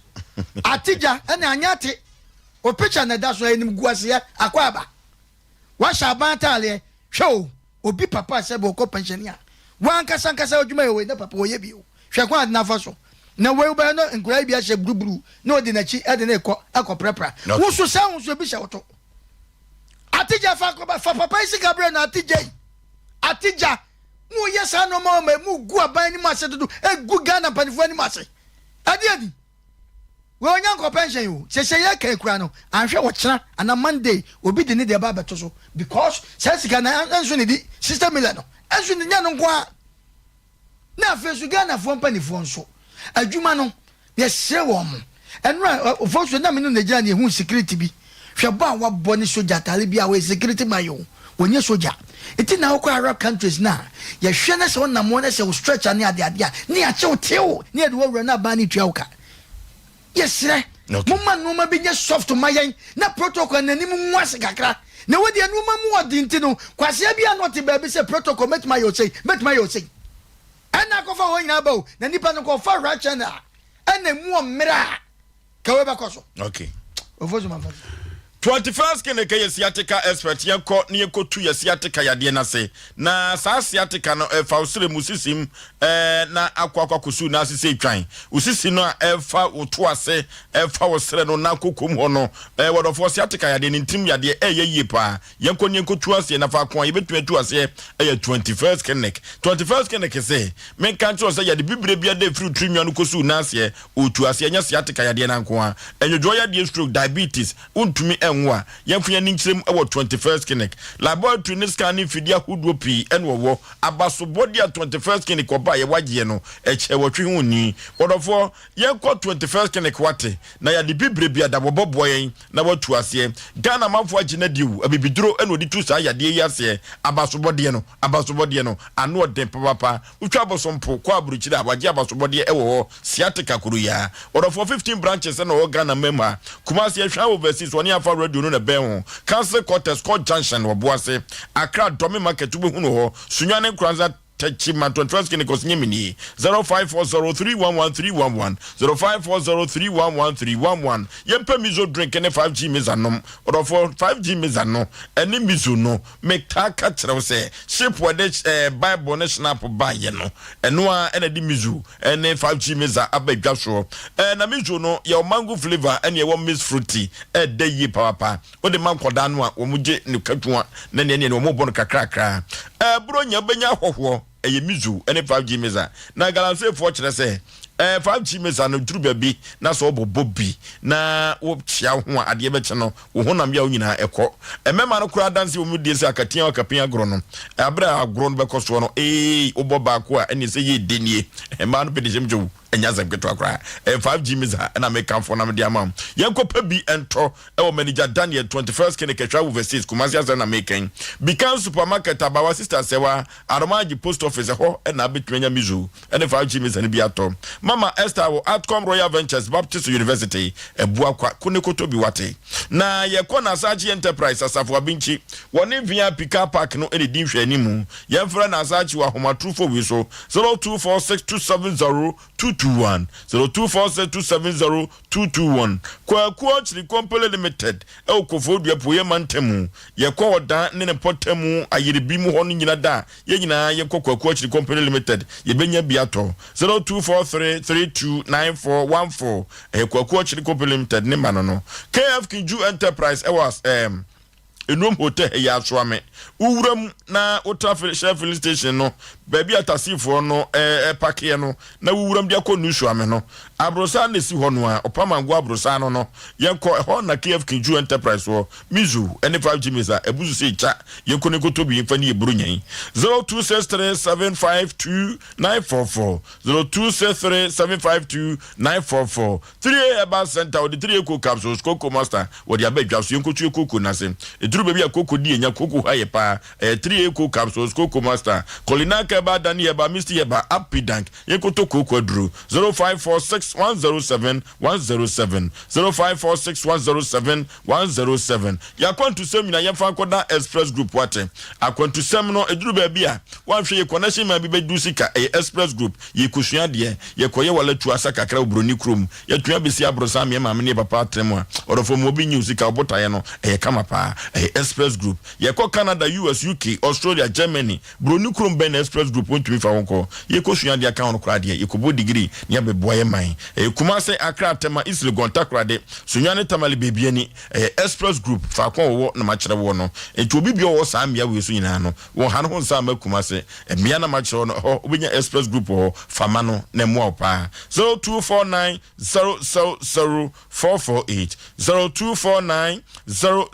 Atigya ɛna anyɛ ate. O picture na ɛda so ɛnim gu aseɛ akɔ aba. Wahyɛ aban ataadeɛ. Hwɛ o, obi papa sɛ bɛ ɔkɔ pɛnhyɛni a, wankasa ankasa adwuma yɛ wei na papa ɔyɛ bi o. Hwɛ kwan ade no afa so. Na wei wobɛyɛ no nkwadaa yi bi ahyɛ buruburu na ɔdi n'akyi de no rekɔ akɔprapra. Wo nso saa wo nso ebi hyɛ wo to. Atigya fa akɔba fa papa yi sika brɛ no atigya yi. Atigya mo yɛ saa nneɛma ma mu gu aban anim ase dodo egu Ghana mpanimfoɔ anim ase. Ɛdeɛ ni. Wei ɔnya nkɔ pension o. Sese yɛ kan kura no anhwɛ ɔkyena ana Monday obi de ne deɛ ba abɛto so because saa sika no ɛnso ne di 60 million no ɛnso ne nya no nko ara. Na afei nso Ghanafoɔ mpanifoɔ nso adwuma no yɛsrɛ wɔn mo ɛno a ɔfɔ so na me no na gyina ne ehu security bi hwɛ bɔ a wabɔ ne soja atare bi a wɔyɛ security man o wɔnyɛ soja nti na wokɔ Arab countries na yɛhwɛ na sɛ wonam hɔ na sɛ wo stretcher ne adeade a ne yɛakyew tew ne yɛde wawura na aban ne tua wo ka yɛsrɛ momma nneɛma bi nyɛ soft ma yɛn na protocol n'anim ngu ase kakra na wo deɛ nneɛma mu ɔde nti no kwasea bi a na ɔte baabi sɛ protocol mɛtumi ayɛ osei mɛtumi ayɛ osei ɛna akɔfa wɔn nyinaa ba o na nipa no kɔfa right channel a ɛna emu ɔmmerɛ a Ka wei bɛkɔ so. Okay. Ofosu ma fa so. 21st clinic yɛ sciatica expert yɛnkɔ ne yɛnkɔtu yɛ sciatica yadeɛ no ase na saa sciatica no ɛfa wo serɛ mu sisim ɛɛ na akɔ akɔ akɔsu na ase sɛ twan wo sisi no a ɛfa wo to ase ɛfa wo serɛ no na kokom hɔ no ɛɛ wɔdɔfoɔ sciatica yadeɛ ne ntirim yadeɛ ɛyɛ yie paa yɛnkɔ ne yɛnkɔtu aseɛ na faako a yɛbɛtumi atu aseɛ ɛyɛ 21st clinic 21st clinic se menka nkyerɛ sɛ yɛde bibire bi ada ɛfiri tiri nwa no kɔsu na aseɛ Ɔretu aseɛ nyɛ sciatica yadeɛ no nko ara, nnwodwoɔ yadeɛ, stroke, diabetes, wontumi ɛnwo a, yɛmfa yɛn ani nkyerɛ mu wɔ 21st Clinic. Laboratory ne scan ne mfidie ahodoɔ pii na wɔwɔ. Abasobɔdeɛ a 21st Clinic ɔbaeɛ wagyeɛ no, ɛkyɛ wɔtwe ho nni. Ɔdɔfoɔ, yɛnkɔ 21st Clinic wate, na yɛade bibire bi ada wɔbɔboa yɛn na watu aseɛ. Ghana amanfoɔ agye no adi o, abibiduro na wɔde tu saa yadeɛ yi aseɛ. Abasobɔdeɛ no, abasobɔdeɛ no, ano ɔden papapa. Wotwa abosompo kɔ aburokyire a, wagye abasobɔdeɛ wɔ hɔ. Sciatica koro yi ara. Ɔdɔfoɔ 15 branches na ɔwɔ Ghana man mu ha. Kumasi, Ahwea Overseas, wɔne Alpha Radio no na ɛbɛn ho. Council Quarters, Court Junction, Ɔboase. Accra, Dome Market, wobɛhu no hɔ. Sunyani, Nkoranza, Techiman, 21st Clinic, Ɔsenyɛ nie. 0540311311, 0540311311. Yɛmpɛ Mizo drink ne 5G Meza nom. Ɔdɔfoɔ, 5G Meza no ɛne Mizo no, metaa ka kyerɛ wo sɛ, ship wɔde eh, Bible ne Schnapp baeɛ no, ɛno ara ɛna de Mizo ne 5G Meza aba dwa soɔ. Eh, na Mizo no, yɛwɔ mango flavour ɛne ɛwɔ mix fruity, ɛɛdɛ yie papaapa. Wode ma nkwadaa no a, wɔn gye no katua na nea nea wɔn bɔ no kakrakra. Eh, Buronya wobɛnya ahɔhoɔ, ɛyɛ Mizo ne 5G Meza. Na Galamseyfoɔ kyerɛ sɛ, eh, 5G Meza no duru baabi na sɛ wɔbɔbɔ bi na wokyea wo ho a, adeɛ bɛkye no, wo honam yaw nyinaa ɛkɔ. Mmarima no koraa adanse wɔ mu die sɛ akatua akapin agorɔ no, aberɛ a agorɔ no bɛkɔ soɔ no, ee, wobɔ baako a, ɛneɛ sɛ yie de nie. Mmaa no pɛ de hyɛm kyɛ wo, ɛnyɛ asɛm ketewa koraa. Ɛyɛ 5G Meza ɛna mekamfo na mede ama wo. Yɛnkɔpɛ bi ntɔ ɛwɔ Manager Daniel, 21st Clinic, Atwa Overseas, Kumasi asɛm na meka yi. Bikan Supermarket, Abawa Sister Sɛwa, Aromaagye Post Office, ɛhɔ na abɛtumi anya Mizo ne 5G Meza no bi atɔ. Mama Esther wɔ Atcom Royal Ventures Baptist University, Abuakwa, Kone Kotobi wate. Na yɛkɔ Nasaakye Enterprise, Asafo Abinkyi, wɔne VIP Car Park no na ɛdi nhwɛanimu. Yɛmfrɛ Nasaakye wɔ ahomatorofo wei so, 0246 270 221, 0246 270 221, Kwaku Ɔkyere Company Limited wɔ Koforidua Apueeɛ Mantam mu. Yɛkɔ Ɔdan ne ne mpɔtam Ayerbi mu hɔ no nyina da a, yɛn nyinaa yɛkɔ Kwaku Ɔkyere Company Limited, yɛbɛnya bi atɔ. 0243 329414, ɛyɛ Kwaku Ɔkyere Company Limited ne ma no no. KF Kinju Enterprise wɔ as ɛɛm. Enuom hotel ha yi asoa me. Wo wura mu na wo tra Shell filling station no, baabi a taxifoɔ no pakeɛ no, na wo wura mu de akɔ Nusuame no. Aborosan na esi hɔ no a, Ɔpamango aborosan no no. Yɛnkɔ, ɛhɔ na KF Kinju Enterprise wɔ. Mizu ne 5G Mesa, abu so sei kya. Yɛnkɔ na yɛnkɔtɔ bi mfa nni yɛn Buronya yi. 0263 752 944, 0263 752 944. 3A Herbal Centre, wɔde 3A Cocoa Capsules, Cocoa Master, wɔde aba dwa so. Yɛnkɔtue cocoa no ase. Ɛduru baabi a cocoa di yɛnya, cocoa ha yɛ paa. Ɛyɛ 3A Cocoa Capsules, Cocoa Master, Kolinak Herbal, Dani Herbal, Misty Herbal, Apidank. Yɛnkɔtɔ cocoa aduro. 0546 107 107, 0546 107 107. Yɛn akwantusɛm nyinaa yɛmfa nkɔda Express Group wate. Akwantusɛm no, ɛduru baabi a, woanhwɛ yie connection man bi bɛdu sika. Ɛyɛ Express Group. Yɛkɔsua adeɛ. Yɛkɔyɛ walatu asa kakra wɔ buroni kurom. Yɛatumi abɛsi aborosan ama yɛn maame ne yɛn papa atena mu a, ɔdɔfoɔ ma obi nnye wo sika, wo botaeɛ no, ɛyɛ kama paa. Ɛyɛ Express Group. Yɛkɔ Canada, US, UK, Australia, Germany. Buroni kurom bɛn na Express Group wɔntumi mfa wo nkɔ? Yɛkɔsua adeɛ aka ho no koraa deɛ, yɛkɔbɔ degree na yɛabɛboa yɛn man. Ɛyɛ Kumase, Accra, Tema, East Legon, Takoradi, Sunyani, Tamale, Baabiani. Ɛyɛ Express Group, faako a wɔwɔ na makyerɛ woɔ no. Enti obi biara a ɔwɔ saa mmea wei so nyinaa no, Wɔ ha no ho nsa amma Kumase. Mmea na makyerɛ wo no, ɛhɔ wobɛnya Express Group wɔ hɔ. Fa ma no na ɛmmoa wo paa. 0249 000 448 0249 000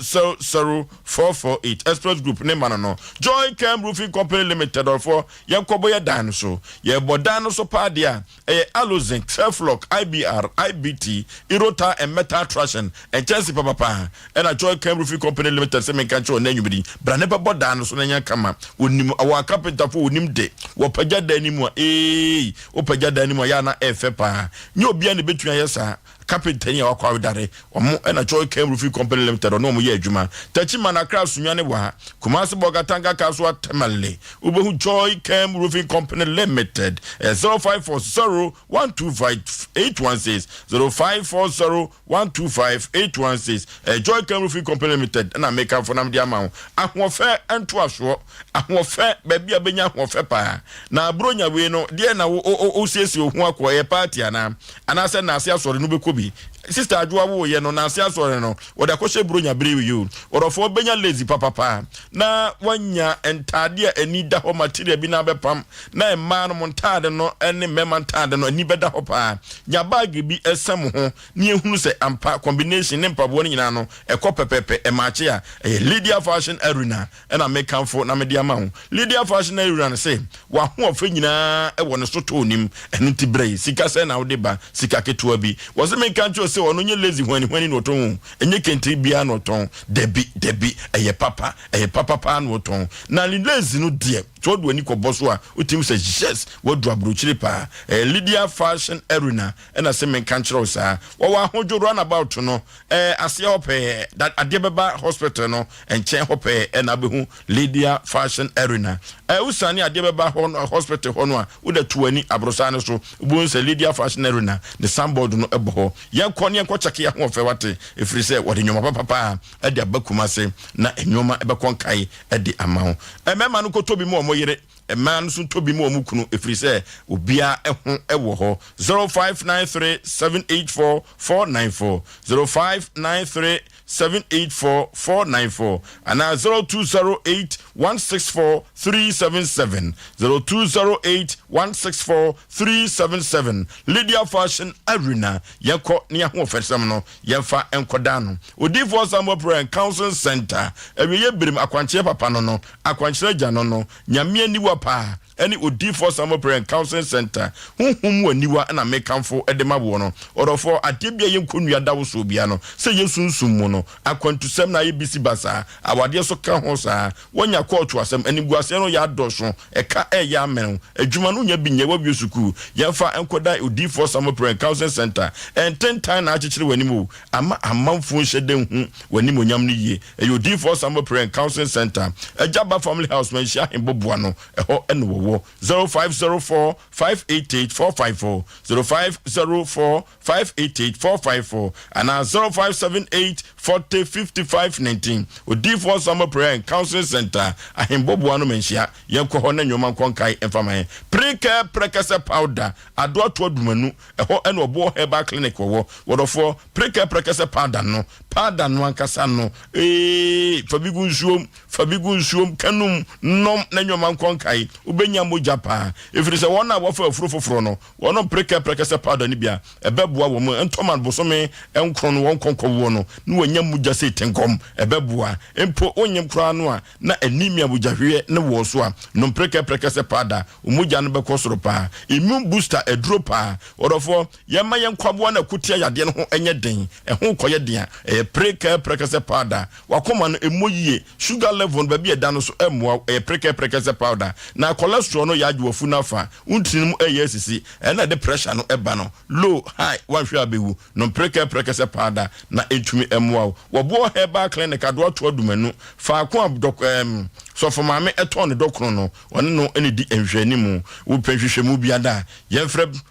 448 Express Group ne ma no no. Joy Chem Roofing Company Limited ɔfoɔ, yɛnkɔbɔ yɛ dan no so. Yɛbɔ dan no so paa deɛ a, Ɛyɛ Aluzinc, Ceflock, IBR, IBT, Irota and Metal Trashing, nkyɛnse papapa ɛna Joy Chem Roofing Company Limited sɛ menka nkyerɛ wo nnɛ anwummere yi, bra na bɛbɔ dan no so na nya kama. Wɔnim, wɔn akapentafo wɔnim de, wɔpagya dan no mu a, eei, wopagya dan no mu a, yɛ a na ɛyɛ fɛ paa. Nyɛ obiara na ebetumi ayɛ saa. Kapentani a wakɔ awedare, wɔn na Joy Chem Roofing Company Limited ɔne wɔn yɛ adwuma. Techiman, Accra, Sunyani, wɔ ha. Kumasi, Bolgatanga, Kasoa, Tamale. Wobɛhu Joy Chem Roofing Company Limited. Ɛyɛ 0540 125 816, 0540 125 816. Ɛyɛ Joy Chem Roofing Company Limited na mekamfo na mede ama wo. Ahoɔfɛ ntoasoɔ, ahoɔfɛ, baabi a bɛnya ahoɔfɛ paa. Na Buronya wei no, deɛ na wo, wo, wo, wosiesie wo ho akɔ, ɛyɛ party anaa? Anaasɛ Naase asɔre no wobɛkɔ bi? Sister Adwoa woeɛ no, Naase asɔre no, wɔde akɔhyɛ Buronya bere yi o. Ɔdɔfoɔ. Ɔdɔfoɔ bɛnya lazy papapa na wanya ntaadeɛ a ani da hɔ material bi na abɛpam na mmaa no mo ntaade no ne mmarima ntaade no ani bɛda hɔ paa. Nya baage bi ɛsɛ mo ho na yɛhunu sɛ ampa combination ne mpaboa no nyinaa no ɛkɔ pɛpɛpɛ ɛmaakye a ɛyɛ Lydia Fashion Arena ɛna mekamfo na mede ama wo. Lydia Fashion Arena no se w'ahoɔfɛ nyinaa ɛwɔ ne sotɔɔ no mu ɛno nti brɛ yi sika sɛn na wode ba sika ketewa bi. Wɔse menka nkyerɛ wo sɛ ɔno nyɛ lazy hwani hwani na ɔtɔn o ɛnyɛ kente biara na ɔtɔn dabi dabi ɛyɛ papa ɛyɛ papa paa na ɔtɔn na ne lazy no deɛ sɛ wode w'ani kɔbɔ so a wotumi sɛ yes wadu aburokyire paa ɛyɛ Lydia Fashion Arena Ɛna se menka nkyerɛ wo saa. Wɔwɔ ahodwo run about no ɛɛ aseɛ hɔ pɛɛ da adeɛ bɛba hospital no nkyɛn hɔ pɛɛ ɛna wobɛhu Lydia Fashion Arena. Ɛɛ wosiane adeɛ bɛba hɔ no hospital hɔ no a wode to w'ani aborosan no so wobɛhu sɛ Lydia Fashion Arena ne signboard no bɔ hɔ. Yɛnkɔ ne yɛnkɔ kyɛke ahoɔfɛ wate ɛfiri sɛ wɔde nnoɔma papa paa de aba Kumase na nnoɔma bɛkɔ nkae de ama wo. Mmarima no kɔtɔ bi ma wɔn yere. Mmaa no nso tɔ bi ma wɔn kunu ɛfiri sɛ obiara ho wɔ hɔ. 0593 784 494, 0593 784 494 anaa 0208 164 377, 0208 164 377. Lydia Fashion Arena, yɛnkɔ ne ahoɔfɛsɛm no yɛmfa nkɔda ano. Odiyifoɔ Samuel Prayer and Counseling Center, awieeɛ berem akwankyerɛ papa no no, akwankyerɛ agya no no, Nyame aniwa paa ɛne Odiyifoɔ Samuel Prayer and Counseling Center, honhom mu aniwa na mekamfo de ma woɔ no. Ɔdɔfoɔ, adeɛ bi a ɛyɛ nkɔnnua da wo soɔ biara no, sɛ ɛyɛ sunsum mu no, akwantusɛm na ayɛ bisi basaa, awadeɛ nso ka ho saa, woanya kɔɔto asɛm, animguaseɛ no yɛ adɔso, ɛka ɛreyɛ amene wo, adwuma no wonya bi nyɛ, woawie sukuu, yɛmfa nkɔdan Odiyifoɔ Samuel Prayer and Counseling Center, ntentan na akyekyere w'anim o, ama amanfoɔ nhyɛ da nhu w'animuonyam no yie. Ɛyɛ Odiyifoɔ Samuel Prayer and Counseling Center, Agya Ba Family House, Manhyia Ahemboboa no, ɛhɔ na wɔwɔ. 0504 588 454, 0504 588 454, anaa 0578 40 55 19. Odiyifoɔ Samuel Prayer and Counseling Center, Ahemboboa no, Manhyia. Yɛnkɔ hɔ na nneɛma nkɔ nkae mfa ma yɛn. Prekɛ Prɛkɛsɛ Powder, Adoato Adumanu, ɛhɔ na Ɔboɔ Herbal Clinic wɔwɔ. Wɔdɔfoɔ, Prekɛ Prɛkɛsɛ Powder no, powder no ankasa no, ee, fa bi gu nsuom, fa bi gu nsuom, ka num, nom na nneɛma nkɔ nkae. Wobɛnya mogya paa. Ɛfiri sɛ wɔn a wɔafa afuro foforɔ no, wɔnom prekɛ prɛkɛsɛ powder no bi a, ɛbɛboa wɔn. Ntɔma bosome nkron no wɔn nkɔnkɔwoɔ no, na wɔanya mogya sei tenkɔm. Ɛbɛboa. Mpo wonyem koraa no a, na anemia mogyahweɛ ne wɔ so a, nom prekɛ prɛkɛsɛ powder, wo mogya no bɛkɔ soro paa. Immune booster aduro paa. Ɔdɔfoɔ, yɛmma yɛn nkwaboa no a ɛko tia yadeɛ no ho nyɛ den. Ɛho kɔyɛ den a, ɛyɛ prekɛ prɛkɛsɛ powder. W'akoma no, ɛmmɔ yie. Sugar level no, baabi a ɛda no so mmoa wo. Ɛyɛ prekɛ prɛkɛsɛ powder. Na cholesterol no yɛ agye w'afu no afa. Wo ntini no mu reyɛ asisi. Ɛno na ɛde pressure no ba no. Low, high, woanhwɛ a bɛwu. Nom prekɛ prɛkɛsɛ powder na ɛntumi mmoa wo. Wɔboɔ Herbal Clinic, Adoa Toa Dumanu, faako a dɔk ɛɛm Sɔfo Maame tɔn ne dɔkono no, ɔne no na ɛdi nhwɛanimu. Wopɛ nhwehwɛmu biara a, yɛmfrɛ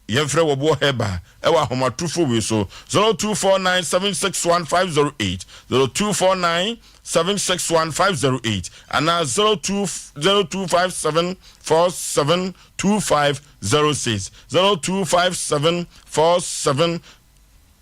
Yɛmfrɛ Wɔboɔ Herbal wɔ ahomatorofo wei so, 0249 761 508, 0249 761 508 anaa 02 0257 47 2506, 0257 47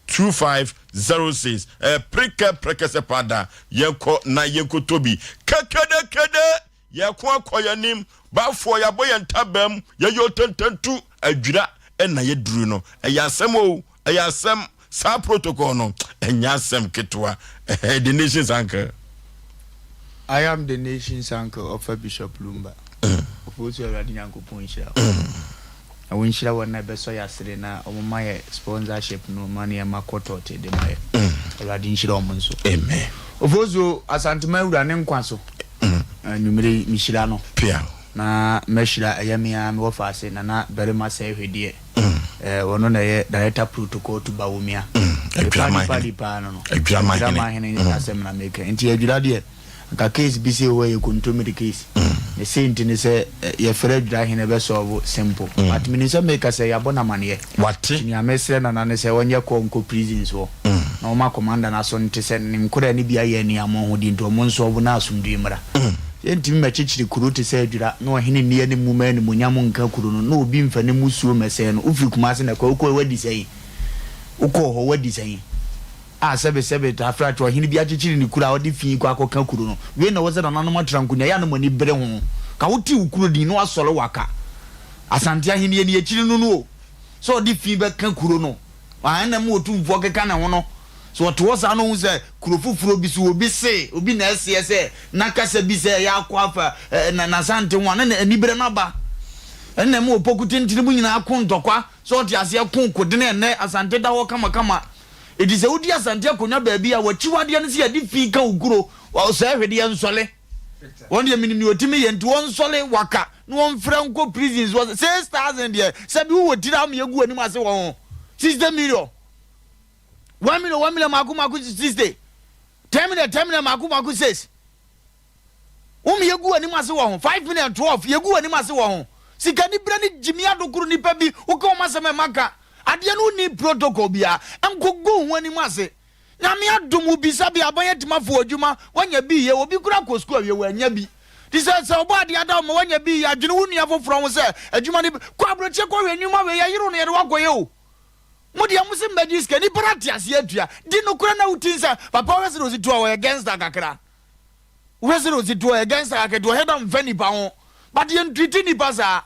2506. Ɛyɛ prekɛ prɛkɛsɛ pada, yɛnkɔ na yɛnkɔtɔ bi kɛkɛdɛkɛdɛ. Yɛko akɔ yɛn anim, Bafoɔ yɛabɔ yɛn ntaban mu, yɛyɛ otentantu, adwira na yɛduru no. Ɛyɛ asɛm o, ɛyɛ asɛm. Saa protocol no, ɛnyɛ asɛm ketewa. The nation's uncle. I am the nation's uncle ɔfa Bishop Lumba. Ofosu Awurade Nyankopɔn nhyira wo. Na wɔnhyira wɔn a ɛbɛsɔ yɛ asene na wɔn ma yɛ sponsorship no ma nneɛma kɔ tɔɔte de ma yɛ. Awurade nhyira wɔn nso. Amen. Ofosuo Asantema awura ne nkwa so. Anwummere yi mehyira no. Pia. Na mɛhyira ɛyɛ me ara mewɔ faase Nana Barima Sɛhwedeɛ. Ɛɛ ɔno na ɛyɛ Director Protocol to Bawumia. Adwiraman hene. Paa no no. Adwiraman hene asɛm na meka. Nti adwira deɛ. Nka case bi sei wɔ hɔ a ɛyɛ kontomire case. Ne sei nti ne sɛ yɛfrɛ adwira hene bɛ solve simple. But menim sɛ meka sɛ yɛabɔ no amaneɛ. Wate. Nti nea mesrɛ Nana ne sɛ ɔnyɛ call nkɔ prisons hɔ na ɔma commander no aso nte sɛ ne nkoraa no bi ayɛ aniammɔnhodi nti ɔmo nsɔlvo na asomdwoe mmra. Yɛntumi mmɛkyekyere kuro te sɛ adwira na ɔhene nni anim mma animuonyam nka kuro no na obi mfa ne mmusuo mmɛsɛe no. Wofiri Kumasi na ɛkɔ, wokɔɛ woadi sɛn? Wokɔɔ hɔ woadi sɛn? A sɛbesɛbe Tafrakyɛ ɔhene bi akyekyere ne kuro a ɔde fi kɔ akɔka kuro no. Wei na ɛwɔ sɛ nananom atra nkonya yɛ a na mo ani bere ho. Ka wote wo kuro din na wasɔre waka. Asante ahennie no yɛkyiri no no o. Sɛ ɔde fi bɛka kuro no. Aane na ɛma otumfoɔ keka ne ho no. Sɛ ɔte hɔ saa na ɔhu sɛ kuro foforɔ bi so obi se, obi na ɛseɛ sɛ na kasa bi sɛ ɛyɛ akɔ afa n'Asante ho a na aniberɛ no aba. Ɛna ɛma opoku tentene mu nyinaa ko ntɔkwa. Sɛ ɔte aseɛ ko kodene ɛnnɛ Asante da hɔ kamakama. Enti sɛ wodi Asante akonnwa baabi a, w'akyiwadeɛ ne sɛ yɛde fi ka wo kuro, sɛɛ hwedeɛ nsɔle. Wɔn deɛ menim deɛ wɔtumi yɛ nti wɔnsɔle waka na wɔmfrɛ nkɔ prisons wɔ 6000 deɛ sɛbi wowɔ tiri ama yɛgu w'anim ase wɔ ho 60 million 1 million 1 million mako mako 60 10 million 10 million mako mako 6 Wom yɛgu w'anim ase wɔ ho. 5 million 12 yɛgu w'anim ase wɔ ho. Sika nibrɛ ne gyimi adokoro nipa bi woka wɔn asɛm ɛma ka. Adeɛ no wonni protocol biara. Nkɔgu wo ho anim ase. Nyame adom wo bisa bi aban atumi afo w'adwuma woanya bi yɛ obi koraa kɔ sukuu awie wannya bi. Nti sɛ sɛ ɔbɔ adeɛ ada wo ma woanya bi yɛ adwene wo nua foforɔ ho sɛ adwuma no bi kɔ abrɔkyie kɔhwɛ nnwuma wei yɛyere wo no yɛde wo akɔyɛ o. Mo deɛ mo se mbɛgye sika nipa no ate aseɛ atua. Di nokorɛ na wo ti nsa papa wohwɛ sɛdeɛ ɔsi tu a ɔyɛ gangster kakra. Wohwɛ sɛdeɛ ɔsi tu ɔyɛ gangster kakra nti ɔhwɛ da mfa nipa ho but yɛn treat nipa saa.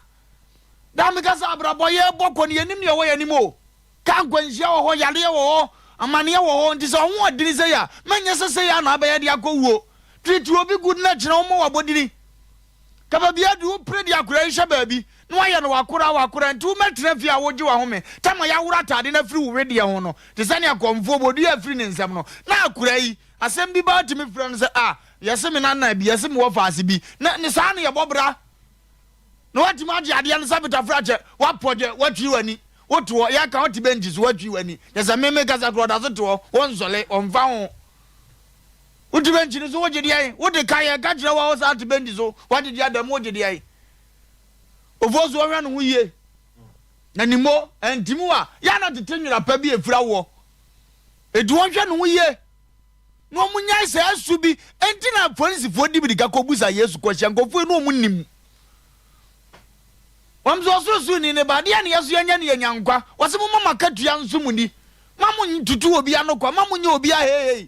Daa meka sɛ abrabɔ yɛbɔ kɔ no yɛnim deɛ ɛwɔ yɛn anim o. Kaa nkwanhyia wɔ hɔ, yareɛ wɔ hɔ, amaneɛ wɔ hɔ nti sɛ ɔho ɔdene sei a mɛnyɛ sɛ sei a na abɛyɛ de akɔ wuo. Treat obi good na kyerɛ wo ma wabɔdini. Ka baabi adu wo pere de akora yi hyɛ baabi na wayɛ no wakora wakora nti wo mɛtena fie a wogye wahome tama yɛaworo ataade no afiri wo wedeɛ ho no te sɛ nea kɔmfoɔ bɔdua afiri ne nsam no na akora yi asɛm bi ba wotumi frɛ no sɛ ah yɛse me nana bi yɛse me wɔfaase bi na ne saa ne yɛbɔ bra na watumi agye adeɛ no sɛ betafra kyɛ wapɔgyɛ watwi w'ani wote hɔ yɛka wote bɛnkyi so watwi w'ani kyɛ sɛ meme kasa korɔ ɔda so te hɔ wɔnsɔle ɔmfa ho Wote bɛnkyi no so wogye deɛn? Wode ka yɛ ka kyerɛ wo a wo saa te bɛnkyi so woagyegye ada mu wogye deɛn? Ofoɔ so ɔhwɛ ne ho yie na ne mo ɛntimi wa yɛ na tete nwera pa bi efira woɔ eti wɔnhwɛ ne ho yie na wɔn nyae saa su bi enti na polisifoɔ di mirika kɔ busa Yesu kɔhyia nkurɔfoɔ yi na wɔn nim wɔn sɛ ɔsorosoroni ne ba adeɛ ne yɛ so yɛnyɛ ne yɛnya nkwa wɔsɛ mo ma makatua nso mu ni ma mo ntutu obi ano kwa ma mo nyɛ obi aheihei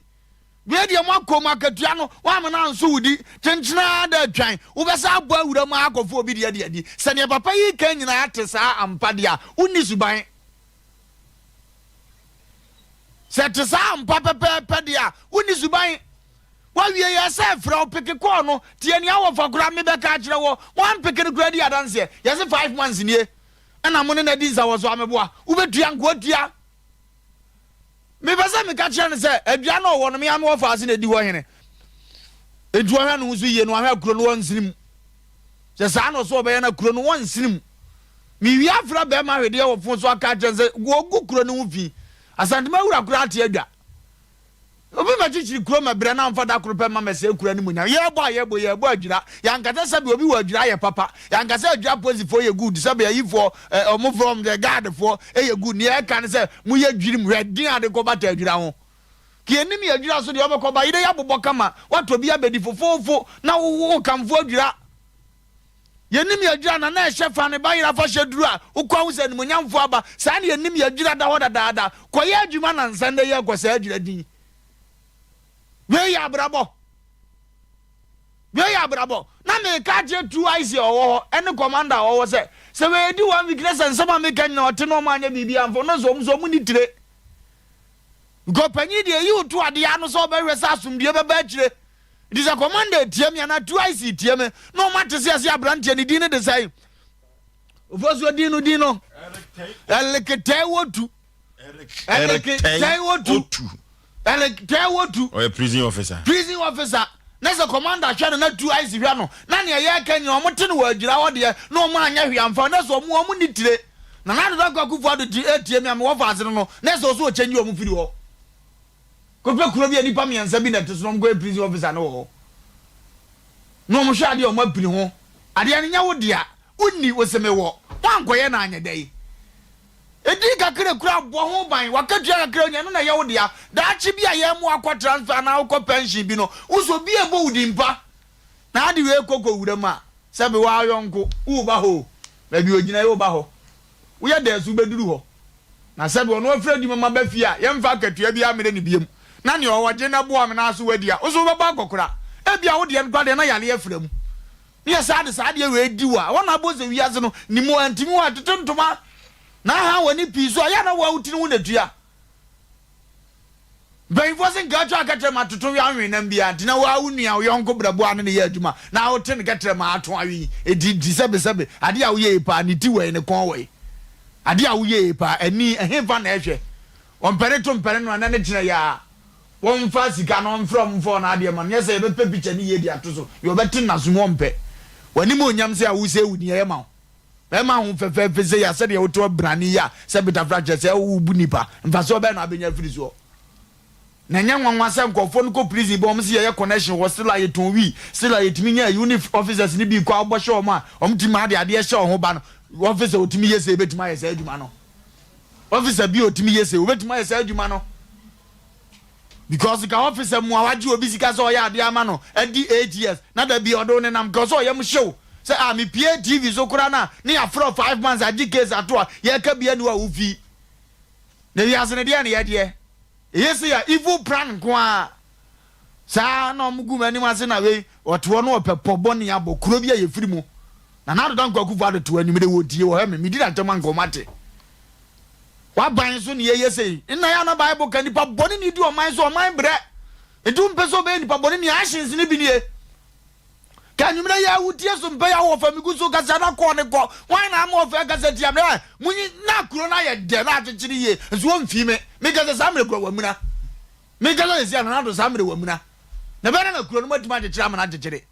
Wei deɛ moakɔ mu akatua no woamena anso wo di kyenkyen ara da atwan wobɛsan abɔ awura mu akɔfa obi deɛ de adi sɛ neɛ papa yi reka nyinaa te saa ampa deɛ a wonni suban sɛ te saa ampa pɛpɛɛpɛ deɛ a wonni suban wawie yɛ sɛ frɛ wo peke kɔɔ no tie nea wɔfa koraa mebɛka akyerɛ wɔ wampeke no koraa di adanseɛ yɛse 5 months nie ɛna mo ne no adi nsawɔso ameboa wobɛtua nkoa tua Mepɛ sɛ meka kyerɛ no sɛ, adua no a ɔwɔ no, me ara mewɔ faase na edi hɔ hene. Enti ɔhwɛ ne ho so yie na wahwɛ kuro no wɔnsene mu. Sɛ saa na ɔsɛ ɔbɛyɛ na kuro no wɔnsene mu. Mewie afra bɛrima ahwedeɛ wɔ fon so aka akyerɛ no sɛ wɔgu kuro no ho fi. Asantema wura koraa ate adwa. Obi mɛkyekyere kuro mɛbrɛ na amfa da koro pɛ ma mɛsɛe kuro animuonyam. Yɛbɔ a yɛbɔ yɛbɔ adwira. Yɛankasa sɛbe obi wɔ adwira ayɛ papa. Yɛankasa adwira posifoɔ yɛ good sɛbe ayifoɔ ɛ ɔmo frɛ wɔn sɛ guard foɔ yɛ good. Nea yɛka ne sɛ moyɛ dwirim hwɛ din a de kɔ bata adwira ho. Ka yɛnim yɛ adwira so deɛ ɔbɛkɔ ba yerɛ yɛabobɔ kama watɔ bi abɛdi fofoofo na wo wo kamfo adwira. Yɛnim yɛ adwira na na ɛhyɛ fa ne ba yere afahyɛ duru a wokɔ ahu sɛ animuonyamfoɔ aba. Saa na yɛnim yɛ adwira da hɔ dadaada. Kɔyɛ adwuma nansa nnɛ yi ɛkɔ saa adwira din. Wei yɛ abrabɔ. Wei yɛ abrabɔ. Na meka akyerɛ 2IC a ɔwɔ hɔ ɛne commander a ɔwɔ sɛ sɛ wei di one week na sɛ nsɛm a meka nyina ɔte na ɔmo anyɛ biribi amfa no nso ɔmo nso ɔmo ni tire. Because panyin deɛ eyi wo to adeɛ ano sɛ ɔbɛhwɛ sɛ asomdue bɛba akyire. Nti sɛ commander tie me anaa 2IC tie me na ɔmo ate sɛ yɛse aberanteɛ ne din ne de sɛn? Ofosuo din no din no Ɛleketɛɛ Wotu. Ɛleketɛɛ Wotu. Ɛleketɛɛ Wotu. Ɔyɛ prison officer. Prison officer. Na sɛ commander hwɛ no na 2IC hwɛ no na nea yɛreka nyina ɔmo te no wɔ adwira hɔ deɛ na ɔmo anyɛ hwee amfa na sɛ ɔmo ɔmo nni tire. Nana Addo Dankwa Akufo Addo ti etie me a mewɔ faase no no na sɛ ɔsɛ ɔkyɛngye ɔmo firi hɔ. Kɔpɛ kuro bi a nnipa mmiɛnsa bi na ɛte so na wɔkɔyɛ prison officer no wɔ hɔ. Na wɔhwɛ adeɛ a wɔapini ho. Adeɛ no nyɛ wo dea, wonni, wo se mewɔ. Woankɔyɛ no anyɛ dɛn? Ɛdin kakra kura bɔ ho ban, wakatua kakra onya no na ɛyɛ wo dea. Daakye bi a yɛn mo akɔ transfer anaa wokɔ pension bi no, wo sɛ obi ɛbɔ wo din pa. Na ade wei kɔ kɔ wura mu a, sɛbe waa yɔnko, woba hɔ o, baabi ogyina yi woba hɔ. Woyɛ dɛn so wobɛduru hɔ? Na sɛbe ɔno afiri adwuma mu aba fie a, yɛmfa akatua biara mmrɛ no biom. na nea ɔwɔ gye na boa me na aso wadi a, wo nso wobɛbɔ akɔkora. Ebia wo deɛ no koraa deɛ na yareɛ afira mu. Ne yɛ saa de saa adeɛ wei di wo a, ɛhɔ na abɔ sɛ wiase no ne mu antumi wo antete ntoma na aha w'ani pii so a, ɛyɛ a na wo a wo tiri ho na tua. Mpanyinfoɔ se nka atwa kɛtrɛma atoto we anwe nam biara nti na wo a wo nua wo yɔnko brɛboa ne ne yɛ adwuma na wote no kɛtrɛma ato awe yi eti nti sɛbe sɛbe adeɛ a woyɛ yi paa ne ti wɔ yi ne kɔn wɔ yi adeɛ a woyɛ yi paa ani ɛhenfa na ɛhwɛ ɔmpɛne to mpɛne no ɛnɛ ne kyerɛ yɛ a wɔmfa sika no ɔmfrɛ ɔmo mfa ɔno adeɛ ma no nyɛ sɛ yɛbɛpɛ picture ne yie de ato so deɛ ɔbɛte naso mu ɔmpɛ w'anim onyam sɛ a wosɛ wo ni ɛyɛ ma wo Bɛrima ho fɛfɛɛfɛ sei a sɛdeɛ wote ɔbrane yi a sɛ betafra kyerɛ sɛ wobu nipa, mfasoɔ bɛn na wabɛnya afiri soɔ? Na ɛnyɛ nwanwa sɛ nkurɔfoɔ no kɔ prison bɔ wɔn sɛ yɛyɛ connection wɔ still a yɛtɔn wii, still a yɛtumi nya ayi, wo ne officers no bi kɔ a wobɔ hyɛ wɔn a wɔn tumi ade adeɛ hyɛ wɔn ho ba no, officer ɔtumi yɛ sei bɛtumi ayɛ saa adwuma no, officer bi ɔtumi yɛ sei ɔbɛtumi ayɛ saa adwuma no. Because nka officer mu a wagye obi sika sɛ ɔyɛ adeɛ ama no adi 8 years na da bi ɔde wo nenam nka ɔsɛ ɔyam hyew sɛ ah mepie TV so koraa na ne yɛafrɛ wo 5 months agye case ato a yɛka bia ni hɔ a wofii na wiase no deɛ ne yɛdeɛ ɛyɛ sɛ yɛ evil plan nko a saa na ɔmo gu m'anim ase na wei ɔte hɔ na ɔpɛ pɔ bɔne abɔ kuro bi a yɛfiri mu na na adoda nkwaku fo adoto anim de wɔtie wɔ hɛ me medi na ntɛm anka ɔmo ate W'aban so ne yɛyɛ sei. Nna yɛ a na Bible ka nipa bɔne ni di ɔman so, ɔman brɛ. Nti wompɛ sɛ ɔbɛyɛ nipa bɔne ni actions no bi nie. Ka anwummerɛ yi a wotie so mpɛ yɛ awɔ fa megu so kasa na kɔɔ ne kɔ. Hwan na ama ɔfɛ kasa tia me? Ɛ munyi na kuro no ayɛ dɛ na akyekyere yie nso wɔmfii me. Meka sɛ saa mmerɛ kura wamuna. Meka sɛ sɛsi a Nana Addo saa mmerɛ wamuna. Na ɛbɛyɛ dɛ na kuro no moatumi akyekyere ama no akyekyere.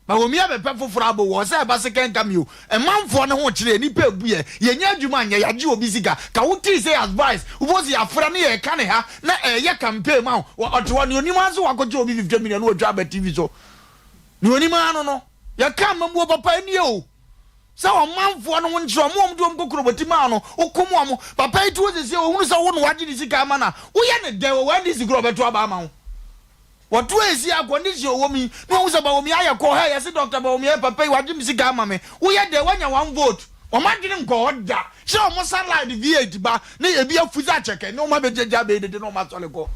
Ma wɔn mia bɛpɛ foforɔ abɔ wɔ sɛ ɛba second coming o Manfoɔ no ho kyerɛ yɛ nipa ebu yɛ yɛnyɛ adwuma nyɛ yagye obi sika ka wo tee sɛ advice wobɔ sɛ yafra ne yɛka ne ha na ɛyɛ campaign ma wo ɔte hɔ nea onim ara sɛ wakɔgye obi 50 million na watwa aba TV so nea onim ara no no yɛka amammuo papa nie o sɛ ɔmanfoɔ no ho nkyerɛ ɔmo ɔmo de ɔmo kokorobɔti maa no wokom ɔmo papa yi ti wɔ sɛsie ohunu sɛ wo na wagye ne sika ama na woyɛ ne dɛn wɔ wɔ NDC kura ɔbɛto aba ama wo Wɔto esi a condition ɔwɔ mu yi na wahu sɛ Bawumia ayɛ kɔɔ hɛ yɛse Doctor Bawumia yɛ papa yi wagye me sika ama me woyɛ dɛn wanya one vote wɔn adwene nkɔ hɔ da hyɛ wɔn sa line de V8 ba ne ebi afu sɛ akyɛkɛ ne wɔn abɛgyagya abɛyɛ dede na wɔn asɔre kɔ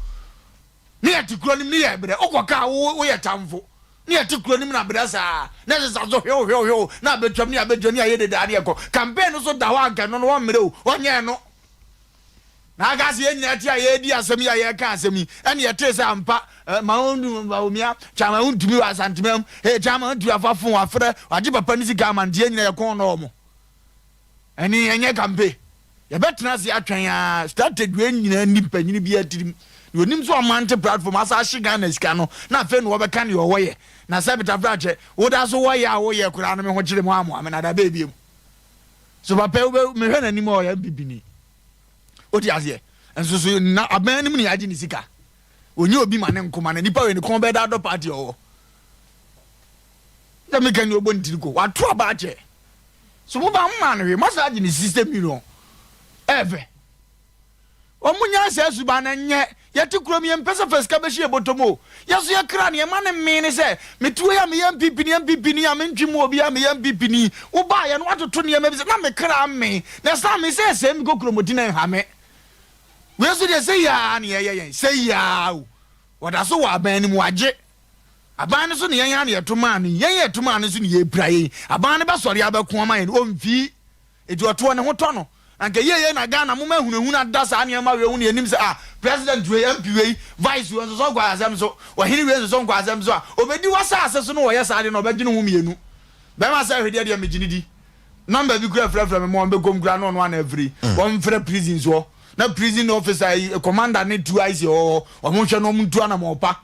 ne yɛte kuro nim ne yɛ brɛ wokɔ kaa wo woyɛ tamfo ne yɛte kuro nim na brɛ saa na ɛsesa so hwew hwew hwew na abɛtwam ne abɛgyina ne ayɛ dede ne yɛkɔ campaign no so da hɔ anka no no wɔmmerɛ o wɔnyɛ no Na aka sɛ yɛn nyinaa te a yɛredi asɛm yi a yɛreka asɛm yi, ɛne yɛtee sɛ ampa ma Bawumia, Chairman wontumi wɔ Asantemam, hey Chairman wontumi afa fon wafrɛ, wagye papa no sika ama nti yɛn nyinaa yɛkɔn nɔɔ mo. Ɛne ɛnyɛ kampe. Yɛbɛtena ase atwɛn a strategy wei nyinaa ni mpanyini bi atirim. Na onim sɛ ɔmante platform asa ahye Ghana sika no na afei na wɔbɛka deɛ ɔwɔ yɛ. Na sɛ betafra kyɛ, woda so wɔyɛ a woyɛ koraa no me ho kyere mu amoa me na da bɛɛ biem. So papa yi wobɛ mehwɛ n'anim a ɔyɛ bibini. Wote aseɛ? Nso so na abɛn anim na yɛagye ne sika. Onye obi ma ne nkoma na nipa wei ne kɔn bɛda adɔ party ɔwɔ. Sɛ meka ni ɔbɔ ne tiri ko. Wato aba akyɛ. So mo ba mo maa no hwee. Mo asa agye ne 60 million. Ɛɛfɛ. Wɔn nyaa saa suban no nyɛ. Yɛte kurom yɛmpɛ sɛ fa sika bɛhyɛ yɛn bɔtɔ mu o. Yɛ so yɛ kra no yɛma no mee ne sɛ mete wei a meyɛ NPP ni NPP ni a mentwe mu obiara meyɛ NPP ni. Wobaeɛ no woatoto nneɛma bi sɛ na me kra mee na ɛsan me sɛ sɛɛ mekɔ kuromoti na ɛnha me. Wei nso deɛ sɛ yiaa na yɛyɛ yɛn sɛ yiaa o. Wɔda so wɔ aban no mu wɔagye aban no so na yɛn ara na yɛto maa no yi yɛn yɛto maa no nso na yɛpira yɛn aban no bɛsɔre abɛko ama yɛn ɔmfii Enti ɔtoɔ ne ho tɔ no. Anka yie yei na Ghana moma ahunahuna da saa nneɛma wei ho na yɛnim sɛ ah president wei, MP wei, vice wei nsosɔ nkɔ asɛm so, ɔhene wei nsosɔ nkɔ asɛm so a, ɔbɛdi w'asaase so na ɔyɛ saa deɛ na ɔbɛdwene ho mmienu. Bɛrima sɛ hwedeɛ deɛ megye no di. Number bi koraa frɛfrɛ me ma ɔmbɛkɔm koraa na ɔno ana afiri. Wɔmfrɛ prison soɔ na prison officer yi commander ne 2IC ɔwɔ hɔ wɔn nhwɛ na wɔn ntu anamɔn pa.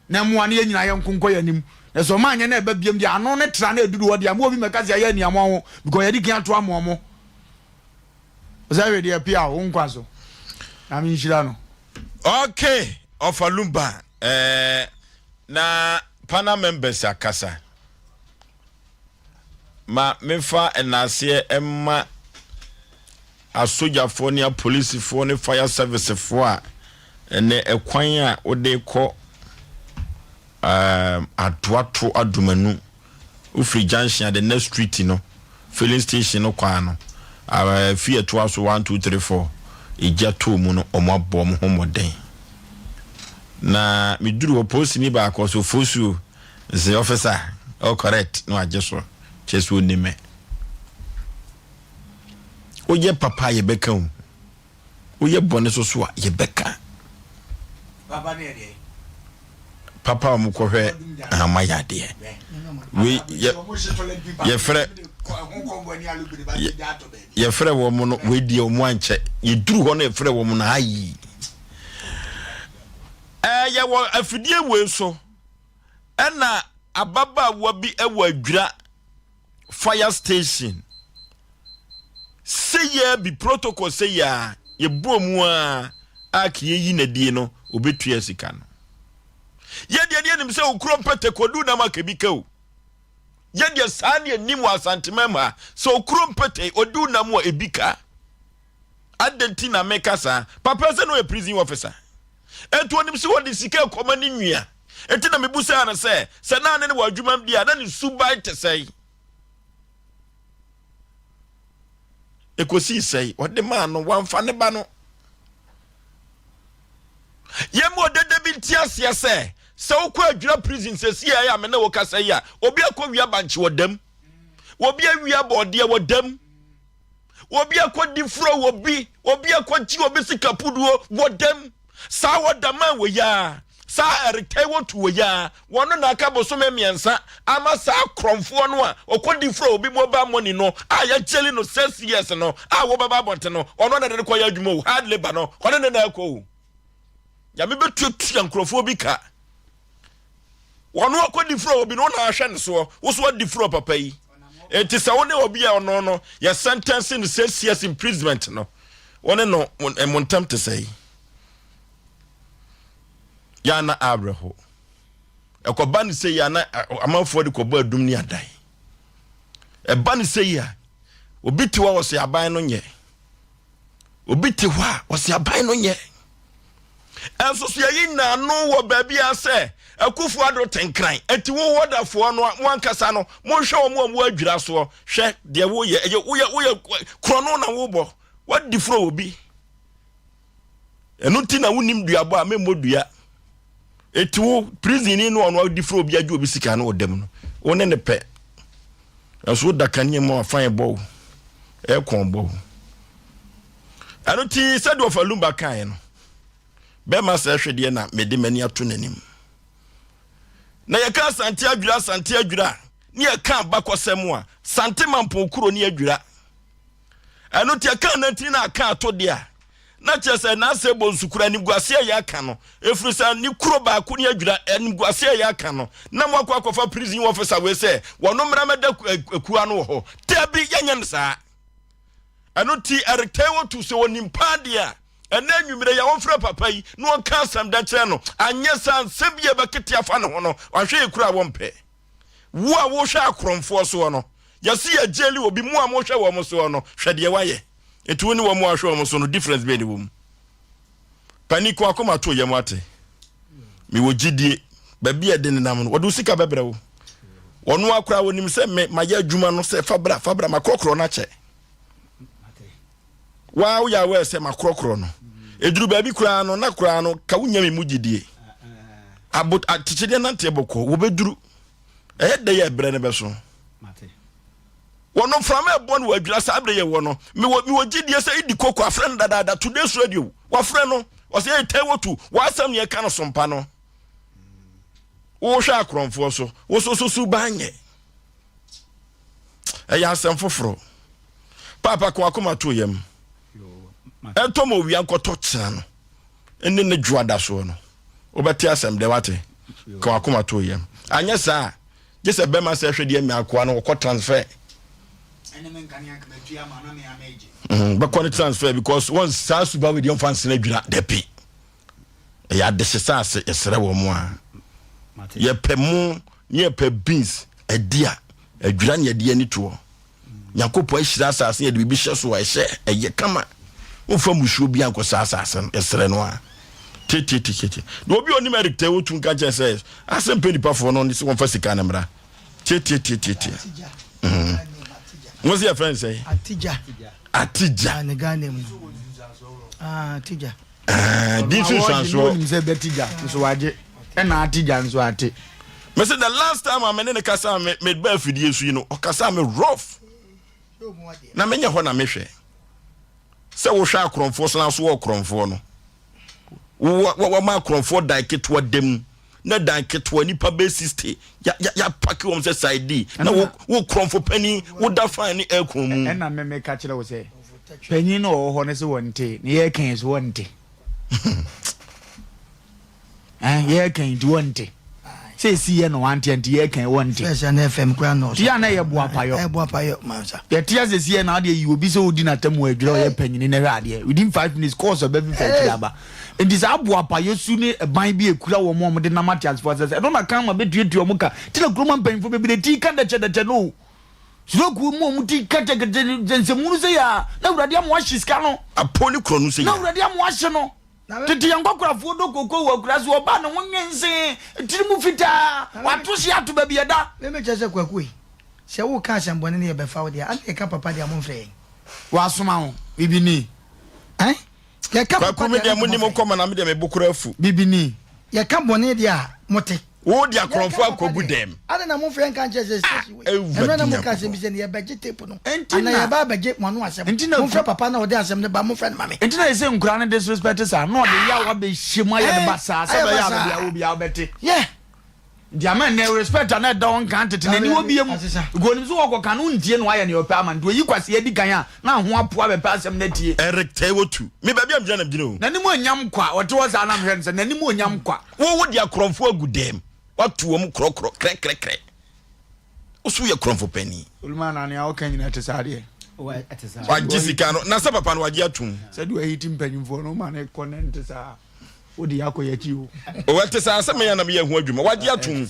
Na mmoa no yɛn nyinaa yɛnko nkɔ yɛn anim. Na sɛ ɔmo anyɛ na ɛba biam deɛ ano ne tra na ɛduru hɔ deɛ ama obi mɛka sɛ yɛayɛ aniamoa ho because yɛde kan ato ama ɔmo. Sɛ hwɛ deɛ pia wo nkwa so. Na me nhyira no. Okay, ɔfa lumba eh, na panel members akasa. Ma memfa nnaaseɛ mma asogyafoɔ ne apolisifoɔ ne fire servicefoɔ a ɛnɛ ɛkwan a wode kɔ um, Atoato Adomanu wofiri junction a the next street no filling station no kwan no fi ɛtoa so 1 2 3 4 egya too mu no wɔn abɔ wɔn ho mmɔden. Na meduru hɔ polisini baako ɔsɛ ofosuo sɛ officer all correct na wagye so kyerɛ sɛ ɔnim me. Woyɛ papa a yɛbɛka o, woyɛ bɔne so so a yɛbɛka. Papa ne yɛ deɛ. Papa a wɔkɔhwɛ ahama yɛ adeɛ. Wei yɛ yɛfrɛ yɛfrɛ wɔn no wei deɛ wɔn ankyɛ yɛduru hɔ no yɛfrɛ wɔn no ayi. Ɛɛ yɛwɔ afidie wei so ɛna ababaawa bi ɛwɔ adwira fire station seyɛ bi protocol seyɛ a yɛbɔɔ mu a a ka yɛyi nadie no ɔbɛtua sika no yɛdeɛ deɛ nim sɛ okuro mpɛtɛ kɔdu nam aka bi ka o yɛdeɛ saa deɛ nim wɔ asantemam ha sɛ okuro mpɛtɛ ɔdu nam a ebi ka Adɛn nti na meka saa? Papa sɛ na ɔyɛ prison officer. Enti onim sɛ wɔde sika rekɔma ne nua. Enti na mebusaa no sɛ, sɛ na ne ne wɔ adwumam deɛ a, na ne suban te sɛn? Ɛkɔsii sɛn? Ɔde maa no, wamfa ne ba no. Yɛn mu ɔdada bi nte aseɛ sɛ, sɛ wokɔ adwira prison sɛsi a ɛyɛ a me ne wo kasa yi a, obi akɔwia bankye wɔ dam. Obi awia bɔɔdeɛ wɔ dam. Obi akɔdi furo wɔ bi, obi akɔgye obi sika puduo wɔ dɛm. Saa wɔ daman wɔ yi ara, saa ɛretɛe wɔ tu wɔ yi ara, wɔn na aka bosome mmiɛnsa ama saa korɔmfoɔ no a ɔkɔdi furo obi mobile money no a yɛgyeli no 6 years no a wɔbɛba abɔnten no, ɔno na de no kɔyɛ adwuma o, hard labour no, ɔne ne na ɛkɔ o. Nyame bɛtuatua nkurɔfoɔ bi ka. Wɔn akɔdi furo obi no wo na ahwɛ no soɔ, wo so adi furo papa yi. Enti sɛ wo ne obi a ɔno no yɛ sentence no 6 years imprisonment no, wo ne no mo ntam te sɛ yi. Yɛ na awerɛho. Ɛkɔba ne sɛ yi a na amanfoɔ de kɔbɔ adum ne adan. Ɛba ne sɛ yi a obi te hɔ a ɔsɛ aban no nyɛ. Obi te hɔ a ɔsɛ aban no nyɛ. Ɛnso so yɛyi nnaano wɔ baabi a sɛ Akufo Addo te nkran. Enti wo wɔdafoɔ no mo ankasa no monhwɛ wɔn a wɔn adwira soɔ. Hwɛ deɛ woyɛ ɛyɛ woyɛ woyɛ korɔno na wobɔ. Wadi furo wɔ bi. Ɛno nti na wonim duabɔ a memmɔ dua. Eti wo prisoni no ɔno adi furo obi agye obi sika no ɔda mu no wo ne ne pɛ. Ɛnso woda kanea mu a fan bɔ wo aircon bɔ wo. Ɛno nti sɛdeɛ ɔfa Lumba kaeɛ no, bɛrima sɛ hwɛ deɛ na mede m'ani ato n'anim. Na yɛka Asante adwira Asante adwira ne yɛka abakɔsɛm a Sante Mampɔn kuro ne adwira. Ɛno nti ɛka nantini na aka ato deɛ a na kyerɛ sɛ n'asɛ bɔ nsukura animguase a yɛaka no ɛfiri sɛ ne kuro baako ne adwira animguase a yɛaka no na mo akɔ akɔfa prison officer wei sɛ wɔn mmara mɛda akua no wɔ hɔ dabi yɛnyɛ no saa. Ɛno nti Ericteo tu sɛ ɔnim paa deɛ a, ɛnɛ anwummerɛ yi a ɔmfrɛ papa yi na ɔnka asɛm da nkyerɛ no, anyɛ saa nsɛm bi a ɛbɛkete afa ne ho no, wahwɛ yɛ kura a wɔmpɛ. Wo a wohwɛ akorɔmfoɔ soɔ no, yɛse yɛgyeli obi, mo a mohwɛ wɔn soɔ no, hwɛ deɛ wayɛ. Nti wo ne wɔn a wɔhwɛ wɔn so no, difference bɛn ne wɔ mu? Pani ko akoma to yam ate. Mewɔ gyidie, baabi a ɛde nenam no, wɔde wo sika bɛbrɛ wo. Wɔn akora wɔnim sɛ me mayɛ adwuma no sɛ fa bra fa bra makorɔkorɔ no akyɛ. Waa woyɛ aware sɛ makorɔkorɔ no. Ɛduru baabi koraa no na koraa no ka wonya me mu gyidie. Abo akyekyedeɛ nanteɛ bɔkɔɔ wɔbɛduru. Ɛyɛ dɛ yɛ ɛberɛ no bɛso. Wɔn mframa ɛbɔ no wɔ adwira saa berɛ yɛ wɔ no. Mewɔ mewɔ gyidie sɛ idi koko afrɛ no dadaada today's radio wafrɛ no ɔsɛ ɛyɛ tɛ wotu w'asɛm ne ɛka no sompa no. Wohwɛ akorɔmfoɔ so wo so so suban nyɛ. Ɛyɛ asɛm foforɔ. Paapa ko akoma to yam. Ɛntɔ ma owia nkɔtɔ kyena no ɛne ne dwoa da soɔ no. Wobɛte asɛm dɛ wate. Ka wakoma to yam. Anyɛ saa gye sɛ bɛma sɛ hwɛ deɛ akoa no wɔkɔ transfer. Bɛkɔ ne transfer because wɔn saa suba wei deɛ ɔmfa nsena dwira dabi. Ɛyɛ adehye ase yɛsrɛ wɔ mo a yɛpɛ mo ne yɛpɛ beans adi a adwira ne yɛde ani toɔ nyankopɔn ahyira asase yɛde biribi hyɛ so a ɛhyɛ ɛyɛ kama womfa musuo bi ankɔ saa asase no yɛsrɛ no a tietietie na obi onim Eric tɛ wotu nka kyerɛ sɛ asɛm pɛ nipafoɔ no sɛ wɔmfa sika no mmra tietietie mo sɛ yɛfrɛ no sɛ Atija Atija ne Ghana mu. Ah, Atija. Ah, di nsunsuansoɔ. Ɔnim sɛ bɛte gya nso wagye ɛna ate gya nso ate. Mese the last time a me ne ne kasa me me ba afidie so yi no ɔkasa me rough na menyɛ hɔ na mehwɛ sɛ wohwɛ akorɔmfoɔ so na so wɔ korɔmfoɔ no wɔma akorɔmfoɔ dan ketewa dam na dan ketewa nipa bɛ 60 ya ya ya paki wɔn sɛ side na wo wo korɔmfo panin woda fan ne aircon mu. Ɛna me meka kyerɛ wo sɛ Panyin no ɔwɔ hɔ no se wɔnte, na yɛreka yi so wɔnte. Eh, yɛreka yi nti wɔnte. Sɛ esi yɛ na wante nti yɛreka yi wɔnte. Sɛ na FM kura nɔɔso. Tia na yɛ boa payɔ. Ɛ boa payɔ mansa. Yɛte ase si yɛ na adeɛ yi obi sɛ odi n'atam wɔ adwira ɔyɛ panyini na hwɛ adeɛ within 5 minutes course ɔbɛ fifa akyiri aba. Nti saa boa payɔ su ne ban bi ekura wɔn a wɔde nam ate asefoɔ asɛ sɛ ɛno na kan ma bɛtuatua wɔn ka. Ti na kuroma mpanyinfoɔ bebree ti ka dɛkyɛ dɛkyɛ no. Stroke mu a wɔn ti kɛtɛkɛtɛ nsɛmhunu sɛ yɛ a na awurade ama wahye sika no. Apɔ ne korɔ no sɛ yɛ. Na awurade ama wahye no. Tete yɛn nkɔkorafoɔ dɔ koko wɔ akura so ɔbaa ne ho nwensen tiri mu fitaa wato hye ato baabi ɛda. Me me kyerɛ sɛ kwaku ei sɛ wo ka asɛm bɔne ne yɛ bɛfa wo deɛ ana yɛ ka papa deɛ a mo nfrɛ yɛn. Wasoma wo bibini. Ɛn yɛ ka papa Kwaku me deɛ deɛ ana mo ni mo mo frɛ. kɔma na me deɛ me bo kora afu. Bibini. Yɛ ka bɔne deɛ a mo te. Wo de akorɔmfoɔ akɔgu dɛm. Adɛn na momfrɛ nka nkyerɛ sɛ station wei? Awurade Ɛno na moka asɛm Nyankopɔn. bi sɛ ne yɛbɛgye tape no Enti anaa na yɛba abɛgye mo ano asɛm. Enti na Momfrɛ papa no a ɔde asɛm no ba, momfrɛ no ma me. Enti na ɛsɛ nkura no disrespect saa na ɔde yaw abɛhyɛ mu ayɛ no Eh, basaa sɛ ayɛ bɛyɛ a basaa. baabi a wɔ biara wobɛte. Yeah. Nti ama nnɛ respect a na ɛda hɔ nkan tete no ani wɔ biam. Asesa. Because onim sɛ wɔkɔka no wontie na wayɛ nea ɔpɛ ama no. Nti oyi kwasea di kan a na ho apoa bɛpɛ asɛm no atie. Eric Taiwotu, me baabi a megyina na megyina o. N'anim onyam kwa, ɔte hɔ saa na mehwɛ no sɛ n'anim onyam kwa. Wo wo de akorɔmfoɔ agu dɛm, woato wɔn korɔkorɔ krɛkrɛkrɛ. Wo so woyɛ korɔmfo panin. Oluma na nea ɔka nyinaa te saa deɛ. Wagye sika no, na sɛ papa no wagye atom. Sɛdeɛ wahiti mpanyimfoɔ no, woma no kɔ ne nte saa. Wode yɛ akɔ yɛakyi o. O ɛte saa sɛ meyɛ na meyɛ ho adwuma wagye atom.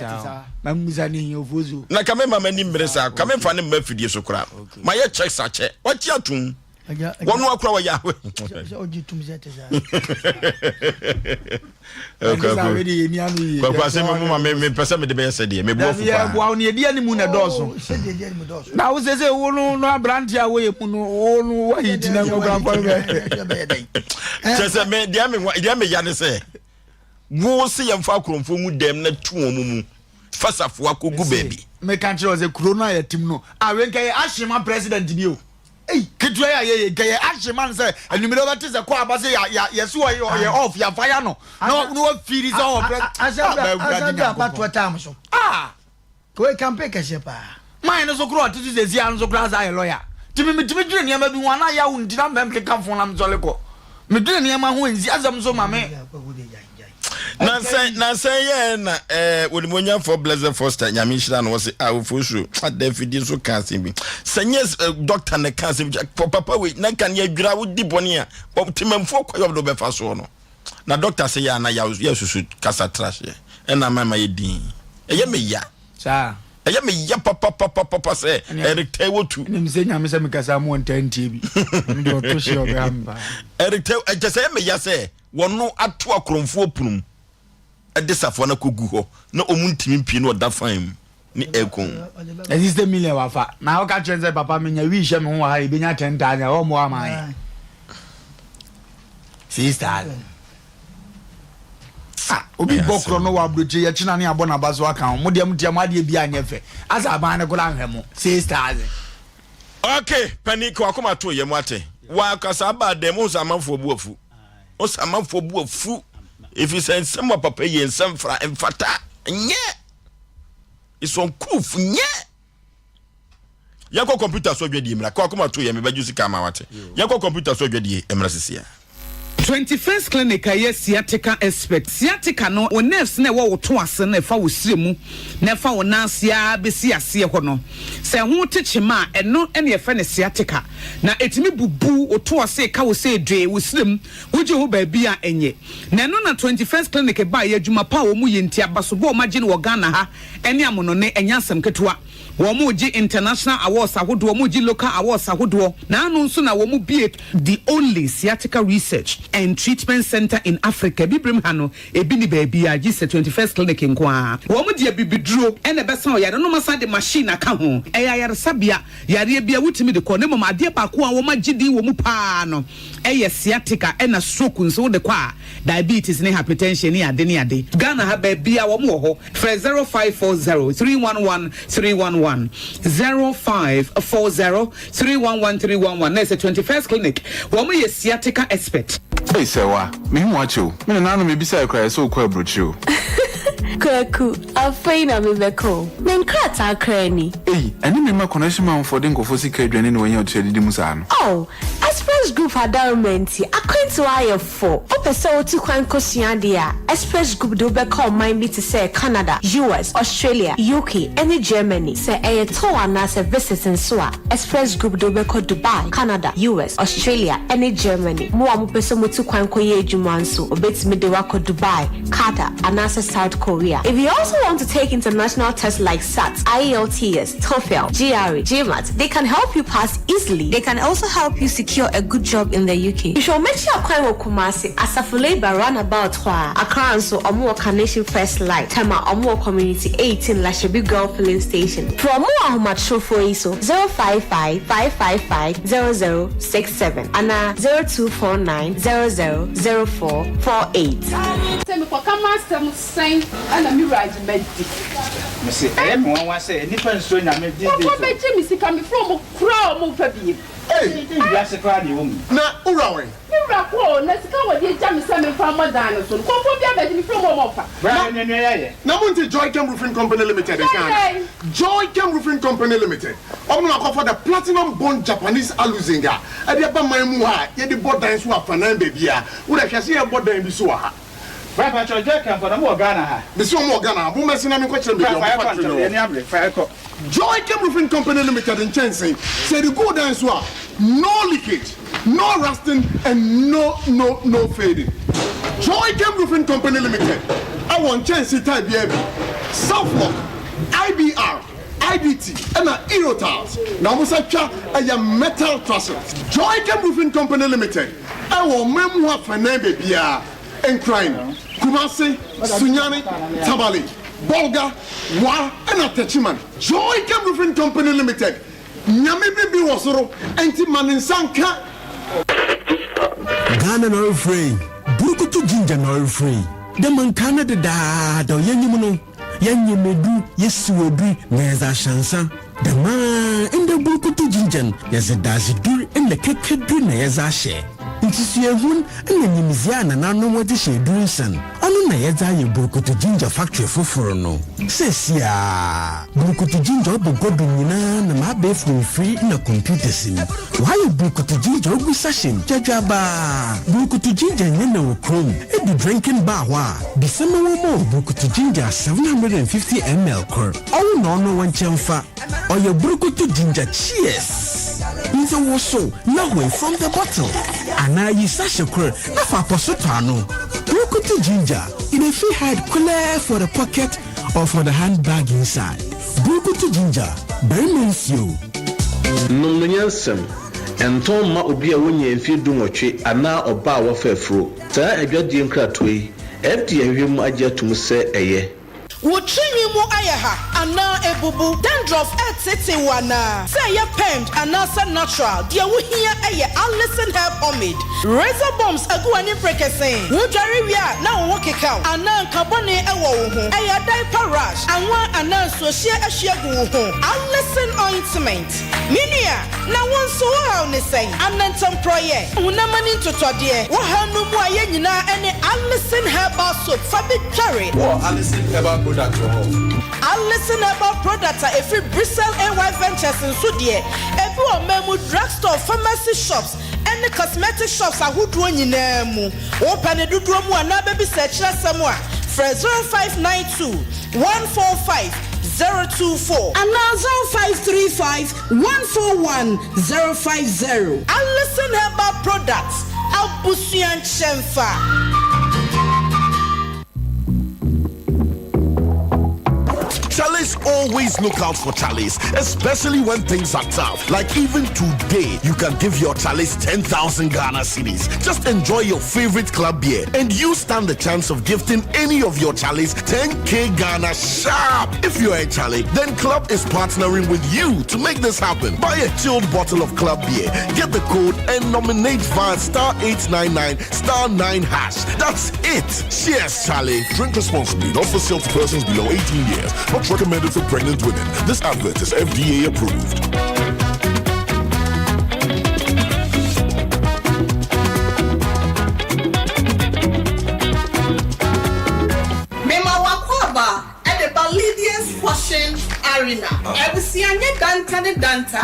Mammisa ne hiafoɔ so. Na ka memma m'ani mmere saa ka memfa ne mma afidie so koraa mayɛ checks akyɛ wagye atom wɔn akora wɔyɛ ahwɛ. Kwaku asɛm mu ma mepɛ sɛ mede bɛyɛ sɛdeɛ mebu afu paa. Yɛboa wo ne ɛdi animu na ɛdɔɔso. Na wo sɛ sɛ wo no no aberante a woyɛ mu no wo no wayi gyina mu kora mpa no bɛ. Kyɛ sɛ me deɛ me deɛ me ya ne sɛ wo se yɛmfa akorɔmfoɔ ngu dɛm na tu wɔn mu fa safoa kɔgu baabi. Meka kyerɛ wo sɛ kuro no a yɛtem no a wei nka yɛ ahyema president bi o. Ei ketewa yi a yɛyɛ nka yɛ ahye ma no sɛ anwummerɛ wobɛte sɛ kɔ aba sɛ yɛse ɔyɛ off yɛafa ya no na wafiri sɛ ɔwɔ prɛ asɛm bi abatoɔ tam so ah kɔyɛ campaign kɛseɛ paa man no so korɔ ɔte so sɛsi a no so koraa sɛ ayɛ lɔya nti me metumi dwene nneɛma bi ho ana yawo nti na mɛm keka fo na mesɔle kɔ medwene nneɛma ho nsi asɛm so ma me Nansa nansa yɛ na ɛɛ onimonyamfoɔ Blessed Foster nyame nhyira no wɔsi a ofo suro ada afidie so ka asɛm bi sɛ nyɛ eh, dɔkta na ka asɛm bi papa wei na nka ne adwira wodi bɔne a temamfoɔ kɔ yɛ ɔde bɛfa soɔ no na dɔkta sɛ yɛ ana yɛ susu kasa trahyeɛ ɛna ama ma yɛ din ɛyɛ me ya saa ɛyɛ me ya papapapapa sɛ Eric Taiwo tu nim sɛ nyame sɛ mekasa mu ɔntaa ntie bi ɛno deɛ ɔto hyeɛ ɔbɛha me paa Eric Taiwo ɛkyɛ sɛ ɛyɛ me ya sɛ Wɔno ato akorɔmfoɔ pono mu de safoa no akɔgu hɔ na wɔn ntumi mpue na ɔda fan mu ne aircon mu. Na 60 million wafa na woka kyerɛ no sɛ papa menya wii hyɛ me ho wɔ ha yɛbɛnya 10,000 a ɔmmoa ama yɛn 6,000 ah obi bɔ korɔ no wɔ aburokyire yɛkyena ne abɔ n'aba so aka ho mo deɛ mo tia mo adeɛ bi anyɛ fɛ asa aban no koraa nhwɛ mo 6,000. Okay, panin ka wakoma to yɛ mu ate. Wakasa aba dɛm, wohu sɛ amanfoɔ bu afu. Wohu sɛ amanfoɔ bu afu. Ɛfiri sɛ nsɛm a papa yɛ nsɛm fra mfata nyɛ. It's uncouth nyɛ. Yɛnkɔ kɔmputa so adwadie mmra. Ka wakoma to yɛ mebɛgye sika ama wate. Yɛnkɔ kɔmputa so adwadie mmra sisia. 21st Clinic a ɛyɛ sciatica expert. Sciatica no, wo nerves no a ɛwɔ wo to ase no a ɛfa wo srɛ mu na ɛfa wo nan ase ara bɛsi aseɛ hɔ no, sɛ ɛho te kyema a, ɛno na yɛfrɛ no sciatica. Na ɛtumi bubu wo to ase, ka wo sɛ dwee, wo srɛ mu, wogye ho baabi a ɛnyɛ. Na ɛno na 21st Clinic baeɛ, adwuma pa a wɔyɛ nti, abasobɔ a wɔagye no wɔ Ghana ha ne amonɔne, ɛnyɛ asɛm ketewa. Wɔregye international awards ahodoɔ, wɔregye local awards ahodoɔ. Na ano nso na wɔbue The only sciatica research. and Treatment Centre in Africa. Abibirem ha no, ebi nni baabiara gye sɛ 21st Clinic nko ara. Wɔn de abibiduro na ɛbɛsa wo yare na wɔasan de machine aka ho. Ɛyɛ ayaresabea, yareɛ biara wotumi de kɔ na mmom adeɛ baako a wɔagye din wɔ mu pa ara no yɛ sciatica ɛna stroke nso wode kɔ a, diabetes ne hypertension ne ade ne ade. Ghana ha baabiara wɔn wɔ hɔ. Frɛ 0540 311 311, 0540 311 311 na ɛsɛ 21st Clinic. Wɔn yɛ sciatica expert. Ei Sɛwa, mehu wo akyɛ o. Me nananom mebisae koraa yɛsɛ wokɔ aburokyire o. Kwaku, afei na mebɛkɔ o. Me nkrataa koraa ni. Ei, ɛne me mma connection manfoɔ de nkurɔfoɔ sika adwane na wɔanya ɔtiri adidi mu saa no. Oh, Express Group adaworoma nti, akwantuo ayɛ fo. Wopɛ sɛ wotu kwan kɔsua adeɛ a, Express Group de wo bɛkɔ ɔman bi te sɛ Canada, US, Australia, UK, ne Germany. Sɛ ɛyɛ tour anaasɛ visit nso a, Express Group de wo bɛkɔ Dubai, Canada, US, Australia, ne Germany. Mo a mopɛ sɛ motu kwan kɔyɛ adwuma nso, wɔbɛtumi de wo akɔ Dubai, Qatar, anaasɛ South Korea. If you also want to take international tests like SAT, IELTS, TOEFL, GRE, GMAT, they can help you pass easily. They can also help you secure a good job in the UK. Hwehwɛ wɔn akyi akwan wɔ Kumasi, Asafo Labour roundabout hɔ ara. Accra nso, wɔn wɔ Carnation First Light. Tema, wɔn wɔ Community 18, Lashibi Girl Filling Station. Frɛ wɔn wɔ ahomatrofoɔ yi so, 055 555 0067 anaa 0249 00 04 48. Sɛ mekɔka m'asɛm sɛn na me wura agye madi. Mese ɛyɛ me nwanwa sɛ nnipa nsuro Nyame these days o. Nkurɔfoɔ bɛgye me sika mefrɛ wɔn koraa a wɔn mfa biem. Ei! Dɛn wiase koraa na yɛwɔ mu yi? Na wo wura wɛn? Me wura kɔ o, na sika a wɔde agya me sɛ memfa mmɔ dan no so no, nkurɔfoɔ bi abɛgye mefrɛ wɔn a wɔmfa. Bra yɛ nua nua yɛayɛ. Na monte Joychem Roofing Company Limited nka ana? Joychem Roofing Company Limited, wɔn na wɔakɔfa the Platinum Bond Japanese Aluzinc a ɛde aba man mu ha a yɛde bɔ dan so afanan baabiara. Wo deɛ hwɛ sɛ yɛrebɔ dan bi so wɔ ha. Bra pakyɛw Joychem fo no ɔmo wɔ Ghana ha? Mese wɔn wɔ Ghana ha, mommɛse na menkɔkyerɛ mo Bra baabi a fa wɔn yɛkɔ factory ntɛm no wɔ. yɛni abere fa yɛkɔ. Joychem Roofing Company Limited nkyɛnsee, sɛ yɛde gu wo dan so a, no leakage, no rusting and no no no fading. Joychem Roofing Company Limited wɔ nkyɛnsee type biara bi, Southlock, IBR, IDT ɛna Eurotiles na wɔn nsa twa ɛyɛ metal trusses. Joychem Roofing Company Limited ɛwɔ ɔman mu afanan baabiara, Nkran, Kumasi, Sunyani, Tamale, Bolga, Wa ɛna Techiman. Joychem Roofing Company Limited, Nyame bi bi wɔ soro ɛnti ma ne nsa nka. Ghana na ɔrefrɛ yi, Burukutu Ginger na ɔrefrɛ yi. Dɛ ma nkaa no dedaada ɔyɛ nyim no, yɛnyem edur, yesiw edur na yɛdze ahyɛ ansa. Dɛm ara ndɛ Burukutu Ginger no, yɛdze dadzedur na kɛkɛdur na yɛdze ahyɛ. Ntsi suahun na nyimdzee a nananom wɔdze hyɛ edur nsa no, ɔno na yɛdze ayɛ Burukutu Ginger factory fofor no. Seseiara, Burukutu Ginger ɔbɔ gua do nyina nam abaɛfor mfir na computers mu. Wɔayɛ Burukutu Ginger ogu sachet mu dwadwaabaa. Burukutu Ginger nnyɛ na wɔ kurom. Edu drinking bar hɔ a, bisa ma wɔmma wo Burukutu Ginger 750 ml kor. Ɔwo na ɔno wo nkyɛn fa. Ɔyɛ Burukutu Ginger Cheers! Ndze wosow na hoe from the bottle anaa yi sachet kor na fa akɔso tɔ ano. Burukutu Ginger, e dey fit hide kulɛɛ for the pocket or for the handbag inside. Burukutu Ginger, barima nsuo. Nom no nyansam. Ɛntɔn mma obi a wonyaa mfeɛ dunwɔtwe anaa ɔbaa a wafa afuro. Saa adwadie nkratoɔ yi, FDA ahwehwɛ mu agye atom sɛ ɛyɛ. Wo tirinwi mu ayɛ ha anaa ebubu? Dandruff reteetee wo anaa? Sɛ ɛyɛ permed anaasɛ natural, deɛ wohia yɛ Alison Hair Pomade. Razor bumps agu w'ani mperekesee? Wodware wie a na wo ho keka wo anaa nka bɔne wɔ wo ho? Ɛyɛ diaper rash, anwa anaa nsuohyeɛ ahwie agu wo ho? Alison Ointment. Me nua, na wo nso wo haw ne sɛn? Anantamporɔeɛ, honam ani ntotɔdeɛ, wo haw no mu a yɛn nyinaa ne Alison Herbal Soap fa bi dware. Wowɔ Alison Herbal Product wɔ hɔ? Alison Herbal Product a ɛfiri Bristol AY Ventures nso deɛ, ebi wɔ ɔman mu drugstore, pharmacy shops, ne cosmetic shops ahodoɔ nyinaa mu. Wopɛ ne dodoɔ mu anaa bɛbisa akyiri asɛm a, frɛ 0592 145 024. Anaa 0535 141 050. Alison Herbal Products, abusua nkyɛnfa. Charlie. Chalice always look out for Chalice, especially when things are tough. Like even today, you can give your Chalice 10,000 Ghana cedis. Just enjoy your favorite club beer and you stand the chance of gifting any of your Chalice 10k Ghana sharp. If you're a Charlie, then Club is partnering with you to make this happen. Buy a chilled bottle of Club beer, get the code, and nominate via star 899 star 9 hash. That's it. Cheers, Charlie. Drink responsibly, not for sale to persons below 18 years. Not recommended for pregnant women. This advert is FDA approved. Mema w'akwaaba de ba Lydia's Fashion Arena. Abusua nyɛ danta ne danta.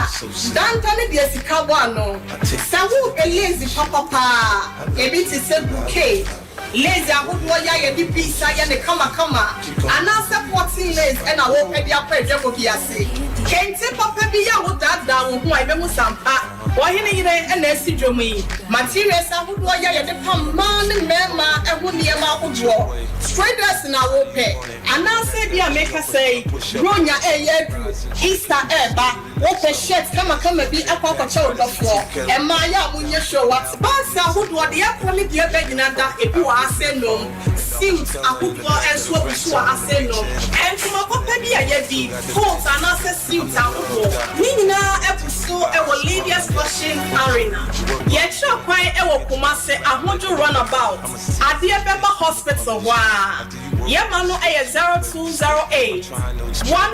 Danta ne deɛ sika bɔ ano. Sɛ worepɛ lace papa paa, ebi te sɛ bouquet, Lace ahodoɔ yi a yɛde beads ayɛ no kamakama anaasɛ cotton lace na worepɛ de akɔ adwabɔ bi ase. Kente papa bi a wodaadaa wo ho a ɛbɛhu sɛ ampa ɔhene yere na asi dwam yi. Materials ahodoɔ yi a yɛde pam mmaa ne mmarima ho nneɛma ahodoɔ. Straight dress na worepɛ anaasɛ ebia mekasa yi Buronya reyɛ aduru, Easter reba. Wopɛ shirt kamakama bi akɔ akɔkyɛ wo dɔfoɔ? Mmaa yɛ a monyɛ sure wate. Bags ahodoɔ, deɛ ɛkɔ ne deɛ ɛba nyina da ebi wɔ ha sɛ nom. Suit ahodoɔ nso abu so wɔ ha sɛ nom. Ntoma papa bi a yɛadi, coat anaasɛ suit ahodoɔ, ne nyinaa abu so wɔ Lydia's Fashion Arena. Yɛkyerɛ kwan wɔ Kumasi, Ahodwo Runabout, adeɛ bɛba hospital hɔ ara. Yɛma no yɛ 0208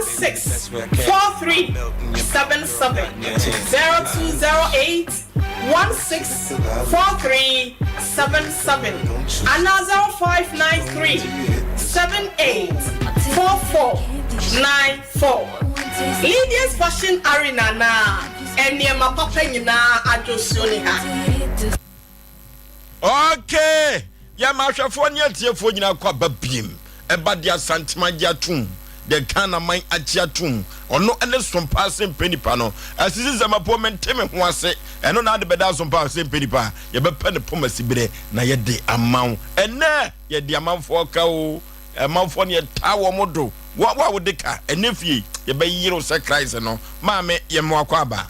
16 43 77, 0208 16 43 77 anaa 0593 78 44 94. Lydia's Fashion Arena na nneɛma papa nyinaa adwosuo ne ha. Okay! Yɛma ahwɛfoɔ ne atiefoɔ nyinaa kɔ aba biem ɛba de Asantem agye atom, deɛ Ghana man agye atom, ɔno ne sompa ase mpɛ nipa no. Asisi Zamapo mente me ho ase, ɛno na ade bɛda asompa ase mpɛ nipa a, yɛbɛpɛ ne poma siberɛ na yɛde ama wo. Ɛnnɛ yɛde amanfoɔ ka o, amanfoɔ no yɛtaa wɔn do, wo a wode ka, ɛnnɛ fie yɛbɛyere wo sɛ Christ no. Maame yɛma wakɔ aba.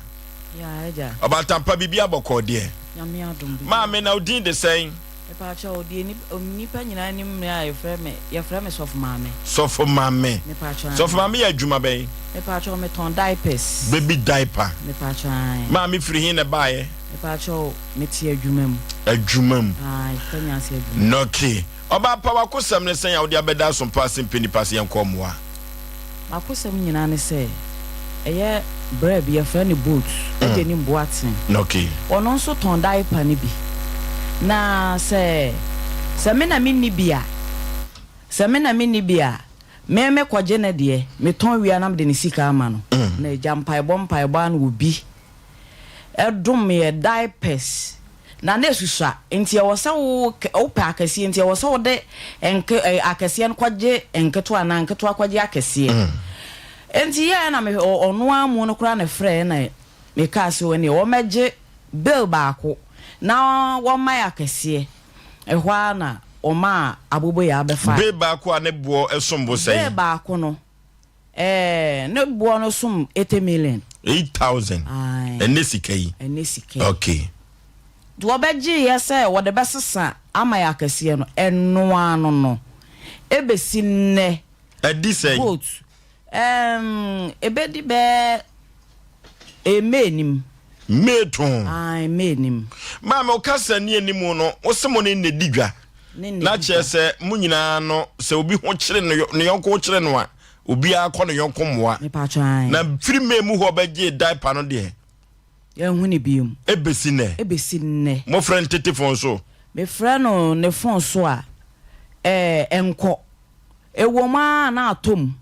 Yeah, agya. Ɔbatampa biribi abɔkɔɔ deɛ. Nyame adom biribi. Maame na wo din de sɛn? Mepaakyɛw, deɛ nnipa nyinaa nim me a yɛfrɛ me, yɛfrɛ me Sɔfo Maame. Sɔfo Maame. Mepaakyɛw ae. Sɔfo Maame yɛ adwuma bɛn? Mepaakyɛw, metɔn diapers. Baby diaper. Mepaakyɛw ae. Maame firi he na ɛbaeɛ? Mepaakyɛw, mete adwuma mu. Adwuma mu. Ae, Kwanya ase adwuma mu. Nɔke. Ɔbaa pa, w'akosɛm ne sɛn a wode abɛda asompa ase mpɛ nnipa sɛ yɛnkɔ mmoa? M'akosɛm nyinaa ne sɛ, ɛyɛ bra bi yɛfrɛ no Boat de anim Boateng. Ɔno nso tɔn diaper no bi. Na sɛ sɛ me na menni bi a, sɛ me na menni bi a, me mekɔgye ne deɛ, metɔn wie a na mede ne sika ama no. Na agya mpaebɔ mpaebɔ ara na obi dom yɛ diapers na na esusua nti ɛwɔ sɛ wo wopɛ akɛseɛ nti ɛwɔ sɛ wode nke ɛ akɛseɛ no kɔgye nketewa anaa nketewa kɔgye akɛseɛ mm. nti yɛɛ na me ɔno ara mu no koraa na frɛ na mekaa sɛ ɛneɛ wɔmɛgye bill baako na wɔma yɛ akɛseɛ ɛhɔ ara na wɔmaa aboboyaa bɛfa bill baako a ne boɔ ɛsom bo sɛn bill baako no Ɛɛ ne boɔ no som 80 million. 8000. Ae. Ɛnɛ sika yi. Ɛnɛ sika yi. Okay. Nti wɔbɛgyeeɛ sɛ wɔde bɛsesa ama yɛ akɛseɛ no, ɛno ara no no, ɛbɛsi nnɛ. Ɛdi sɛn? Vote. Ɛɛm, ɛbɛdi bɛɛ ɛyɛ May nim. May too. Ae, May nim. Maame, wo kasa ni anim no, wo se mo ne nna di dwa. Na kyerɛ sɛ mo nyinaa no, sɛ obi ho kyere no, ne yɔnko ho kyere no a, obiara kɔ ne yɔnko mmoa. Na firi May mu hɔ bɛgyee diaper no deɛ. Yɛnhu no biom. Ebesi nnɛ. Ebesi nnɛ. Mofrɛ no tete fon so? Mefrɛ no ne fon so a, ɛɛ, ɛnkɔ. Ɛwom ara na atɔ mu.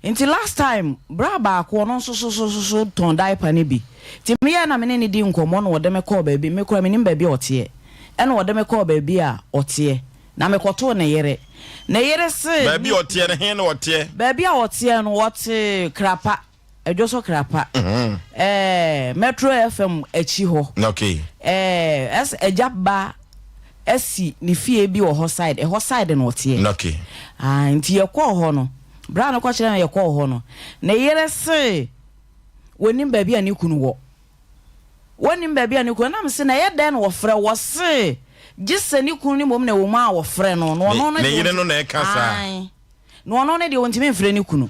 Nti last time bra baako ɔno nso so so so tɔn diaper no bi nti me yɛɛ na me ne no di nkɔmmɔ na ɔde me kɔɔ baabi me koraa menim baabi a ɔteɛ ɛna ɔde me kɔɔ baabi a ɔteɛ na me kɔtoo ne yere ne yere se Baabi a ɔteɛ no he na ɔteɛ? Baabi a ɔteɛ no ɔte Krapa Ɛdwoso Krapa ɛɛ Metro FM akyi hɔ Okay. ɛɛ ɛsɛ agya ba asi ne fie bi wɔ hɔ side ɛhɔ side na ɔteɛ. Okay. Ah nti yɛkɔɔ hɔ no. Bra no kɔkyerɛ no yɛkɔɔ hɔ no, ne yere se wɔnim baabi a ne kunu wɔ. Wɔnnim baabi a ne kunu wɔ. Na mese na ɛyɛ dɛn na wɔfrɛ? Wɔse gye sɛ ne kunu no mmom na ɛwɔ mu a wɔfrɛ no. Na ɔno no Ne deɛ yere no na ɛka saa? Ae. Na ɔno no deɛ ɔntumi mfrɛ ne kunu.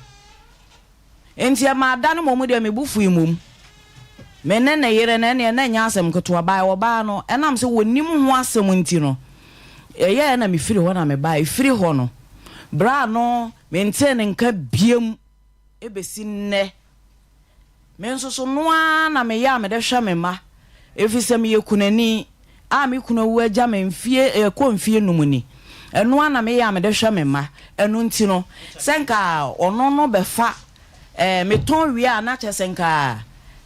Enti ɛmaa da no mmom deɛ me bo fui mmom. Me ne ne yere no, ɛnneɛ na ɛnyɛ asɛm ketewa. By ɔbaa no, ɛnam sɛ wɔnnim ho asɛm nti no, ɛyɛɛ na mefiri hɔ na mebaeɛ. Ɛfiri hɔ no, berɛ a no mentee ne nka biom bɛsi nnɛ. Me nso so, no ara na meyɛ a mede hwɛ me mma, ɛfiri sɛ meyɛ kunani a me kunu awu agya me mfeɛ ɛrekɔ mfeɛ num ni. Ɛno ara na meyɛ a mede hwɛ me mma. Ɛno nti no, sɛ nka ɔno no bɛfa ɛɛ metɔn wie a na kyerɛ sɛ nka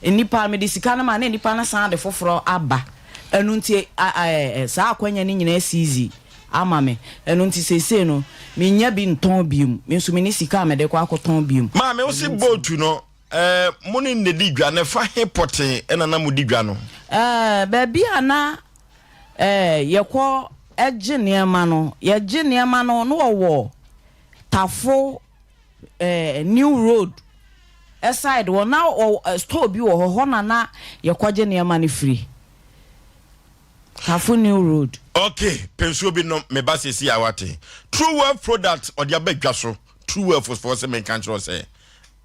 nnipa mede sika no ma na nnipa no san de foforɔ aba. Ɛno nti a ɛɛ saa akwanya no nyinaa sizi ama me. Ɛno nti seesei no, mennya bi ntɔn biom. Me nso menni sika a mede kɔ akɔtɔn biom. Maame, wo se boat no, eh, mo ne no na di dwa, na ɛfa he pɔtee na na modi dwa no? Eh, baabi a na eh, yɛkɔ gye nneɛma no, yɛgye nneɛma no na wɔwɔ Tafo eh, New Road side hɔ, na wɔ store bi wɔ hɔ, hɔ na na yɛkɔgye nneɛma no firi. Tafo New Road. Ok pɛ nsuo bi nom me ba seesei a wate. True Wealth product ɔde aba dwa so True Wealth foɔ se menka nkyerɛ wo sɛ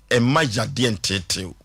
ɛmma yadeɛ nteetee wo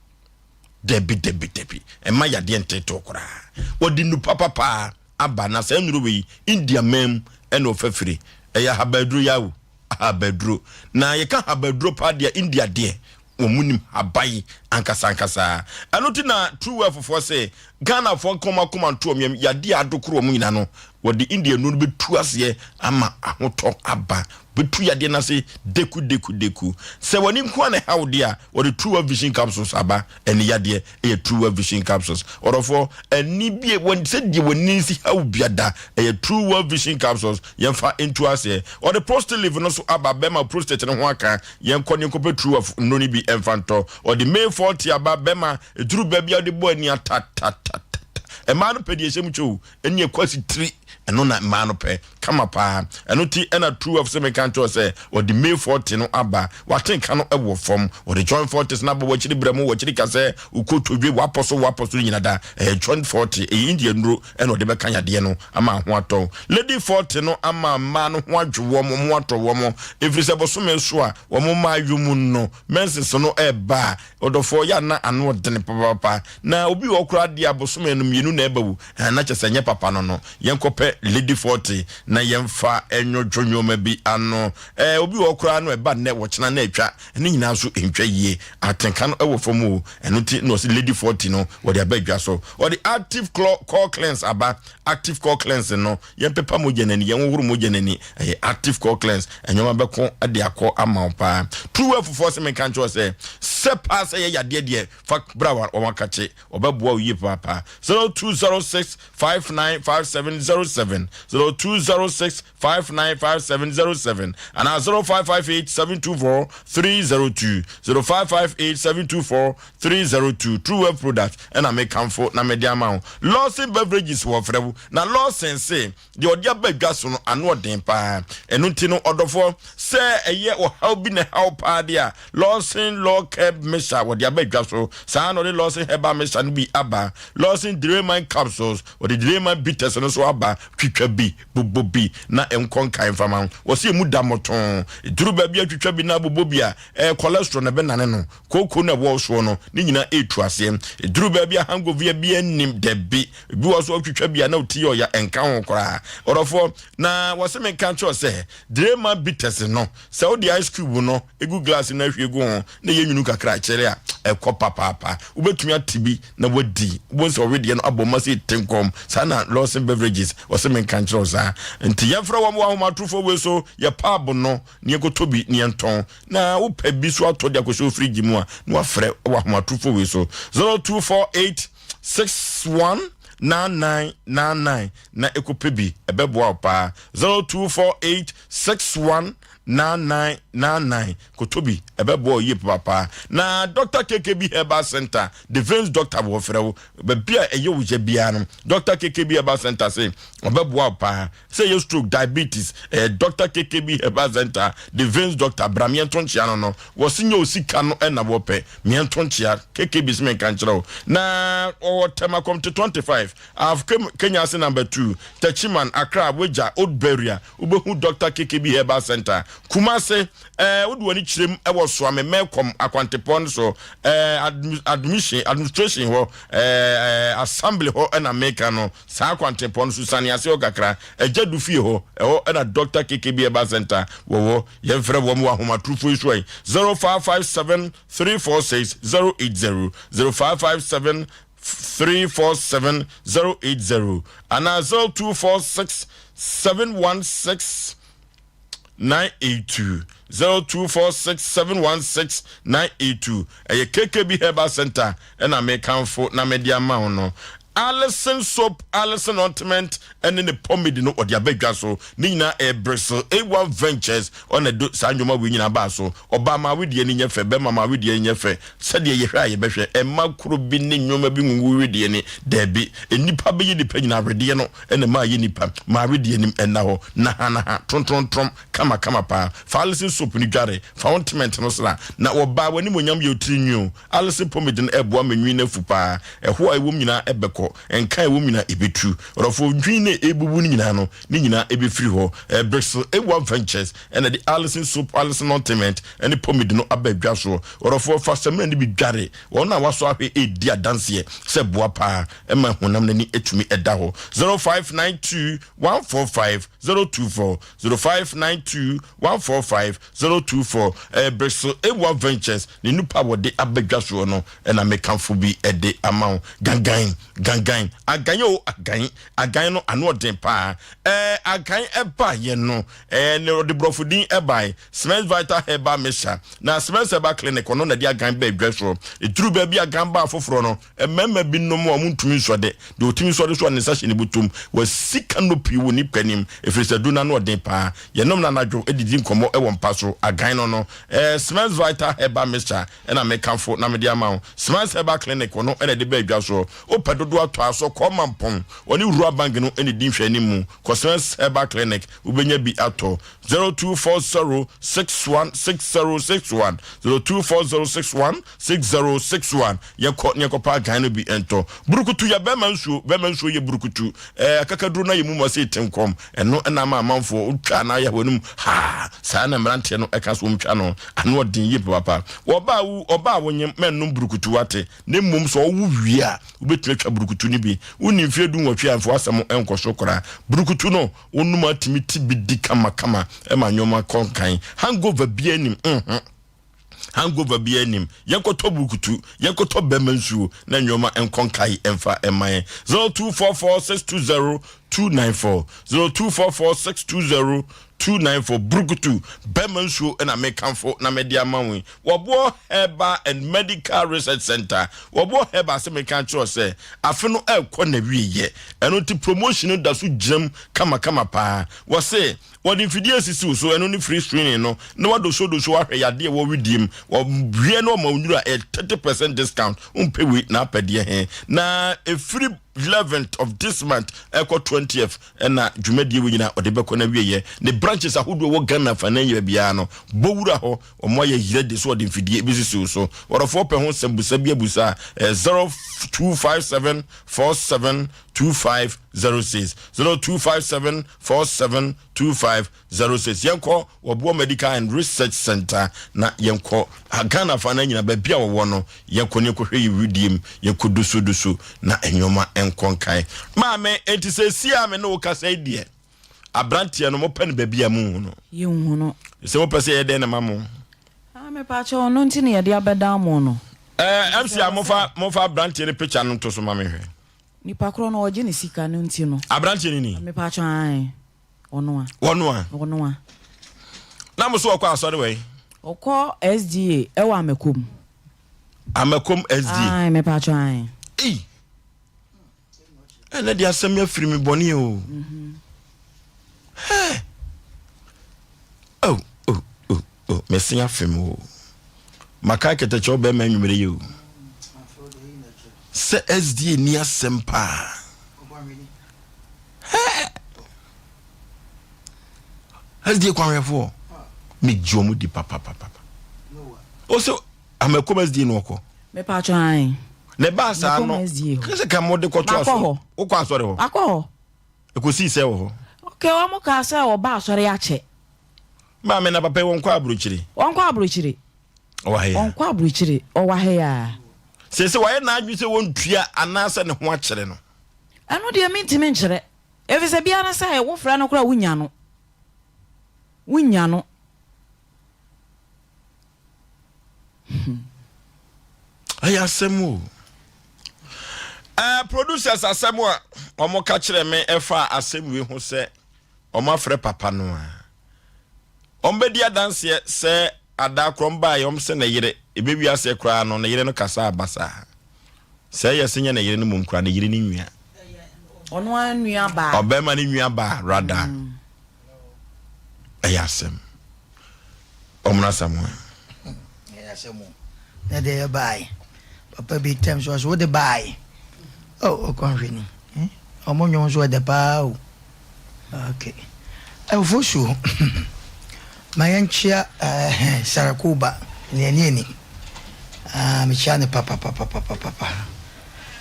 dabi dabi dabi ɛmma yadeɛ nteetee wo koraa wɔde nnu papapaa aba na saa nnuro wei India man mu ɛna ɔfa firi ɛyɛ ahabaduro yawo ahabaduro na yɛka ahabaduro paa deɛ India deɛ Wɔn nim haban ankasa ankasa. Ɛno nti na True Wealth foɔ se Ghanafoɔ nka wɔn akoma nto wɔn yam, yadeɛ a adokoro wɔn nyina no, wɔde India nnuro no bɛtu aseɛ ama ahotɔ aba. Bɛtu yadeɛ no ase deku deku deku. Sɛ w'ani nko ara na ɛha wo deɛ a, wɔde True Wealth Vision Capsules aba. Ani yadeɛ ɛyɛ True Wealth Vision Capsules. Ɔdɔfoɔ, ani bie, wɔn sɛdeɛ w'ani si ha wo biada, ɛyɛ True Wealth Vision Capsules. Yɛmfa ntu aseɛ. Wɔde Prostalive no nso aba, bɛma prostate no ho aka. Yɛnkɔ ne yɛnkɔpɛ Truwaf nnuro no bi mfa ntɔ. Ɔde May 40 aba, bɛma ɛduru baabi a wode bɔ ani a ta ta ta ta ta. Mmaa no pɛ deɛ ɛhyɛ mu kyɛ o, ɛne ɛkɔ asitiri, ɛno na mmaa no pɛ. Kama paa. Ɛno ti ɛna Truwaf sɛ menka nkyerɛ wo sɛ ɔde May 40 no aba. W'atenka no wɔ fam. Ɔde Joint 40s no aba w'akyiri brɛ mu, w'akyiri ka sɛ wokotodwe, w'apɔ so, w'apɔ so no nyina da. Ɛyɛ Joint 40, ɛyɛ India nnuro. ɛna ɔde bɛka yadeɛ no ama ho atɔ wo. Lady Forte no ama mmaa no ho adwo wɔn, wɔn ho atɔ wɔn, ɛfiri sɛ bosome so a wɔn mmaa yɔ mu no, menses no ɛreba a, ɔdɔfoɔ yɛ a na ano ɔdene papaapa. Na obi wɔ hɔ koraa deɛ a bosome no mmienu na ɛba wu, ɛɛ na kyerɛ sɛ ɛnyɛ papa no no. Yɛnkɔpɛ Lady Forte na yɛmfa nnwodwo nneɛma bi ano. Ɛɛ obi wɔ hɔ koraa no ɛba nnɛ, ɔkyena na atwa. Ne nyinaa nso ntwa yie. Atenka no wɔ fam o. Ɛno nti na ɔse Lady 40 no wɔde aba adwa so. Wɔde Active Core Cleanse aba. Active Core Cleanse no, yɛmpepa mogya no ani, yɛnhohoro mogya no ani. Ɛyɛ Active Core Cleanse. Nneɛma bɛko de akɔ ama wo paa. True Wealth foɔ se menka nkyerɛ wo sɛ, sɛ paa sɛ ɛyɛ yadeɛ deɛ, fa bra wɔn akakye. Wɔbɛboa wo yie papaapa. 0206 595707 0206 595707 anaa 0558 724 302 0558 724 302 True Wealth Product ɛna mekamfo na mede ama wo. Lawson Beverages wɔfrɛ wo na Lawson se deɛ ɔde aba dwa so no ano ɔden paa ɛno nti no ɔdɔfoɔ sɛ ɛyɛ ɔhaw bi na ɛhaw paa deɛ a Lawson Law Curb Mixture wɔde aba dwa so saa na ɔde Lawson Herbal Mixture no bi aba Lawson Draymond Capsules wɔde Draymond Bitters no nso aba twitwa bi Bobɔ bi na ɛnkɔ nkae mfa ma wo. Wɔse emu da mmɔtɔn. Ɛduru baabi a twitwa bi na bobɔ bi a, ɛyɛ cholesterol na ɛbɛnane no. Kooko no a ɛwɔ wo soɔ no, ne nyinaa ɛretu aseɛ. Ɛduru baabi a hangovia biara nnim, dabi. Ebi wɔ hɔ nso wotwitwa bi a na wo ti yɛ ɔya, ɛnka ho koraa. Ɔdɔfoɔ, na wɔse menka nkyerɛ wo sɛ, Drema bitters no, sɛ wode ice cube no gu glass mu na ahwie gu ho na ɛyɛ nwunu kakra a, kyɛre a, ɛkɔ papaapa. Wobɛtumi ate bi na wadi. Wobɛhu sɛ ɔwedeɛ no abɔ ma sɛ te nkɔm. Saa na Lawson Beverages wɔse menka nkyerɛ wo saa. Nti yɛmfrɛ wɔn wɔ ahomatorofo wei so, yɛ pub no na yɛnkɔtɔ bi na yɛntɔn. Na wopɛ bi so atɔ de akɔhyɛ wo fridge mu a, na wafrɛ wɔ ahomatorofo wei so 0248 61 9999 na ɛkɔpɛ bi. Ɛbɛboa wo paa. 0248 61. 9999 Koto bi, ɛbɛboa wo yie papaapa. Na Dɔkta KKB Herbal Centre, The Veins Doctor wɔfrɛ wo. Baabi a ɛyɛ wo ya biara no, Dɔkta KKB Herbal Centre se ɔbɛboa wo paa. Sɛ ɛyɛ stroke, diabetes, ɛyɛ Dɔkta KKB Herbal Centre, The Veins Doctor, bra meɛnto nkyea no no. Wɔse nyɛ wo sika no na wɔpɛ, meɛnto nkyea. KKB se menka nkyerɛ wo. Na ɔwɔ Tema Committee 25, Av Kenya ase Number 2, Techiman, Accra, Wagya, Old Beria. Wobɛhu Dɔkta KKB Herbal Centre, Kumase. Ɛɛ, wode w'ani kyerɛm wɔ Soame Melcom akwantepɔn no so, ɛɛ, admission, administration hɔ, ɛɛ, assembly hɔ na meka no. Saa akwantepɔn no so, siane ase hɔ kakra, Agya Du fie hɔ, ɛhɔ na Dɔkta KKB Herbal Centre wɔwɔ. Yɛmfrɛ wɔn wɔ ahomatorofo yi so ɛ, 0557 346 080, 0557 347 080 anaa 0246 716 982 0246 716 982. Ɛyɛ KKB Herbal Center ɛna mekamfo na mede ama wo no. Alison soap, Alison ointment ɛne ne pomade no ɔde aba dwa so. Ne nyinaa ɛyɛ Bristol A1 Ventures ɔna ɛde saa nnwoma wei nyinaa baa so. Ɔbaa ma awedeɛ ani nyɛ fɛ, bɛrima ma awedeɛ ani nyɛ fɛ. Sɛdeɛ yɛhwɛ a yɛbɛhwɛ, ɛmma kuro bi ne nneɛma bi ngu wedeɛ ani. Daabi, nnipa bɛyɛ nnipa nyinaa, awedeɛ no na ɛma ayɛ nnipa. Ma awedeɛ anim nna hɔ nahanaha, trontrontromm, kamakama paa. Fa Alison soap no dware, fa ointment no sra, na wɔbaa w'animuonyam yɛ wo tiri nwi o. Alison pomade no ɛboa ma nwi no afu paa. Ɛho a ɛwom nyinaa ɛbɛkɔ, nka a ɛwom nyinaa ɛbɛtu. Ɔdɔfoɔ, nwi no a ɛrebubu no nyinaa no, ne nyinaa ɛbɛfiri hɔ. Bristol A1 Ventures ɛna ɛde Alison soap, Alison ointment ne pomade no aba adwa soɔ. Ɔdɔfoɔ, fa samina no bi dware. Wɔn a wɔasɔ ahwɛ redi adanseɛ sɛ ɛboa paa ma honam no ani tumi da hɔ. 0592 145 024, 0592 145 024. Ɛyɛ Bristol A1 Ventures ne nnupa a wɔde aba dwa soɔ no na mekamfo bi de ama wo. Gangan, gangan, agan o, agan, agan no ano ɔden paa. Ɛɛ agan ɛbaeɛ no, ɛɛ ne ɔde borɔfo din ɛbae, Smith Vital Herbal Mixture. Na Smith Herbal Clinic ɔno na ɛde agan baa dwa soɔ. Ɛduru baabi agan baa foforɔ no, mmarima bi nom a wɔntumi nsɔ de, deɛ ɔtumi sɔ de so a ne nsa hyɛ ne bɔtɔm. Wasi canopy wɔ nipa anim, ɛfiri sɛ aduro no ano ɔden paa. Yɛnom no anadwo de di nkɔmmɔ wɔ mpa so. Agan no no, ɛɛ Smith Vital Herbal Mixture na mekamfo na mede ama wo. Smith Herbal Clinic ɔno na ɛde baa dwa soɔ. Wopɛ dodoɔ atɔ a, sɔ kɔ Mampong. Ɔne Rural Bank no na ɛdi nhwɛanimu. Kɔ Smith Herbal Clinic, wobɛnya bi atɔ. 0240 61 6061, 0240 61 6061. Yɛkɔ ne yɛkɔpa agan no bi ntɔ. Burukutu yɛ bɛrima nsuo. Bɛrima nsuo yɛ burukutu. Ɛɛ akakaduro no ayɛ mu ma sɛ ɛte nkɔm. Ɛno na ama amanfoɔ wotwa na ayɛ wɔn mu haa. Saa na mmeranteɛ no ɛka so wɔtwa no. Ano ɔden yie papaapa. Wɔbaa wo ɔbaa wonyem mɛnnom burukutu wate. Na mmom sɛ ɔwo wie a wobɛtumi atwa burukutu no bi. Wonni mfeɛ 18 a mfa w'asɛm nkɔ so koraa. Burukutu no wonom a tumi ti bi di kamakama ma nneɛma kɔ nkan. Hangover biara nnim. Mhm. Hangover biara nnim. Yɛnkɔtɔ burukutu, yɛnkɔtɔ bɛma nsuo na nneɛma nkɔ nkae mfa mma yɛn. 0244 620 294 0244 620 294. Burukutu bɛma nsuo na mekamfo na mede ama wo yi. Wɔboɔ Herbal and Medical Research Center. Wɔboɔ Herbal sɛ meka kyerɛ sɛ afe no ɛrekɔ n'awieɛ. Ɛno nti promotion no da so gyinam kamakama paa. Wɔse wɔde mfidie asisi wo so, ɛno ne free screening no, na wadosodoso ahwɛ yadeɛ wɔ wediem. Wɔwie no ɔma nnuro a ɛyɛ 30% discount. Wompɛ wei na apɛ deɛ he. Na ɛfiri 11th of this month ɛkɔ 20th ɛna dwumadie wei nyinaa ɔde bɛkɔ n'awieɛ. Ne branches ahodoɔ wɔ Ghana afanan nyinaa biara no, bɔ wura hɔ. Wɔn ayɛ yire de so ɔde mfidie bɛsisi wo so. Wɔdɔfoɔ pɛ ho nsɛm busa bi abusa a, ɛyɛ 0257 47 2506, 0257 47 2506. Yɛnkɔ Wɔboɔ Medical and Research Center na yɛnkɔ Ghana fa no nyina baabi a wɔwɔ no, yɛnkɔ ne yɛnkɔhwɛ yɛ widie mu, yɛnkɔ dosodoso na nneɛma nkɔ nkae. Maame, enti seesei a me ne wo kasa yi deɛ, Abranteɛ no mopɛ no baabi a monhu no. Yɛnhu no. Sɛ mopɛ sɛ yɛyɛ dɛn na ma mo? Ah mepaakyɛw ɔno nti na yɛde abɛdan mo no. Eh, MC a mofa mofa abranteɛ no picture no nto so ma me hwɛ. Nipa korɔ no ɔgye ne sika no nti no. Abranteɛ no ni? Mepaakyɛw ae ɔno a. Ɔno a? Ɔno a. Na mo so ɔkɔ asɔre wɔ he? Ɔkɔ SDA ɛwɔ Amakom. Amakom SDA? Ae mepaakyɛw ae. Ei! Ɛnɛ de asɛm afiri me bɔne o. Hɛ! Oh, oh. Oh, mese afem o. Maka kɛtɛkyɛw bɛrima anwummere yi o. Sɛ SDA ni asɛm paa. Hɛ! SDA kwanhwɛfoɔ, megye wɔn di papapapa. O sɛ amakom SDA no ɔkɔ. Mepatwa an. Na ɛbaa saa no, kɛsɛ ka mo de kɔto aso. Wokɔ asɔre hɔ. Akɔ hɔ. Ɛkɔsii sɛ wɔ hɔ. Okay, wɔn kaa sɛ ɔba asɔre akyɛ. Maame na papa yi wɔnkɔ aburokyire. Wɔnkɔ aburokyire. Ɔwɔ ha yi a. Wɔnkɔ aburokyire, ɔwɔ ha yi a. Seesei wayɛ n'adwene sɛ wɔntua anaasɛ ne ho akyere no. Ɛno deɛ mentumi nkyerɛ. Efisɛ biara ne sɛ wofrɛ no koraa a wonnya no. Wonnya no. Ɛyɛ asɛm o. Uh, producers asɛm a wɔn ka kyerɛ me ɛfa asɛm wei ho sɛ wɔn afrɛ papa no a wɔn bɛdi adanseɛ sɛ ada korɔ wɔn baeɛ wɔn sɛ ne yere ebewi aseɛ koraa no ne yere no kasa abasaa sɛ ɛyɛ sɛ nyɛ ne yere no mom koraa ne yere ne nua ɔno ara nua baa ɔbɛrima ne nua baa rada mm. Ɛyɛ asɛm. Ɔmono Asamoah. Ɛyɛ asɛm o. Na deɛ yɛ baae. Papa bi tɛm so ɔso wode baae. Oh, ɔkɔnhwɛ ni. Eh? Ɔmo nwom nso ɛdɛ paa o. Okay. Ɛwofo so. Ma yɛnkyea eh, Sarakoba ne ani ani. Ah, mekyea ne papa papa papa papa.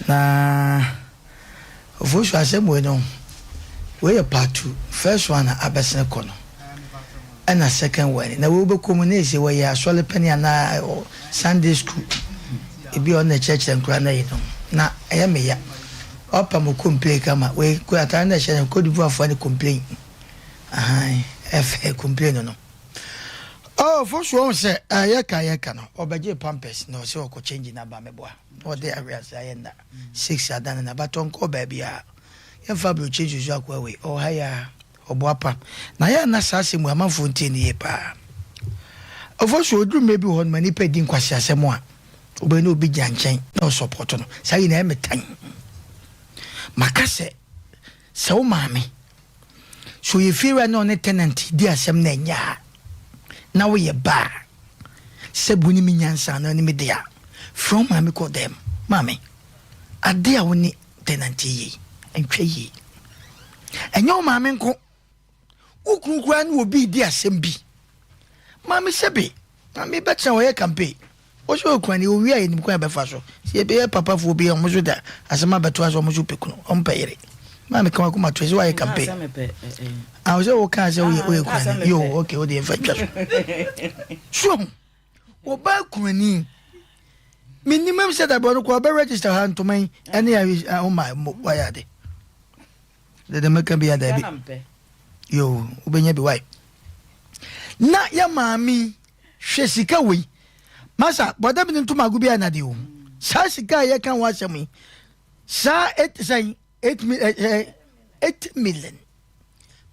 Na Ofosu asɛm wei no wei yɛ part 2 first one a abɛsene kɔ no ɛna second one na wei wobɛkɔ mu na ɛsɛ wɔyɛ asɔre pani anaa Sunday school ebi a ɔno na ɛkyerɛkyerɛ nkora na yi no na ɛyɛ me ya ɔpa mo complain kama wei kɔ atare na ɛhyɛ no Cote d'Ivoire foɔ ne complain ahan ɛfɛ complain no no oh Ofosu ɔhu sɛ yɛka yɛka no ɔbɛgye pampers na ɔsɛ ɔkɔ change na ba mɛboa na ɔde awease ayɛ nna 6 adane na but ɔnkɔɔ baabiaa yɛmfa abrokyi nsusu akoa wei ɔwɔ ha yi aa ɔboa pa na yɛ ana saa asɛm wei amanfoɔ ntie no yie paa ɔfo so ɔduru mmerɛ bi wɔ hɔ no ma nipa di nkwaseasɛm a wobɛyɛ na obi gyina nkyɛn na ɔsɔpɔto no saa yi na ɛyɛ me tan maka sɛ sɛ wo maame So ɔyɛ fiewura ne ɔne tenant di asɛm na ɛnyɛ a na woyɛ ba a sɛ bu ne me nyansa anaa ne me de a frɛ wo maame kɔ dɛm maame ade a wo ne tenant yɛ yi ntwa yie ɛnyɛ wo maame nko wo kunu koraa ne obi di asɛm bi maame sɛbe Maame bɛtena hɔ yɛ campaign. Wɔsɛ okura ne owie a yɛnim kwan a yɛbɛfa so. Sɛ yɛbɛyɛ papafoɔ bi a wɔn nso da asɛm abɛto ase wɔn nso pɛ kunu wɔn pɛ yere. Maame ka wakoma to sɛ wayɛ campaign. Ah sɛ wokaa sɛ woyɛ woyɛ kura ne yo okay wode yɛmfa ntwa so. So ho wɔbaa kurani menim m sɛ dabɔ no kɔ ɔbɛ register ha ntoma yi ɛne ahoma wayɛ ade. Dede mɛka bi a daabi. Yo wobɛnya bi wae. Na yɛ maame hwɛ sika wei. Masa bɔda bi ne ntomago bi anade o. Saa sika a yɛka ho asɛm yi saa et sɛn 8 eh, 8 million.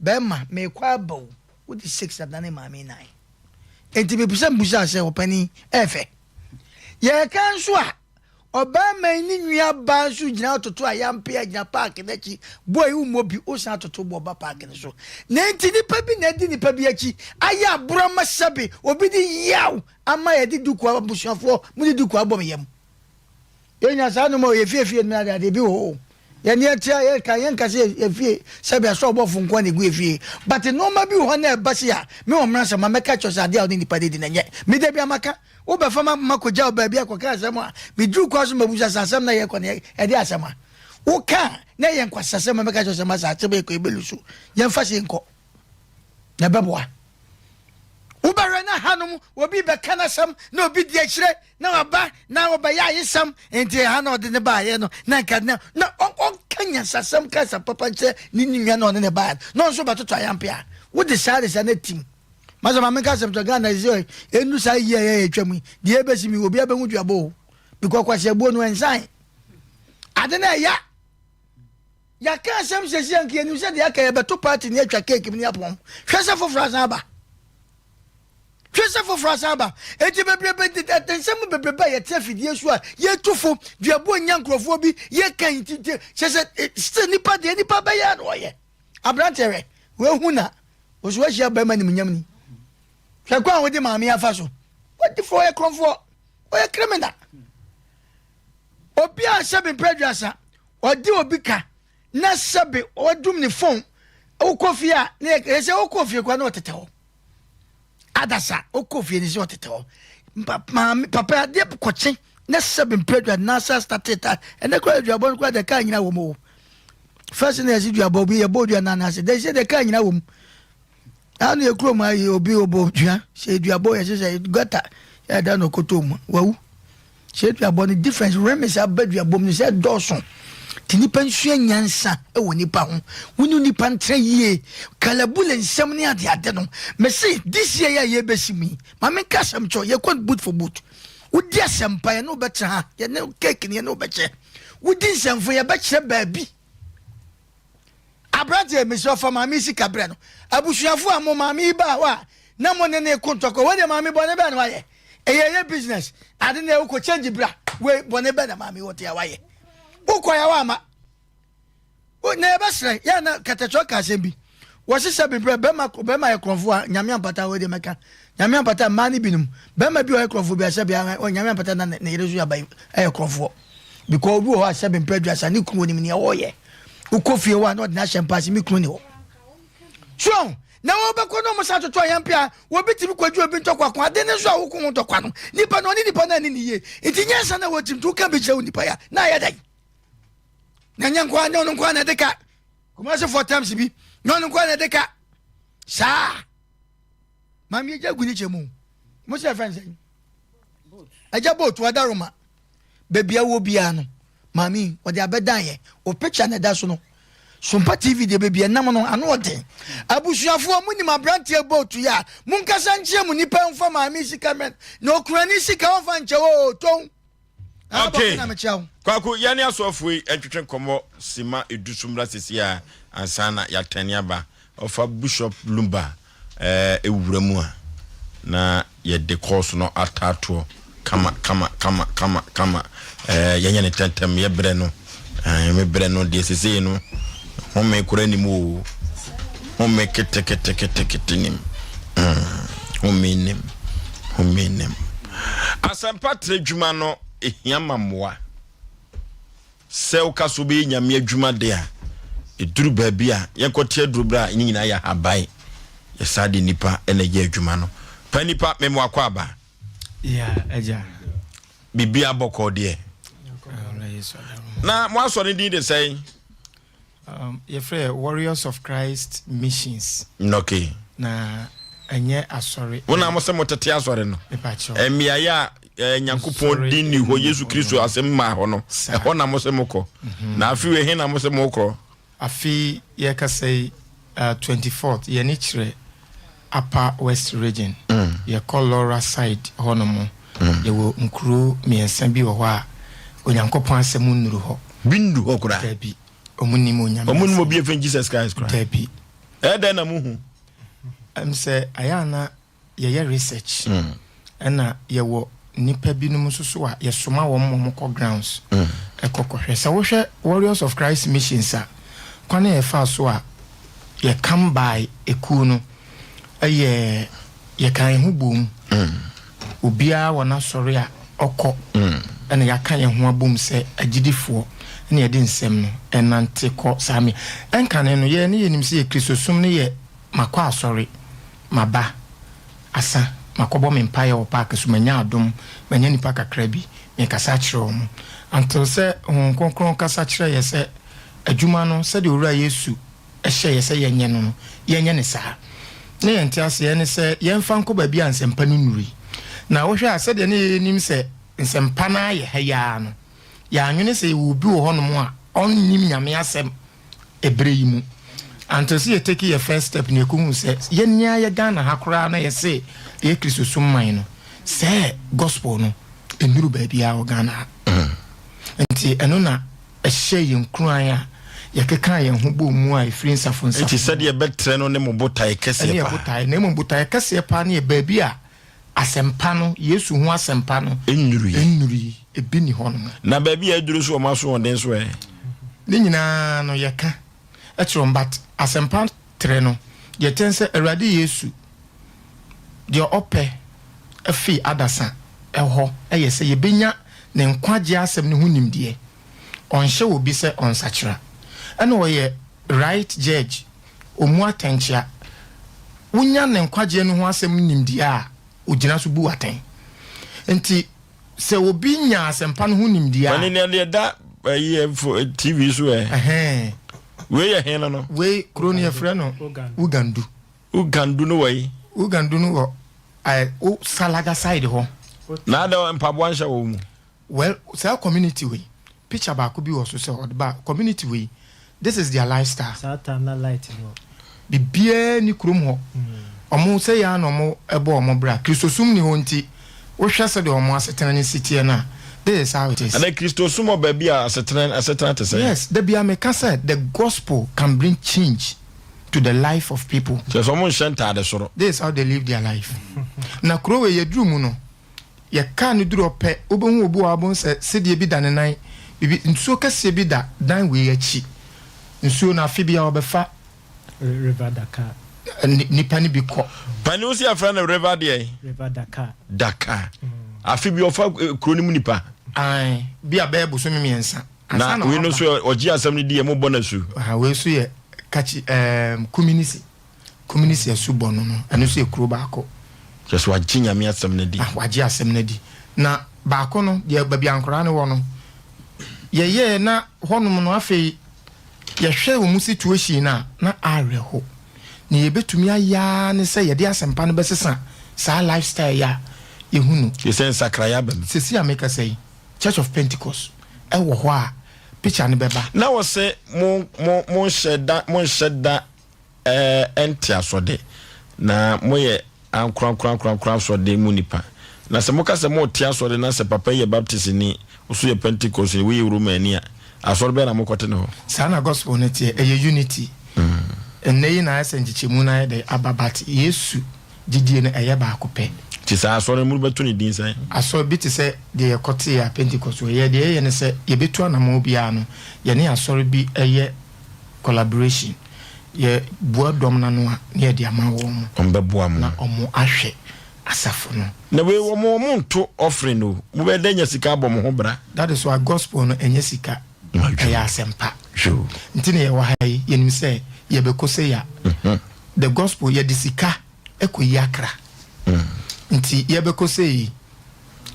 Bɛrima mekɔ aba o. Wode 6 adane maame 9. Enti mepɛ mbusa sɛ ɔpani ɛfɛ. Yɛka nso a Ɔbarima yi ne nua baa nso gyina hɔ toto ayampea gyina paake no akyi. Boy wommɔ bi, wosan toto bɔ ba paake no so. Na enti nipa bi na adi nipa bi akyi ayɛ aboro ama sɛbe obi de yaw ama yɛde duku abusuafoɔ mo de duku abɔ me yam. Yɛnya saa nnoɔma wɔ yɛ fie fie no ade ade ebi wɔ hɔ o. Yɛne yɛte a yɛka yɛnka sɛ yɛ fie sɛbe asɔ ɔbɔfo nko na egu yɛ fie. But nnoɔma bi wɔ hɔ na ɛba se a me wɔ mmara sɛ ma mɛka kyerɛ sɛ adeɛ a wode nipa de di no ɛnyɛ. Me da bi a maka. Wobɛfa me makɔgya wo baabi akɔka asɛm a, meduru kwan so mabisa sɛ asɛm na yɛkɔ no ɛde asɛm a woka a na ɛyɛ nkwasasɛm a mɛka kyerɛ sɛ masa asɛm yɛkɔ yɛbɛlu so yɛmfa se nkɔ na ɛbɛboa wobɛhwɛ na hanom obi bɛka n'asɛm na obi di akyire na waba na wɔbɛyɛ ayesɛm nti ha na ɔde ne baayɛ no na nka na na ɔnka nyansasɛm kasa papa nkyerɛ ne nua na ɔne ne baayɛ no na ɔnso bɛtoto ayampe a wode saa de saa na tim Masa ma menka asɛm kyerɛ Ghana sɛ ɛnu saa yie a yɛyɛ atwa mu yi deɛ ɛbɛsi mi obi abɛhu duabɔ o because kwasi abuo no ɛnsan ade no ɛya yɛaka asɛm sɛsi anka yɛnim sɛ deɛ aka yɛbɛto party ne atwa cake mu ne apɔn hwɛ sɛ foforɔ asan aba hwɛ sɛ foforɔ asan aba enti bebrebe nsɛm bebrebe a yɛte afidie so a yɛtu fo duabuo nya nkurɔfoɔ bi yɛka nti kyɛ sɛ still nipa deɛ nipa bɛyɛ na ɔyɛ aberanteɛ hwɛ wahu na Wo so wahyia bɛrima nimonyam ni. Hwɛ kwan a wode maame yi afa so. Wadi fɔ, ɔyɛ korɔmfoɔ, ɔyɛ criminal. Obi a sɛbe mpɛ aduasa, ɔde obi ka na sɛbe ɔdum ne phone, wokɔ fie a, na yɛ sɛ wokɔ fie koraa na ɔtetɛ hɔ. Adasa, wokɔ fie no sɛ ɔtetɛ hɔ. Maame, papa adeɛ kɔkye na sɛbe mpɛ aduasa na asa starte ta. Ɛnɛ koraa aduabɔ no koraa deɛ kaa nyina wɔ mu o. First na yɛsi duabɔ obi yɛbɔ dua na anaase. Dɛ sɛ deɛ kaa nyina wɔ mu. Ano yɛ kurom ayi obi ɔbɔ dua sɛ duabɔ yɛ sɛ gata yɛ da na ɔkɔtɔ mu wawu sɛ duabɔ no difference remes aba duabɔ mu sɛ dɔɔso te nipa nsua nyansa wɔ nipa ho wone nipa ntra yie kalabule nsɛm ne ade ade no mese this year yɛ a yɛbɛsi mu yi ma menka asɛm kyɛw yɛkɔ boot for boot wodi asɛmpa yɛne wobɛtra ha yɛne cake ne yɛne wobɛkyɛ wodi nsɛmfo yɛbɛkyerɛ baabi Aberanteɛ, mesrɛ wo fa maame yi sika brɛ no. Abusuafoɔ a mo maame yi baa hɔ a na mo ne no reko ntɔkwa, wei deɛ maame bɔne bɛn na wayɛ? Ɛyɛ ɛyɛ business, ade no wokɔ change bra, wei bɔne bɛn na maame yi wɔte a wayɛ? Wokɔ yɛ wamma. Na yɛbɛsrɛ, yɛ na kɛtɛkyɛ ka asɛm bi. Wɔse sɛ bebrɛ bɛma bɛma yɛ korɔmfoɔ a nyame ampata wei deɛ mɛka. Nyame ampata mmaa no binom. Bɛma bi ɔyɛ korɔmfoɔ bi a sɛ bia nyame ampata na ne yere nso yɛ abayi ɛyɛ korɔmfoɔ. Because obi wɔ hɔ a sɛ bempɛ aduasa ne kunu onim nea ɔyɛ. Wokɔ fie hɔ a na ɔde no ahyɛ mpa ase me kunu ni hɔ. So na wɔbɛkɔ na wɔn san toto ayampe a wɔbi tumi kɔgye obi ntɔkwa ko ade ne nso a woko ho ntɔkwa no nipa no ɔne nipa no ani ne yie nti nyansa na wɔtim nti woka bi kyerɛ wo nipa ya na ayɛ dɛn na nyɛ nkoa nyɛ ɔno nkoa na ɛde ka Kumasi four times bi nyɛ ɔno nkoa na ɛde ka saa maame agya gu ne kyɛ mu mo sɛ ɛfɛn sɛn agya boat wadaroma Baabi a wɔ biara no, maame yi, ɔde abɛdan yɛ. O picture na ɛda so no. Sompa TV deɛ baabi ɛnam no, ano ɔden. Abusuafoɔ, mo nim aberanteɛ boat yi a, monkasa nkyerɛ mo nipa mfa maame yi sika mɛ. Na okura ne sika ɔmfa nkyɛ o, tɔn. Okay. Kwaku, yɛne asoafoɔ yi ntwetwe nkɔmmɔ sima edu so mmra sisi a ansa na yɛatɛne aba. Ɔfa Bishop Lumba wura mu a, na yɛde kɔɔso no ataatoɔ kama kama kama kama kama. Yɛnyɛ ne tɛntɛm, yɛ brɛ no. Me brɛ no deɛ sesei no, home kora nim o. Home keteketekete nim. Home nim. Home nim. Asɛmpa trɛ dwuma no ehia ma mmoa. Sɛ woka sɛ wobɛyɛ Nyame adwuma de a, ɛduru baabi a, yɛnkɔte aduro berɛ a ne nyinaa yɛ ahaban. Yɛsaa de nnipa na ɛyɛ adwuma no. Pa nipa, mema wakɔ aba. Yeah, agya. Biribi abɔkɔ deɛ. Na mo asɔre din de sɛn? Um, yɛfrɛ Warriors of Christ Missions. Okay. Na ɛnyɛ asɔre. Wo na mo sɛ mo tete asɔre no. Mmeaeɛ a eh, Nyankopɔn din ni hɔ, Yesu Kristo asɛm maa hɔ no, ɛhɔ na mo sɛ mo kɔ. Mhm. Na afei wei he na mo sɛ mo kɔ? Afei yɛkasa yi, uh, 24th, yɛne kyerɛ Upper West Region. Mm. Yɛkɔ Lawra side hɔ nom. Mm. Yɛwɔ nkuro mmiɛnsa bi wɔ hɔ a Onyankopɔn asɛm nnuru hɔ. Bi nnuru hɔ koraa. Dabi. Ɔmo nim Onyame. Ɔmo nim obi efe Jesus Christ koraa. Dabi. Ɛyɛ dɛn na mo hu? Ɛm sɛ ayɛ ana yɛyɛ research. Mm. Ɛna yɛwɔ nnipa binom nso so a yɛsoma wɔn ma wɔkɔ grounds mm. ɛkɔ kɔhwɛ. Sɛ wohwɛ Warriors of Christ Missions a, kwan a yɛfaa so a yɛ come by ekuo no ɛyɛ yɛka yɛn ho bom. Mm. Obiara wɔ n'asɔre a ɔkɔ ɛna yɛaka yɛn ho abom sɛ agyidifoɔ ɛna yɛde nsɛm no ɛnante kɔ saa mmea. Ɛnkane no yɛn ne yɛnim sɛ yɛ Kristosom no yɛ makɔ asɔre, maba, asa, makɔbɔ me mpaeɛ wɔ park so, manya adom, manya nnipa kakra bi, mekasa akyerɛ wɔn. Until sɛ Honhom Kronkron kasa kyerɛɛ yɛ sɛ adwuma no sɛdeɛ Owura Yesu hyɛɛ yɛ sɛ yɛnyɛ no no, yɛnyɛ no saa. Na yɛn nteaseɛ ne sɛ yɛmfa nkɔ baabi a nsɛmpa no nnurui. Na wohwɛ a, sɛdeɛ na yɛnim sɛ nsɛmpa no ara yɛ ha yi ara no, yɛannwene sɛ yɛwɔ obi wɔ hɔnom a ɔnnim Nyame asɛm ɛberɛ yi mu. Until sɛ yɛ take yɛ first step na yɛkɔhuu sɛ yɛn ara yɛ Ghana ha koraa na yɛse yɛyɛ Kristosom man no, sɛ gospel no nnuru baabiara wɔ Ghana ha. Nti ɛno na ɛhyɛɛ yɛn nkuran a yɛkekaa yɛn ho bɔɔ mu a ɛfiri nsafo nsafo Enti sɛdeɛ ɛbɛtrɛ no ne mo botaeɛ kɛseɛ Ɛne yɛn paa. botaeɛ, na mmom botaeɛ kɛseɛ paa ne yɛ baabi a asɛmpa no, Yesu ho asɛmpa no, Ɛnnuruiɛ. ɛnnuruiɛ, ebi nni hɔnom. Na baabi a aduru nso wɔn asoɔden so ɛ? Ne nyinaa no yɛka kyerɛ wɔn, but asɛmpa trɛ no, deɛ ɛteɛ ne sɛ Awurade Yesu. Deɛ ɔpɛ fi adasa hɔ yɛ sɛ yɛbɛnya Ne nkwagyeɛ asɛm no ho nimdeɛ. Ɔnhyɛ obi sɛ ɔnsakyera. Ɛna ɔyɛ right judge, ɔmmu atɛnkyea. Wonya Ne nkwagyeɛ no ho asɛm nimdeɛ a, ɔgyina so bu wo atɛn. Nti sɛ obi nya asɛmpa no ho nimdeɛ a. Mane nea deɛ ɛda ɛyi ɛfo TV so ɛ. Ɛhɛn. Wei yɛ he no no? Wei kuro no yɛfrɛ no Ugandu. Ugandu no wɔ yi? Ugandu no wɔ ɛɛ o Salaga side hɔ. Na adɛ mpaboa nhyɛ wɔ mu? Well saa community wei picture baako bi wɔ so sɛ ɔde ba community wei this is their lifestyle. Saa time na light ni hɔ. Bibiaa nni kurom hɔ. Ɔmo sɛ yɛ ara na ɔmo bɔ ɔmo bra. Kristosom nni hɔ nti wohwɛ sɛdeɛ ɔmo asetena no si teɛ no a this is how it is. Ɛnɛ Kristosom wɔ baabi a asetena asetena te sɛn? Yes, da biara meka sɛ the gospel can bring change to the life of people. Kyerɛ sɛ ɔmo nhyɛ ntaade soro. This is how they live their life. Na kuro wei yɛduru mu no Yɛ car no duru hɔ pɛ, wobɛhu obi wɔ hɔ a wobɛhu sɛ sedeɛ bi da ne nan, biribi, nsuo kɛseɛ bi da dan wei akyi. Nsuo no afe biara wɔbɛfa River Dakar. nnipa no bi kɔ. Panin wo se yɛfrɛ no River deɛn? River Dakar. Dakar. Afe bi ɔfa kuro no mu nipa. Ae, bi a bɛyɛ bosome mmiɛnsa. Na wei no nso ɔgye asɛm no di yɛ mobɔ no asu. Wei nso yɛ Kachi, ɛɛm, Kuminisi. Komunisi asubɔ no no, ɛno nso yɛ kuro baako. Kyerɛ sɛ wagye Nyame asɛm no adi. Ah, wagye asɛm no adi. Na baako no, deɛ baabi a nkoraa no wɔ no, yɛyɛɛ na hɔnom no afei yɛhwɛ wɔn situation no a, na awerɛho. Nea yɛbɛtumi ayɛ ara ne sɛ yɛde asɛmpa no bɛsesa saa lifestyle yi a yɛhu no. Kyerɛ sɛ nsakraeɛ aba mu. Seesei a mekasa yi, Church of Pentecost wɔ hɔ a picture no bɛba. Na wɔse mo, mo, monhyɛ da, monhyɛ da ɛnte asɔde, na moyɛ ankorankorankorankora asɔde mu nnipa. Na sɛ moka sɛ morete asɔre na sɛ papa yi yɛ Baptistni, wo nso yɛ Pentekostni, wei yɛ Romani a, asɔre bɛn na mokɔte ne hɔ? Saa na gospel no teɛ, ɛyɛ unity. Ɛnnɛ yi na ayɛ sɛ nkyekyɛmu no ayɛ dɛn aba but Yesu gyidie no ɛyɛ baako pɛ. Nti saa asɔre no mobɛto ne din sɛn? Asɔre bi te sɛ deɛ yɛkɔtee a Pentecost wɔ, yɛ deɛ yɛyɛ ne sɛ yɛbɛtu anamɔn biara no yɛne asɔre bi yɛ collaboration. Yɛ bua dɔm no ano a, na yɛde ama wɔn. Wɔn bɛboa mo. Na wɔn ahwɛ asafo no. Na wei wɔn wɔn nto offering o. Mo bɛyɛ dɛ nya sika abɔ mo ho bra. That is why gospel no ɛnyɛ sika. Ɛyɛ asɛmpa. Nti na yɛwɔ ha yi, yɛnim sɛ yɛbɛkɔ sei a, the gospel yɛde sika kɔ yi akra. Nti yɛbɛkɔ sei yi,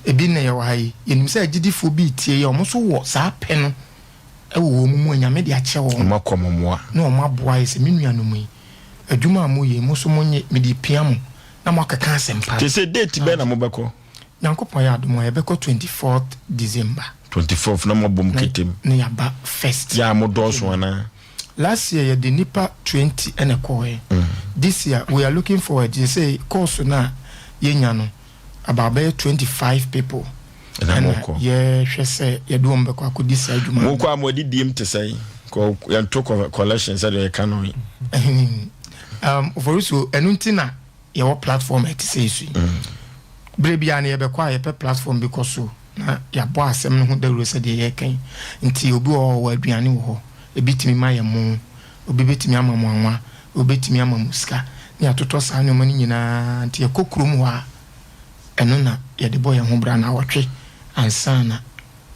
ebi na yɛwɔ ha yi, yɛnim sɛ agyidifoɔ bi retie yɛn, wɔn nso wɔ saa pɛ no. wɔ wɔn mu a Nyame de akyɛ wɔn. Wɔn akɔ mo mmoa. Na wɔn aboa yɛ sɛ, me nuanom yi, adwuma a moyɛ yi, mo nso monyɛ, mede repia mo na moakɛka asɛmpa no. Seesei date bɛn na mobɛkɔ? Nyankopɔn yɛ adom a, yɛbɛkɔ 24th December. 24th na moabom ketem. Na yɛaba first. Yɛ a modɔɔso anaa? Last year yɛde nnipa 20 na ɛkɔɔɛ. This year we are looking forward, seesei course no a yɛnya no, about bɛyɛ 25 people ɛna yɛhwɛ sɛ yɛde wɔn bɛkɔ akɔdi saa adwuma no. Mokɔ a mo adidiem te sɛn? Kɔ yɛnto collection sɛdeɛ yɛka no yi. Um, Oforusuo, ɛno nti na yɛwɔ platform a ɛte sɛ yi so yi. Berɛ biara no yɛbɛkɔ a yɛpɛ platform bi kɔ so na yɛabɔ asɛm no ho dawuro sɛdeɛ yɛreka yi. Nti obi wɔ hɔ a ɔwɔ aduane wɔ hɔ, ebi tumi ma yɛ mo, obi bɛtumi ama mo anwa, obi bɛtumi ama mo sika na yɛatotɔ saa nneɛma no nyinaa. Nti yɛkɔ kurom hɔ a, ɛno na yɛde bɔ yɛn ho bra naawɔtwe ansa na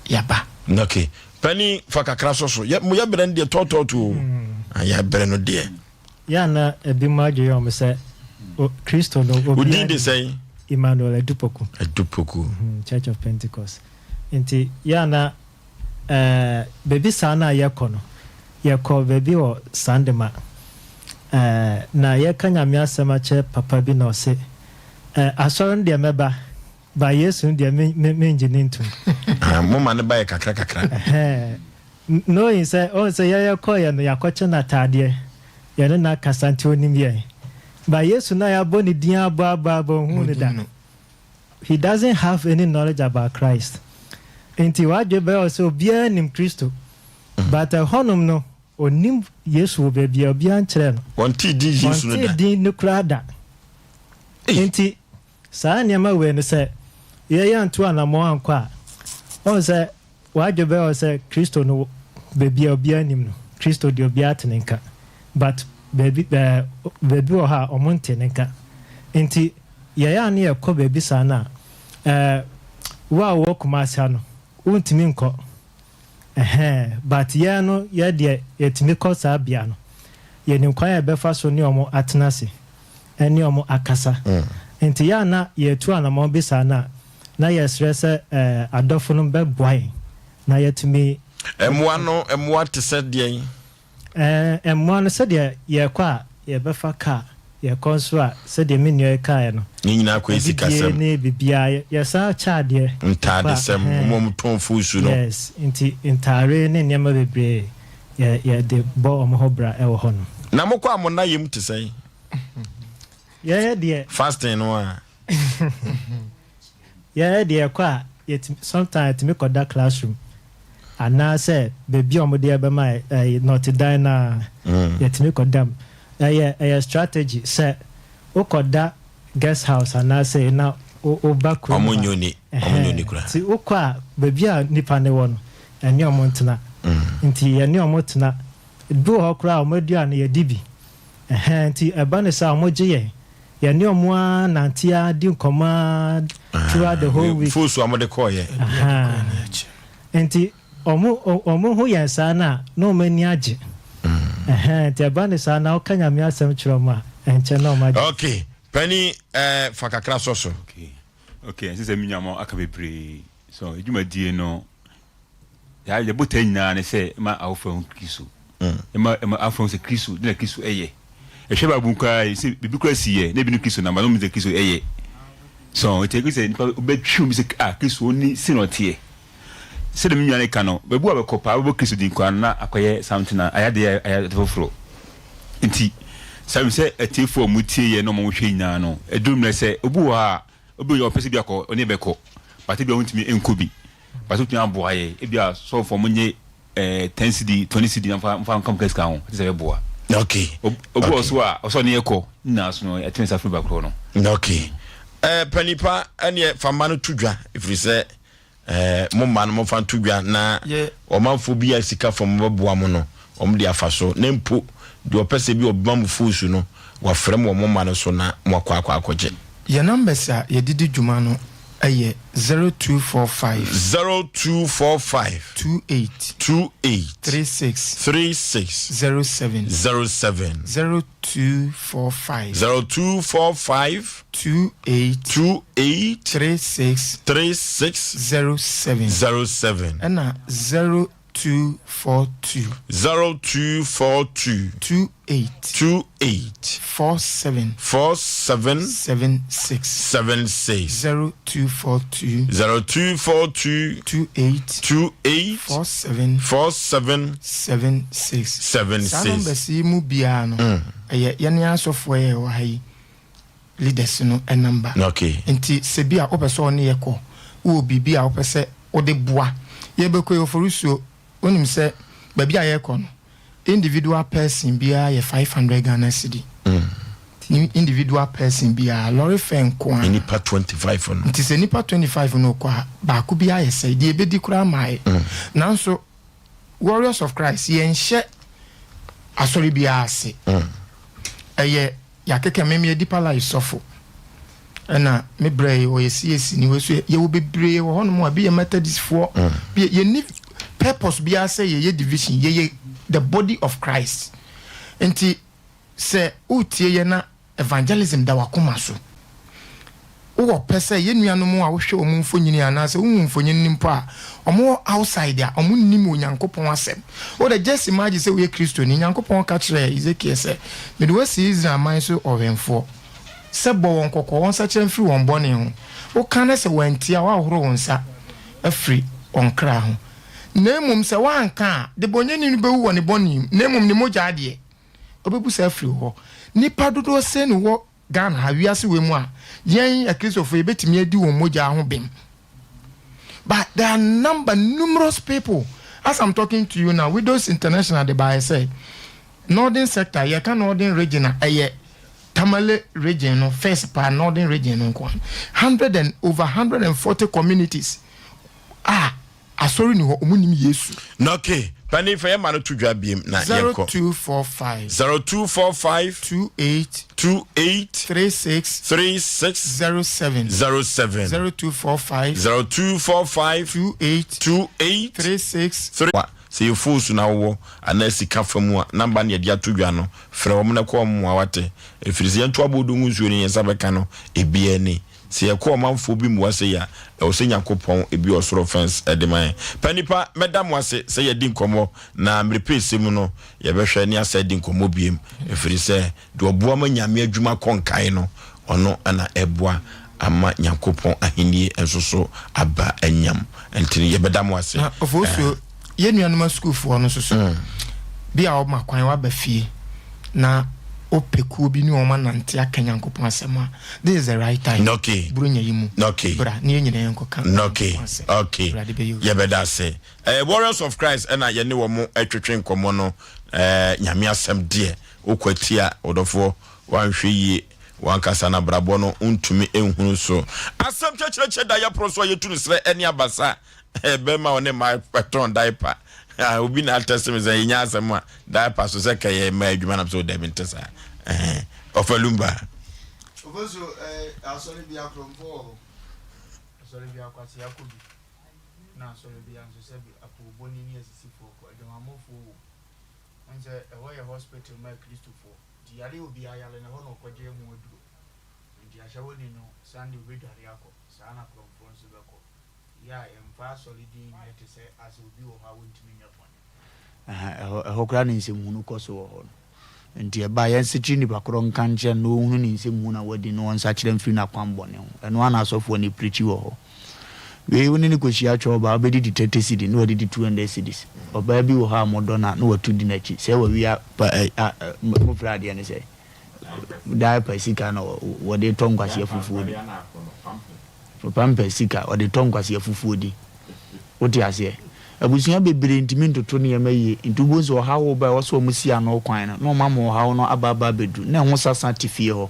yɛaba. Ok panin fa kakra sɔ so yɛ mo yɛ brɛ no deɛ tɔɔtɔɔ to o ah, yɛ brɛ no deɛ. Yɛ a na ebinom adwene yɛ wɔn sɛ o Kristo no obiara. Wo din de sɛn? Emmanuel Adupoku. Adupoku. Mm, Church of Pentecost. Nti yɛ a na ɛɛ baabi saa no a yɛkɔ no, yɛkɔ baabi wɔ Sandema. Ɛɛ na yɛka Nyame asɛm akyerɛ papa bi na ɔse Eh asɔre no deɛ mɛba, but Yesu no deɛ me me mengye no ntom. Ah, mo ma no baeɛ kakra kakra. Ɛhɛn, knowing sɛ, ɔhu sɛ yɛyɛ kɔeɛ no, yɛakɔkyɛ no ataadeɛ, yɛne no akasa nti ɔnim yɛn. But Yesu no a yɛabɔ ne din abɔ abɔ abɔ, ɔnhuu no da. He doesn't have any knowledge about Christ. Nti w'adwene bɛyɛ wo sɛ obiara nim Kristo, but ɛhɔnom no, Ɔnnim Yesu wɔ baabi a obiara nkyerɛɛ no. Ɔntee din Yesu no da. Ɔntee din no koraa da. Enti saa nneɛma wei no sɛ yɛn antu anammɔn ankɔ a, woahu sɛ w'adwene bɛyɛ wo sɛ Kristo no baabi a obiara nnim no. Kristo deɛ obiara te ne nka. But baabi ɛɛ baabi wɔ hɔ a wɔnte ne nka. Enti. Yɛyɛ a na yɛkɔ baabi saa no a, eh, wo a wowɔ Kumasi ha no, wontumi nkɔ. Ɛhɛn, but yɛn no, yɛ deɛ yɛtumi kɔ saa bea no. Yɛnim kwan a yɛbɛfa so ne wɔn atena ase, ne wɔn akasa. Nti yɛ a na yɛretu anamɔn bi saa no a, na yɛsrɛ sɛ eh, adɔfo no bɛboa yɛn na yɛatumi. Mmoa no, mmoa te sɛ deɛn? Ɛɛ, mmoa no, sɛdeɛ yɛrekɔ a, yɛbɛfa kaa. Yɛkɔ nso a, sɛdeɛ me nua yi kaeɛ no, Ne nyinaa kɔyɛ adidie sikasɛm. ne biribiara, yɛsan kyɛ adeɛ. Yɛkɔ a, Ntaadesɛm, ɛhɛn. wɔn a wɔtɔn fuusu no. Yes, nti ntaare ne nneɛma bebree, yɛ, yɛde bɔ wɔn ho bra wɔ hɔnom. Na mokɔ a, mo nna yam te sɛn? Yɛn deɛ. Fasting no a. Yɛn deɛ yɛkɔ a yɛtumi sometimes yɛtumi kɔda classroom anaasɛ baabi a wɔde yɛn bɛma yɛ ɛyi nɔtedan no ara yɛtumi kɔda mu. Ɛyɛ ɛyɛ strategy sɛ wokɔda guest house anaasɛ na wo woba kurom Wɔn ha nyɛ oni, wɔn nyɛ oni ɛhɛn koraa. nti wokɔ a baabi a nipa no wɔ no ɛne wɔn ntena nti yɛne wɔn tena. Ebi wɔ hɔ koraa a wɔn aduane yɛdi bi ɛhɛn nti ɛba no saa a wɔgye yɛn. Yɛne ɔmo ara nante ara di nkɔmmɔ ara throughout the whole week. Foosu a wɔde kɔɔyɛ. Ahaa. Nti ɔmo ɔmo hu yɛn saa no a, na ɔmo ani agye. Ɛhɛn, nti ɛba no saa na woka Nyame asɛm kyerɛ ɔmo a, ɛnkyɛ na ɔmo agye. Ok, panin eh, fa kakra sɔ so. Okay, okay, ɛnsɛ sɛ me nua mo aka bebree. So, adwumadie no, Yɛ yɛ botae nyinaa ne sɛ ɛma awofo ahu Kristo. Ɛma ɛma awofo ahu sɛ Kristo, de na Kristo ɛyɛ. Ɛhwɛ Bible mu koraa yi sɛ biribi koraa si yɛ na ebi ne Kristo nam ba na wɔn sɛ Kristo ɛyɛ. So nti ɛkò sɛ nipa bɛtwi obi sɛ ah Kristo oni si na ɔteɛ. Sɛdeɛ me nua no ka no, baabi a bɛkɔ paa bɛbɔ Kristo din koraa no na akɔyɛ something a ayɛ adeɛ ayɛ ade foforɔ. Nti saa mi sɛ atiefoɔ a wɔtie yɛ na wɔn hwɛ nyinaa no, ɛduru mmerɛ sɛ obi wɔ hɔ a obi wɔ hɔ a ɔpɛ sɛ bi akɔ ɔne bɛkɔ but ebi a ɔntumi nkɔ bi. But wotumi aboa yɛ ebia sɔfo ɔmo nye eh, ten cedi 20 cedi na nfa nfa nka mo sika ho ɛte sɛ ɛbɛboa. Okay. Obi wɔ so a ɔsɛ ɔne yɛ kɔ nyinaa so no ɛtene sa firi ba korɔ no. Okay. Eh, panipa ɛneɛ fa mma no to dwa ɛfiri sɛ eh, mo mma no momfa nto dwa na ɔmanfoɔ bi a sika fam bɛboa mo no wɔn de afa so na mpo deɛ ɔpɛ sɛ bi ɔbɛma mo foosu no wafrɛ mo wɔ mo mma no so na moakɔ akɔ akɔgye. Yɛn numbers a yɛde di dwuma no yɛ 0245. 0245. 28. 28. 36. 36. 07. 07. 0245. 0245. 28. 28. 36. 36. 07. 07. Ɛna 0242. 0242. 28. 28. 47. 47. 76. 76. 0242. 0242. 28. 28. 47. 47. 76. 76. Saa numbers yi mu biara no, ɛyɛ yɛne asɔfoɔ a yɛwɔ ha yi leaders no number. Okay. Nti sɛ bi a wopɛ sɛ ɔne yɛ kɔ, wowɔ biribi a wopɛ sɛ wode boa. Yɛbɛkɔ yi, Oforisuo, wonim sɛ baabi a yɛrekɔ no, individual person biara yɛ 500 Ghana cedi. Individual person biara, lorry fare nko ara. Nnipa 25 no. Nti sɛ nnipa 25 no rekɔ a, baako biara yɛ sɛe, deɛ ɛbɛdi koraa mmaeɛ. Nanso Warriors of Christ, yɛnhyɛ asɔre biara ase. Ɛyɛ Yɛakeka me meyɛ Deeper Life sɔfo ɛna me brɛ yi ɔyɛ CAC ni wei so yɛwɔ bebree wɔ hɔnom a bi yɛ Methodist foɔ bi yɛ yɛnni purpose biara sɛ yɛyɛ division yɛyɛ the body of Christ nti sɛ wotie yɛ na evangelism da wakoma so Wowɔ pɛ sɛ yɛn nuanom a wohwɛ wɔn mfonini anaasɛ wohu mfonini no mpo a, wɔwɔ outside a, wɔnnim Onyankopɔn asɛm. Wo de, just imagine sɛ woyɛ Kristoni. Nyankopɔn ka kyerɛɛ Ezekiel sɛ, Mede wo asi Israel man so ɔwɛmfoɔ, sɛ bɔ wɔn kɔkɔ, wɔnsakyera mfiri wɔn bɔne ho. Woka na sɛ wɔantie a, woahohoro wo nsa afiri wɔn kra ho. Na mmom sɛ woanka a, debɔnyɛni no bɛwu wɔ ne bɔne mu, na mmom ne mogya deɛ, ɔbɛbu saa afiri wo hɔ. Nnipa dodoɔ sɛn na wɔ Ghana ha, wiase wei mu a, yɛn Akristofo yɛbɛtumi adi wɔn mogya ho bem. But there are number, numerous people. As I'm talking to you now, Widows International de baeɛ sɛ, Northern sector, yɛka Northern region a, ɛyɛ Tamale region no, first paa Northern region no nko ara. Hundred and, over 140 communities a asɔre ni hɔ, wɔn nim Yesu. Na okay, Panin fa yɛn ma no to dwa biem na yɛnkɔ. 0245. 0245. 28. 28. 36. 36. 07. 07. 0245. 0245. 28. 28. 36. 3. Sɛ yɛ phone so na wowɔ anaa sika fa mu a, number no yɛde ato dwa no, frɛ wɔn na kɔ wɔn mmoa wate. Ɛfiri sɛ yɛnto aboodo ngu nsuo no yɛn nsa bɛka no, ebiara ni. Sɛ yɛkɔ ɔmanfoɔ bi mmoa sei a, ɛwɔ sɛ Nyankopɔn bue ɔsoro fence de ma yɛn. Pa nnipa, mɛda mo ase sɛ yɛadi nkɔmmɔ, na mmerɛ pɛsɛ mu no, yɛbɛhwɛ ne asan adi nkɔmmɔ biem, ɛfiri sɛ deɛ ɔboa ma Nyame adwuma kɔ nkae no, ɔno na ɛboa ama Nyankopɔn ahennie nso so aba anyam. Nti no, yɛbɛda mo ase. Na Ofosuo, yɛn nuanom asukuufoɔ no nso so, bi a wɔma kwan wɔaba fie na wopɛ kuo bi ne wɔn anante aka Nyankopɔn asɛm a, this is the right time. Okay. Buronya yi mu. Okay. Bra ne yɛn nyinaa yɛnkɔka Okay. Nyankopɔn asɛm. Okay. Awurade bɛyɛ obi. Yɛbɛda ase. Eh, Warriors of Christ ɛna yɛne wɔn ɛtwetwe nkɔmmɔ no. Eh, Nyame asɛm deɛ, wokɔ atia ɔdɔfoɔ, wanhwɛ yie, wankasa no abrabɔ no ntumi nhunu so. Asɛm kyɛkyerɛkyɛ da yɛpono so a yɛtu no serɛ ɛne abasa. Eh, bɛrima ɔne mmaa ɛtɔn diaper. Ah, obi na atɛse me sɛ yɛnya asɛm a diaper so sɛ kɛyɛ mmaa adwuma nam sɛ ɔdabi nte saa. Eh, ɔfa lumba. Oboso eh, asɔre bi akorɔmfo wɔ hɔ. Asɔre bi akwasea kɔ bi. Na asɔre bi nso sɛ bi apoobɔni ne asisifoɔ kɔ. Adwamammɔfoɔ wɔ mu. Wohu sɛ ɛhɔ yɛ hospital ma Akristofoɔ. Nti yare a obiara yare no, ɛhɔ na ɔkɔgye ho aduro. Nti ahyɛwoni no, Sunday ɔbɛdware akɔ. Saa na akorɔmfoɔ nso bɛkɔ. Yɛ a yɛmfa asɔre din nyɛ te sɛ asɛ obi wɔ hɔ a wontumi nyɛ bɔne. Ɛhã, ɛhɔ, ɛhɔ koraa na nsɛmhunu kɔ so wɔ hɔ no. Nti ɛba a, yɛnsekyere nipa korɔ nka nkyerɛ no na ɔnhunu ne nsɛmhunu a wadi na ɔnsakyera mfiri n'akwammɔne ho. Ɛno ara na asɔfoɔ no preachi wɔ hɔ. Wei wo ne no kɔhyia twɛ ɔbaa, wobɛdidi 30 cedi na wadidi 200 cedis. Ɔbaa bi wɔ hɔ a modɔ no a na watu di n'akyi. Sɛ wawia pa ɛ, a, ɛ, mofrɛ adeɛ no sɛn? Diaper sika na wɔde tɔ nkwasea fufuo di. Pampers sika wɔde tɔ nkwasea fufuo di. Wote aseɛ? Abusua bebree ntumi ntoto nneɛma yie. Nti wobɛhu sɛ ɔhaw reba a ɛwɔ sɛ wɔsi ano kwan no, na wɔama ɔhaw no aba aba abɛduru. Na ɛho sasa te fie hɔ.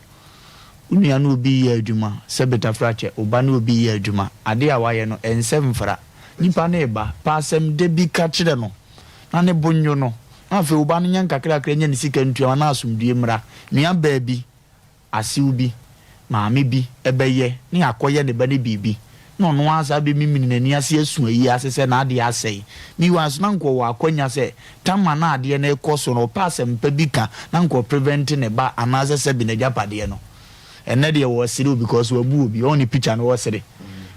Wo nua ne obi reyɛ adwuma, sɛ betafrakyɛ, wo ba ne obi reyɛ adwuma, adeɛ a wayɛ no, ɛnsɛ mfra. Nipa no reba, pɛ asɛm da bi ka kyerɛ no, na ne bo nnwo no, na afei wo ba no nyɛ nkakrakra nya ne sika ntua ma na asomdwoeɛ mmra. Nuabaa bi, asew bi, maame bi bɛyɛ na yɛakɔyɛ ne ba no biribi, na ɔno ara saa bɛmimini n'ani ase asu ayi ase sɛ n'adeɛ asɛe. Meanwhile nso na anka ɔwɔ akwanya sɛ Tamar na adeɛ no rekɔ so no ɔpɛ asɛmpa bi ka na anka ɔprevente ne ba anaasɛ sɛbe n'agyapadeɛ no. Ɛnnɛ deɛ wɔresere o because wabu obi, ɔhu ne picture no wɔresere.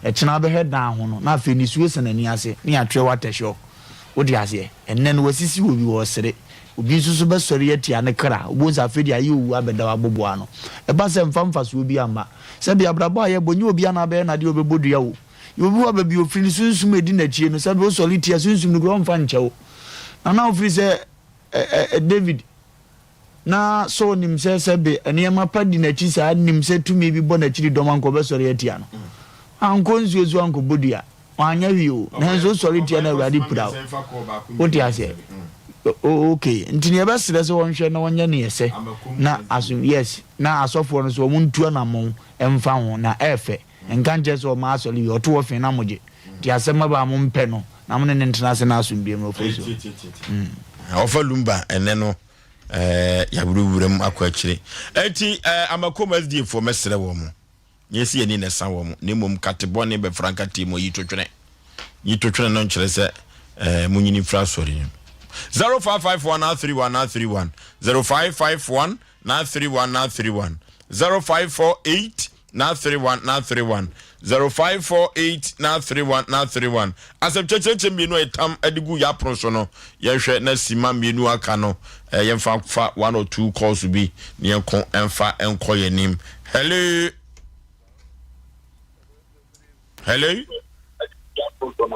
Ɛkyena wobɛhwɛ dan ho no na afei nisuo sa n'ani ase na yɛatwerɛ wo atɛhyeɔ. Wote aseɛ? Ɛnnɛ no wasisi obi, ɔresere. Obi nso so bɛsɔre atia ne kra. Wobɛhu sɛ afei deɛ ayɛ owu abɛda w'aboboa ano. Ɛba sɛ mfa mfasoɔ biara mma. Sɛbe abrabɔ a yɛbɔ, nyɛ obiara na abɛyɛ n'adeɛ a ɔbɛbɔ dua o. Yɛwɔ obi wɔ hɔ a baabi a ɔfiri no, sunsum a ɛdi n'akyie no, sɛbe wosɔre tia sunsum no koraa ɔmfa nkyɛ wo. Na na wofiri sɛ ɛ ɛ David Na Saul nim sɛ sɛbe nneɛma pa di n'akyi saa, nim sɛ tumi bi bɔ n'akyiri dɔm anka ɔbɛsɔre atia no. Ankɔ nsuo so ankɔbɔ dua, wanyɛ hwee o, nanso wosɔre tia no a Awurade pira wo. Wote aseɛ? O, ok. Nti nea yɛbɛsrɛ sɛ wɔnhwɛ na wɔnyɛ nea ɛsɛ na asom, yes, na asɔfoɔ no nso wɔn ntu anammɔn mfa ho, na ɛɛfɛ. Nka nkyerɛ sɛ ɔma asɔre wie, ɔto hɔ fee na mogye. Nti asɛm aba a mompɛ no, na mo ne no ntena ase na asomdwoeɛ mmra ɔfasuo. Mm. Ɔfa lumba ɛnɛ no eh, yɛawurawura mu akɔ akyire. Enti eh, Amakom SDA foɔ mɛsrɛ wɔ mo, nyɛ sɛ yɛni na ɛsa wɔ mo, na mmom nkate bɔne bɛfra nkateɛ mu ayi totwene. Yi totwene no nkyerɛ sɛ eh, monyini mfiri asɔre no mu. 0551 931 931 0551 931 931 0548 931 931 0548 931 931 Asɛm kyɛkyerɛkyɛ mmienu a yɛtam de gu yɛapono so no, yɛnhwɛ na sima mmienu aka no, eh, yɛmfa fa one or two calls bi na yɛnko mfa nkɔ yɛn anim. Hello. Hello.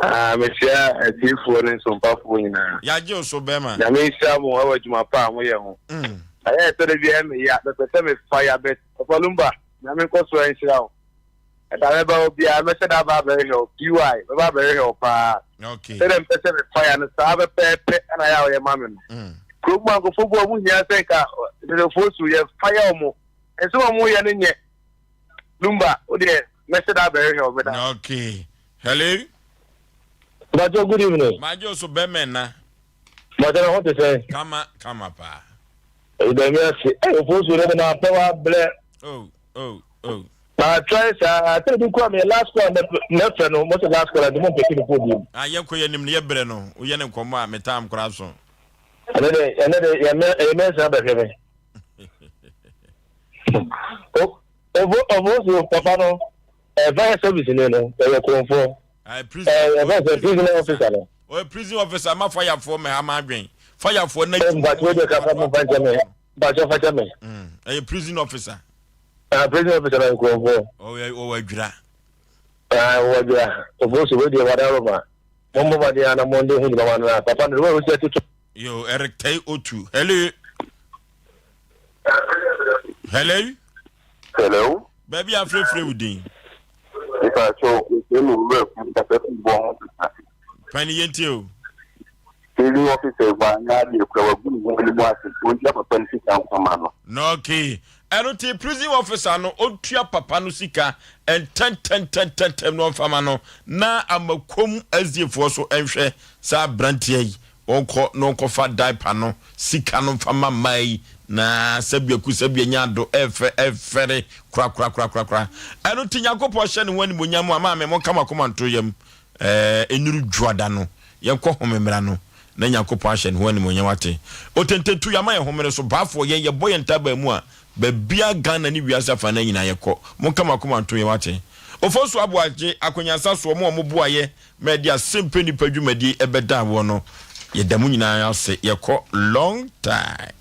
Ah, mehyia atiefoɔ ne nsompafoɔ nyinaa. Yɛagye wo so bɛrima. Nyame nhyira mo ɛwɔ adwuma pa a moyɛ ho. Mm. Ɛyɛ ɛtɔ da biara meya, mepɛ sɛ mefa ya bɛt. Papa Lumba, Nyame nkɔ so nhyira wo. Ɛda mɛba hɔ biara, mɛhyɛ da aba abɛhwehwɛ wo. PY, mɛba abɛhwehwɛ wo paa. Okay. Sɛdeɛ mepɛ sɛ mefa ya no, saa pɛpɛɛpɛ ɛna yɛ a ɔyɛ ma me no. Mm. Kurom a nkurɔfoɔ bu ɔmo hia sɛ nka tetefoɔ su yɛfa yɛ ɔmo. Nsɛm a ɔmo yɛ no nyɛ. Lumba, wo deɛ mɛhyɛ da abɛhwehwɛ wo meda. Okay. Hello. Bajo, good evening. Majo so bɛmɛ na. Mɔtɛ na ho te sɛn? Kama kama paa. Ɛda mi ase. Ɛyɛ ofosu ne na apɛ wa brɛ. Oh oh oh. Ma try saa sɛ bi kura mi last call mɛfrɛ no mo sɛ last call adi mo mpɛsi ne phone bi. Ah yɛn kɔ yɛn nim ne yɛ brɛ no woyɛ ne nkɔmɔ a me time koraa so. Ɛnɛ de ɛnɛ de yɛ mɛ ɛyɛ mɛnsa bɛhwɛ mi. Ofo ofosu papa no ɛ fire service ni no ɛyɛ kurɔnfoɔ. Ɛɛ ɛfɛ sɛ prison officer no. Ɔyɛ prison officer ma firefoɔ mɛ ha ma adwen firefoɔ na. Mpatsɛ o de kasa mo fa nkyɛn mi mpatsɛ fa kyɛ mi. Ɛyɛ prison officer. Ah prison officer na nkurɔfoɔ. Ɔwɔ ɔwɔ adwira. Ah ɔwɔ adwira ofosu wei deɛ wada roma mo mbɔ mɔden ana mo de ho dwuma ma no na papa no de wɔn a wɔsi Yo Eric Tay Otu hello. Hello. Hello. Baabi a afrɛfrɛ wo din. Mepa kyɛw, yɛsrɛ mo wura kum kasa fi bɔ ho sesa. Pani yɛntie o. Prison officer wanyɛ adeɛ kura wagu ne ho anim ase ɔntua papa no sika nkɔma no. Na okay. Ɛno nti prison officer no ɔntua papa no sika ntɛntɛntɛntɛntɛm na ɔmfa ma no na amakom SDA foɔ so nhwɛ saa abranteɛ yi Ɔnkɔ na ɔnkɔfa diaper no sika no mfa ma mmaa yi na sɛbi aku sɛbi anya ado ɛfɛ ɛfɛre korakorakorakorakora. Ɛno nti Nyankopɔn hyɛ ne ho animuonyam a maame monka mo akoma nto yam ɛɛ ɛnuru dwoada no yɛnkɔ home mmra no na Nyankopɔn ahyɛ ne ho animuonyam ate. Otententu yɛama yɛn homene so baafoɔ yɛn yɛbɔ yɛn ntaban mu a Babia Ghana ne wiase afanan nyinaa yɛkɔ. Monka mo akoma nto yɛn wate. Ofosu Aboagye, Akwanyansa soɔ mo a mo boayɛ ma yɛde Asempe Nnipa dwumadie ɛbɛdaa woɔ no yɛda mo nyinaa ase. Yɛkɔ long time.